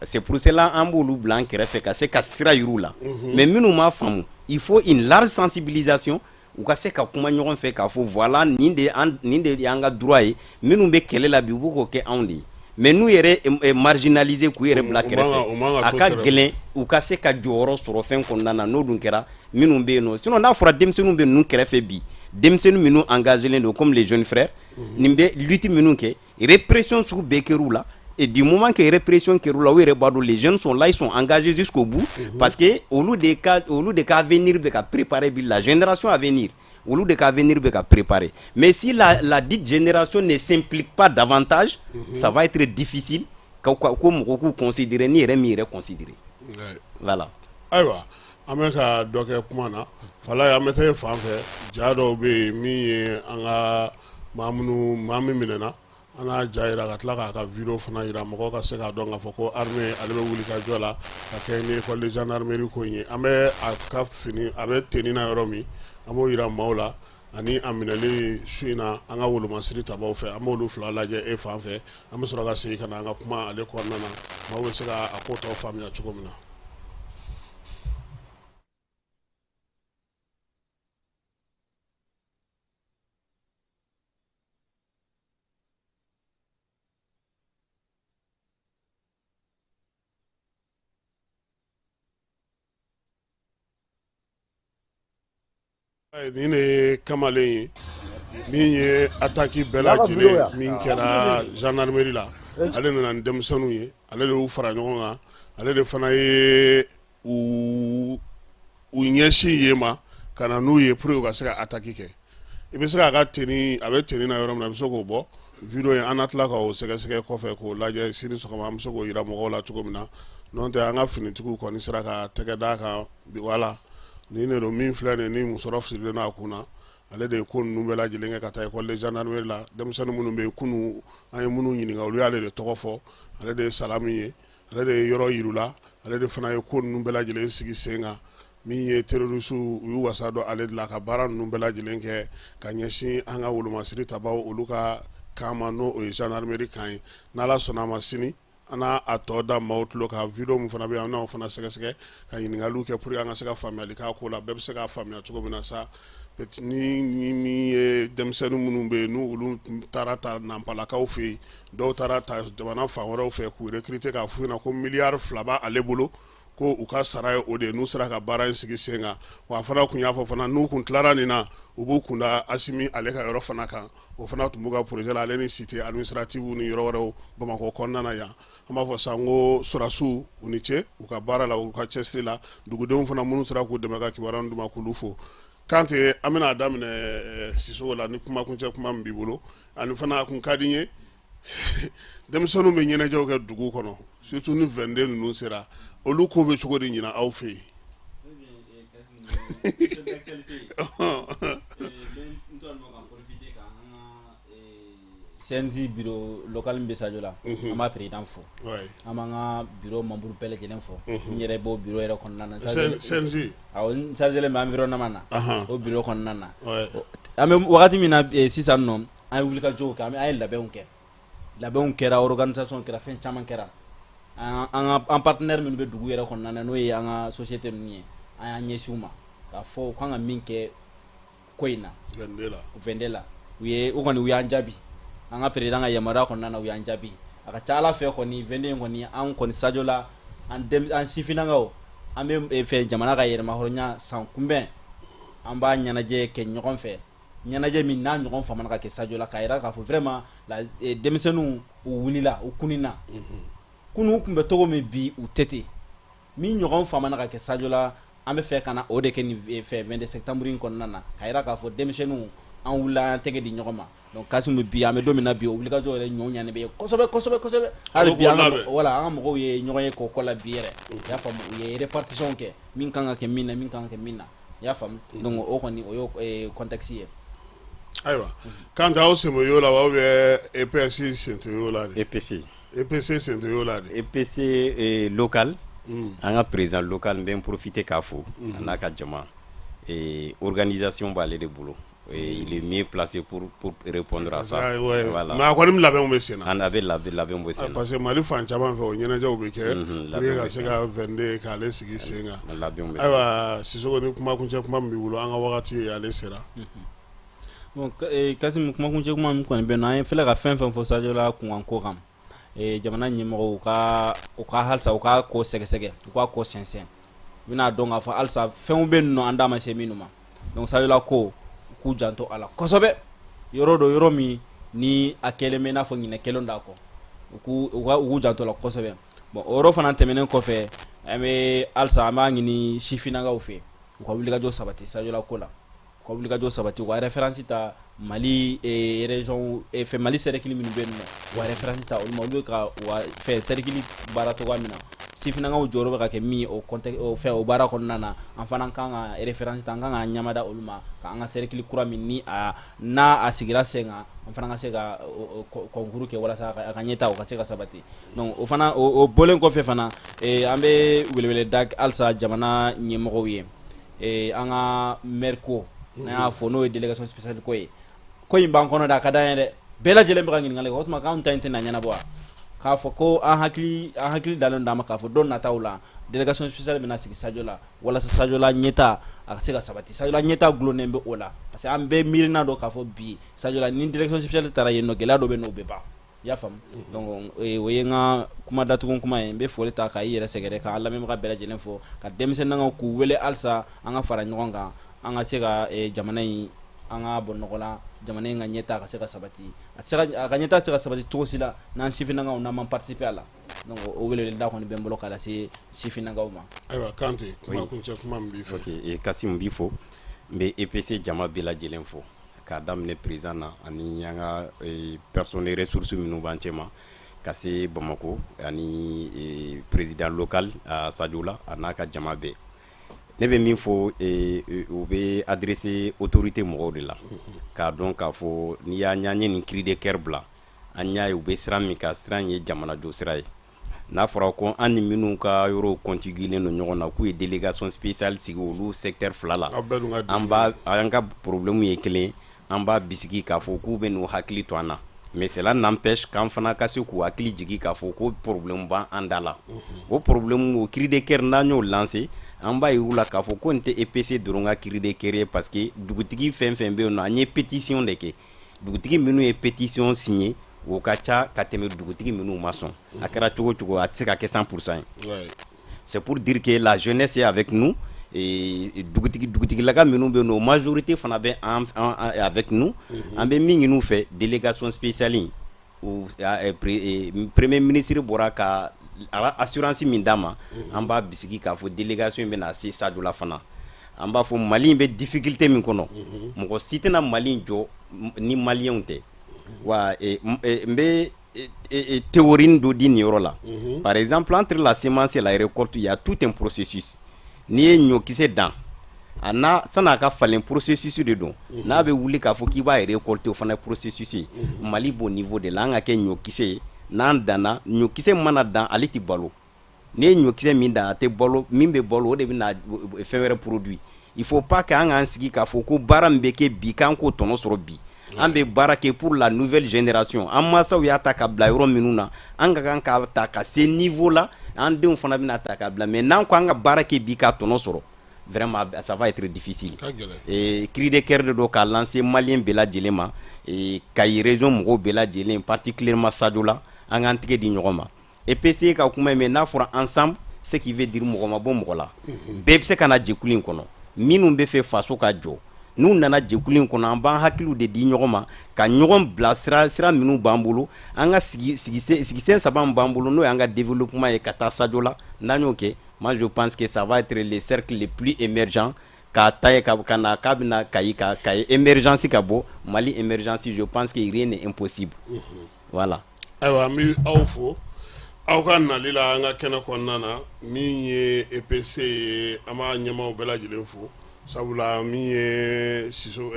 C'est pour cela an b'olu bila an kɛrɛfɛ ka se ka sira yir'u la. Mais minnu m'a faamu, il faut une large sensibilisation, u ka se ka kuma ɲɔgɔn fɛ k'a fɔ voilà, nin de an, nin de y'an ka droit ye. Minnu bɛ kɛlɛ la bi, u b'u k'o kɛ anw de ye. Mais n'u yɛrɛ marginalisé, k'u yɛrɛ bila kɛrɛfɛ, a ka gɛlɛn u ka se ka jɔyɔrɔ sɔrɔ fɛn kɔnɔna na. N'o dun kɛra, minnu bɛ yen nɔ, sinon n'a fɔra denmisɛnninw bɛ ninnu kɛrɛfɛ bi, denmisɛnnin minnu engagé len don comme les jeunes frères, nin bɛ lutte minnu kɛ, répression sugu bɛɛ kɛr'u la. Et du moment que répression kɛr'u la, u yɛrɛ b'a dɔn, les jeunes sont là, ils sont engagés jusqu'au bout, parce que olu de ka avenir bɛ ka préparer bi, la génération à venir, olu de ka avenir bɛ ka préparer. Mais si la dite génération ne s'implique pas davantage, ça va être difficile ko mɔgɔ k'u considérer ni yɛrɛ min yɛrɛ considérer. Voilà. Ayiwa, an bɛ ka dɔ kɛ kuma na. Falaye, an bɛ taa e fan fɛ. Ja dɔw bɛ yen min ye an ka maa minnu, maa min minɛna, an n'a ja yira ka tila k'a ka vidéo fana yira, mɔgɔw ka se k'a dɔn k'a fɔ ko armée ale bɛ wuli ka jɔ la ka kɛ ni école de gendarmerie ko in ye. An bɛ a ka fini, a bɛ tenue na yɔrɔ min, an b'o yira maaw la, ani a minɛli su in na an ka wolomasiri tabaw fɛ. An b'olu fila lajɛ e fan fɛ, an bɛ sɔrɔ ka segin ka na an ka kuma ale kɔnɔna na, maaw bɛ se ka a ko tɔ faamuya cogo min na. Nin de ye kamalen ye min ye attaque bɛɛ lajɛlen min kɛra gendarmerie la. Ale nana ni denmisɛnninw ye, ale de y'u fara ɲɔgɔn kan, ale de fana ye u ɲɛsin yen ma ka na n'u ye pour que u ka se ka attaque kɛ. I bɛ se k'a ka tenue, a bɛ tenue na yɔrɔ min na, i bɛ se k'o bɔ vidéo in, an na tila k'o sɛgɛsɛgɛ kɔfɛ k'o lajɛ sini sɔgɔma, an bɛ se k'o yira mɔgɔw la cogo min na. N'o tɛ, an ka finitigiw kɔni sera ka tɛgɛ d'a kan bi. Wala nin de don min filɛ nin ni musɔrɔ sirilen don a kun na, ale de ye ko ninnu bɛɛ lajɛlen kɛ ka taa école de gendarmerie la. Denmisɛnnin minnu bɛ yen kunun, an ye minnu ɲininka, olu y'ale de tɔgɔ fɔ. Ale de ye Salamu ye, ale de ye yɔrɔ yir'u la, ale de fana ye ko ninnu bɛɛ lajɛlen sigi sen kan. Min ye terroriste, u y'u wasa don ale de la ka baara ninnu bɛɛ lajɛlen kɛ ka ɲɛsin an ka wolomasiri tabaw olu ka kan ma, n'o ye gendarmerie kan ye. N'Ala sɔnna a ma, sini an n'a a tɔ da maaw tulo kan. Vidéo min fana bɛ yen, an n'o fana sɛgɛsɛgɛ ka ɲininkaliw kɛ pour que an ka se ka faamuyali k'a ko la, bɛɛ bɛ se k'a faamuya cogo min na sa. Ni min ye denmisɛnnin minnu bɛ yen, n'u olu taara ta Nanpalakaw fɛ yen, dɔw taara ta jamana fan wɛrɛw fɛ k'u recruter k'a f'u ɲɛna ko miliyari 2 b'ale bolo, ko u ka sara ye o de ye n'u sera ka baara in sigi sen kan. Wa a fana tun y'a fɔ fana, n'u kun tilara nin na, u b'u kunda Asimi ale ka yɔrɔ fana kan. O fana tun b'u ka projet la, ale ni cité administrative ni yɔrɔ wɛrɛw Bamakɔ kɔnɔna na yan. An b'a fɔ sa ko sɔrɔdasiw, u ni ce u ka baara la, u ka cɛsiri la. Dugudenw fana minnu sera k'u dɛmɛ ka kibaruya d'u ma, k'olu fo. Kante, an bɛna daminɛ Sisoko la ni kumakuncɛ kuma min b'i bolo. Ani fana a kun ka di n ye, denmisɛnninw bɛ ɲɛnajɛw kɛ dugu kɔnɔ, surtout ni 22 ninnu sera, olu ko bɛ cogo di ɲina aw fɛ yen? CNJ bureau local min bɛ Sadio la, an b'a président fo, an b'an ka bureau membre bɛɛ lajɛlen fo. N yɛrɛ b'o bureau yɛrɛ kɔnɔna na. CNJ? Awɔ, n chargé bɛ environnement na o bureau kɔnɔna na. An bɛ wagati min na sisan nɔ, an ye wulikajɔw kɛ, an ye labɛnw kɛ, labɛnw kɛra, organisation kɛra, fɛn caman kɛra. An ka an partenaire minnu bɛ dugu yɛrɛ kɔnɔna na, n'o ye an ka société ninnu ye, an y'an ɲɛsin u ma k'a fɔ u kan ka min kɛ ko in na. 22 la. 22 la, u ye u kɔni u y'an jaabi. An ka président ka yamaruya kɔnɔna na, u y'an jaabi. A ka ca Ala fɛ kɔni, 22 in kɔni, an kɔni Sadio la, an an sifinnakaw, an bɛ fɛ jamana ka yɛrɛmahɔrɔnya san kunbɛn, an b'a ɲɛnajɛ kɛ ɲɔgɔn fɛ, ɲɛnajɛ min n'a ɲɔgɔn famana ka kɛ Sadio la, k'a yira k'a fɔ vraiment la denmisɛnninw u wulila, u kunina. Kunun u tun bɛ cogo min, bi u tɛ ten. Min ɲɔgɔn famana ka kɛ Sadio la, an bɛ fɛ ka na o de kɛ nin fɛ 22 septembre in kɔnɔna na, k'a yira k'a fɔ denmisɛnninw, an wulila, an y'an tɛgɛ di ɲɔgɔn ma. Donc Kasimu, bi an bɛ don min na bi, o wulikajɔ yɛrɛ ɲɔ ɲanen bɛ ye kosɛbɛ kosɛbɛ kosɛbɛ. Hali bi an ka, voilà, an ka mɔgɔw ye ɲɔgɔn ye k'o ko la bi yɛrɛ, i y'a faamu, u ye répartition kɛ, min kan ka kɛ min na, min kan ka kɛ min na, i y'a faamu. Donc o kɔni o y'o contexte ye. Ayiwa, Kante, aw sen bɛ y'o la wa, ou bien EPS sen tɛ y'o la de? EPC. EPC sen tɛ y'o la de? EPC local, an ka président local, n bɛ n profiter k'a fo a n'a ka jama. Organisation b'ale de bolo. Il est mieux placé pour répondre à ça. Ouais. Voilà. Mais a kɔni labɛnw bɛ sen na. An a bɛ labɛnw bɛ sen na. Parce que Mali fan caman fɛ, o ɲɛnajɛw bɛ kɛ pour que ka se ka 22 k'ale sigi sen kan. Labɛnw bɛ sen. Ayiwa Sisoko, ni kumakuncɛ kuma min b'i bolo, an ka wagati ale sera. Bon, Kasimu, kumakuncɛ kuma min kɔni bɛ yen nɔ, an ye filɛ ka fɛn fɛn fɔ Sadio la kunkan ko kan, jamana ɲɛmɔgɔw u ka halisa u ka ko sɛgɛsɛgɛ, u ka ko sɛnsɛn, u bɛna dɔn k'a fɔ halisa fɛnw bɛ yen nɔ an da ma se minnu ma. Donc Sadio la ko, u k'u janto a la kosɛbɛ. Yɔrɔ dɔ, yɔrɔ min ni a kɛlen bɛ i n'a fɔ ɲinɛ kɛlen d'a kɔ. U k'u janto la kosɛbɛ. Bon, o yɔrɔ fana tɛmɛnen kɔfɛ, an bɛ halisa an b'a ɲini sifinnakaw fɛ, u ka wulikajɔ sabati Sadiola ko la, u ka wulikajɔ sabati, u ka référence ta Mali région fɛ, Mali cercle minnu bɛ yen nɔ, u ka référence ta olu ma. Olu bɛ ka u ka fɛn cercle baara cogoya min na, sifinnakaw jɔyɔrɔ bɛ ka kɛ min ye o contexte, o fɛn, o baara kɔnɔna na, an fana kan ka référence ta, an kan ka ɲamada olu ma, ka an ka cercle kura min ni a n'a a sigira sen kan, an fana ka se ka concours kɛ walasa a ka ɲɛta o ka se ka sabati. Donc o fana, o bɔlen kɔfɛ fana, an bɛ welewele da halisa jamana ɲɛmɔgɔw ye. An ka maire ko, n'an y'a fɔ, n'o ye délégation spéciale ko ye, ko in b'an kɔnɔ dɛ, a ka d'an ye dɛ. Bɛɛ lajɛlen bɛ ka ɲininkali kɛ, o tuma k'anw ta in tɛna ɲɛnabɔ wa? K'a fɔ ko an hakili dalen d'an ma k'a fɔ don nataw la, délégation spéciale bɛna sigi Sadiola walasa Sadiola ɲɛta a ka se ka sabati. Sadiola ɲɛta gulonnen bɛ o la, parce que an bɛɛ miirina dɔn k'a fɔ bi Sadiola, ni délégation spéciale taara yen nɔ, gɛlɛya dɔ bɛ yen nɔ, o bɛ ban. I y'a faamu? Donc o ye n ka kuma datugu kuma ye. N bɛ foli ta ka i yɛrɛ sɛgɛrɛ, k'an lamɛnbaga bɛɛ lajɛlen fo, ka denmisɛnninw k'u wele halisa an ka fara ɲɔgɔn kan, an ka se ka jamana in, an ka bɔ nɔgɔ la, jamana in ka ɲɛta ka se ka sabati. A tɛ se ka, a ka ɲɛta tɛ se ka sabati cogo si la n'an sifinnakaw n'an ma participer a la. Donc o weleweleda kɔni bɛ n bolo k'a lase sifinnakaw ma. Ayiwa Kante, kuma kuncɛ kuma min b'i fɛ. Ok Kasim, n b'i fo, n bɛ EPC jama bɛɛ lajɛlen fo, k'a daminɛ président na ani an ka personnes ressources minnu b'an cɛma, ka se Bamako ani président local Sadiola a n'a ka jama bɛɛ. Ne bɛ min fɔ, o bɛ adressé autorité mɔgɔw de la, k'a dɔn k'a fɔ n'i y'a y'an ye nin cri de cœur bila, an y'a ye u bɛ sira min kan, sira in ye jamanajɔ sira ye. N'a fɔra ko an ni minnu ka yɔrɔw contiguë don ɲɔgɔn na, k'u ye délégation spéciale sigi olu secteur fila la, an b'a an ka problème ye kelen, an b'a bisigi k'a fɔ k'u bɛ n'u hakili to an na. Mais cela n'empêche k'an fana ka se k'u hakili jigin k'a fɔ ko problème b'an da la. O problème, o cri de cœur, n'an y'o lancer, an b'a yir'u la k'a fɔ ko nin tɛ EPC dɔrɔn ka cri de cœur ye, parce que dugutigi fɛn fɛn bɛ yen nɔ, an ye pétition de kɛ. Dugutigi minnu ye pétition signé, o ka ca ka tɛmɛ dugutigi minnu ma sɔn. A kɛra cogo o cogo, a tɛ se ka kɛ 100% ye. C'est pour dire que la jeunesse est avec nous et dugutigi, dugutigilaka minnu bɛ yen nɔ, majorité fana bɛ an avec nous. An bɛ min ɲini u fɛ, délégation spéciale, o premier ministre bɔra ka assurance min d'a ma, an b'a bisigi k'a fɔ délégation in bɛna se Sadiola fana. An b'a fɔ Mali in bɛ difficulté min kɔnɔ, mɔgɔ si tɛna Mali in jɔ ni maliyɛnw tɛ. Wa n bɛ théorie dɔ di nin yɔrɔ la. Par exemple, entre la semence et la récolte, il y a tout un processus. N'i ye ɲɔkisɛ dan, a n'a san'a ka falen, processus de don. N'a bɛ wuli k'a fɔ k'i b'a récolter, o fana ye processus ye. Mali b'o niveau de la. An ka kɛ ɲɔkisɛ ye, n'an danna, ɲɔkisɛ mana dan, ale tɛ balo. N'i ye ɲɔkisɛ min dan, a tɛ balo. Min bɛ balo, o de bɛ na fɛn wɛrɛ produit. Il faut pas que an k'an sigi k'a fɔ ko baara min bɛ kɛ bi, k'an k'o tɔnɔ sɔrɔ bi. An bɛ baara kɛ pour la nouvelle génération. An mansaw y'a ta ka bila yɔrɔ minnu na, an ka kan k'a ta ka se niveau la, an denw fana bɛna ta ka bila. Mais n'an ko an ka baara kɛ bi k'a tɔnɔ sɔrɔ, vraiment ça va être difficile. Et cri de cœur de don k'a lancer malien bɛɛ lajɛlen ma, Kayi région mɔgɔw bɛɛ lajɛlen, particulièrement Sadiola, an k'an tɛgɛ di ɲɔgɔn ma. EPC ka kuma in mɛn, n'a fɔra ensemble, ce qui veut dire mɔgɔ ma bɔ mɔgɔ la, bɛɛ bɛ se ka na jɛkulu in kɔnɔ. Minnu bɛ fɛ faso ka jɔ, n'u nana jɛkulu in kɔnɔ, an b'an hakiliw de di ɲɔgɔn ma, ka ɲɔgɔn bila sira. Sira minnu b'an bolo, an ka sigi sigisen saba min b'an bolo, n'o y'an ka développement ye ka taa Sadiola, n'an y'o kɛ, moi je pense que ça va être le cercle le plus émergent k'a ta ye ka na k'a bɛna Kayi, ka Kayi émergence ka bɔ Mali émergence. Je pense que rien n'est impossible, voilà. Ayiwa, an bɛ aw fo aw ka nali la an ka kɛnɛ kɔnɔna na. Min ye EPC ye, an b'a ɲɛmaaw bɛɛ lajɛlen fo, sabula min ye Siso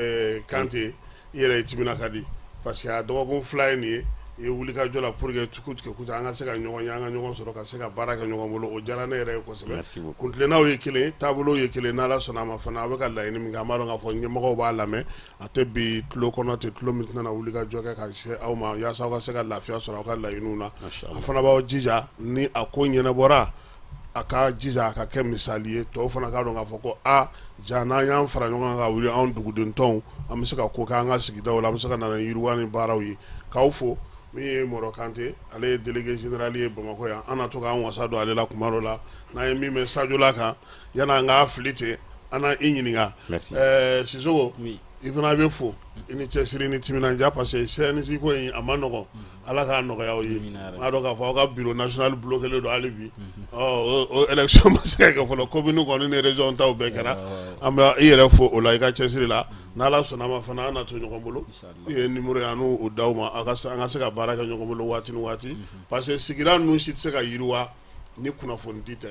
Kante, i yɛrɛ ye timina ka di, parce que a dɔgɔkun 2 ye nin ye, i ye wuli ka jɔ la pour que cogo an ka se ka ɲɔgɔn ye, an ka ɲɔgɔn sɔrɔ ka se ka baara kɛ ɲɔgɔn bolo. O diyara ne yɛrɛ ye kosɛbɛ. Kuntilennaw ye kelen, taabolo ye kelen. N'Ala sɔnna a ma fana, a bɛ ka laɲini min kɛ, an b'a dɔn k'a fɔ ɲɛmɔgɔw b'a lamɛn. A tɛ bi tulo kɔnɔ ten, tulo min tɛna wuli ka jɔ kɛ ka se aw ma yaasa aw ka se ka lafiya sɔrɔ aw ka laɲiniw na. A fana b'aw jija, ni a ko ɲɛnabɔra, a ka jija a ka kɛ misali ye, tɔw fana k'a dɔn k'a fɔ ko aa ja, n'an y'an fara ɲɔgɔn kan ka wuli, anw duguden tɔnw, an bɛ se ka ko kɛ an ka sigidaw la, an bɛ se ka na ni yiriwa ni baaraw ye. K'aw fo. Min ye Mɔrɔ Kante, ale ye délégué général ye Bamakɔ yan. An na to k'an wasa don ale la kuma dɔ la, n'an ye min mɛn Sadiola kan, yan'an k'a fili ten, an na i ɲininka. Sisoko. I fana bɛ fo i ni cɛsiri ni timinandiya parce que CNJ ko in a ma nɔgɔn Ala k'a nɔgɔya aw ye n b'a dɔn k'a fɔ aw ka bureau national bloqué don hali bi ɔ o élection ma se ka kɛ fɔlɔ commune kɔni ni région taw bɛɛ kɛra an bɛ i yɛrɛ fo o la i ka cɛsiri la n'Ala sɔnna ma fana an na to ɲɔgɔn bolo i ye numéro ye an n'o d'aw ma aw ka an ka se ka baara kɛ ɲɔgɔn bolo waati ni waati parce que sigida ninnu si tɛ se ka yiriwa ni kunnafonidi tɛ.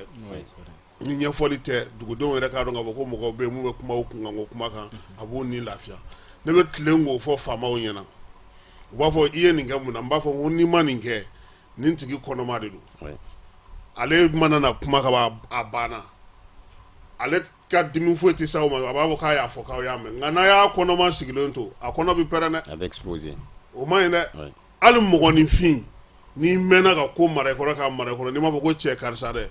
Ni ɲɛfɔli tɛ dugudenw yɛrɛ k'a dɔn k'a fɔ ko mɔgɔw bɛ yen minnu bɛ kuma u kunkanko kuma kan a b'u ni lafiya ne bɛ tilen k'o fɔ faamaw ɲɛna u b'a fɔ i ye nin kɛ mun na n b'a fɔ ko n'i ma nin kɛ nin tigi kɔnɔma de don ale mana na kuma ka ban a banna ale ka dimi foyi tɛ s'aw ma a b'a fɔ k'a y'a fɔ k'aw y'a mɛn nka n'a y'a kɔnɔma sigilen to a kɔnɔ bɛ pɛrɛn dɛ a bɛ exploser o man ɲi dɛ hali mɔgɔninfin n'i mɛnna ka ko mara i kɔrɔ k'a mara i kɔrɔ n'i m'a fɔ ko cɛ karisa dɛ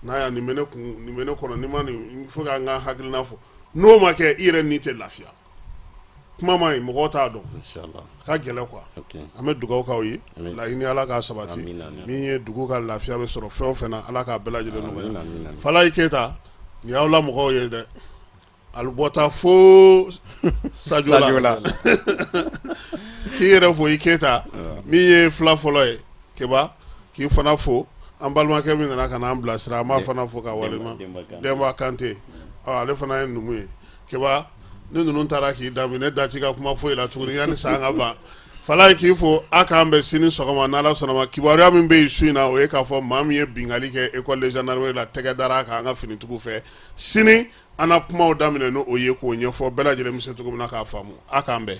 n'a y'a nin bɛ ne kun nin bɛ ne kɔnɔ n'i ma nin fo k'an ka hakilina fɔ n'o ma kɛ i yɛrɛ ni tɛ lafiya kuma man ɲi mɔgɔw t'a dɔn a ka gɛlɛn quoi an bɛ dugawu k'aw ye laɲini ala k'a sabati min ye dugu ka lafiya bɛ sɔrɔ fɛn o fɛn na ala k'a bɛɛ lajɛlen nɔgɔya Falayi Keyita nin y'aw la mɔgɔw ye dɛ Ali bɔta fo Sajola k'i yɛrɛ fo i Keyita min ye fila fɔlɔ ye Keba k'i fana fo an balimakɛ min nana ka n'an bilasira an b'a fana fo ka walima Denba Kante ale fana ye numu ye Keba ni ninnu taara k'i dan ne da t'i ka kuma foyi la tuguni yanni san ka ban Falayi k'i fo a k'an bɛn sini sɔgɔma n'Ala sɔnna ma kibaruya min bɛ yen su in na o ye k'a fɔ maa min ye binkanni kɛ école de gendarmerie la tɛgɛ dara a kan an ka finitigiw fɛ sini an na kumaw daminɛ n'o ye k'o ɲɛfɔ bɛɛ lajɛlen bɛ se cogo min na k'a faamu a k'an bɛn.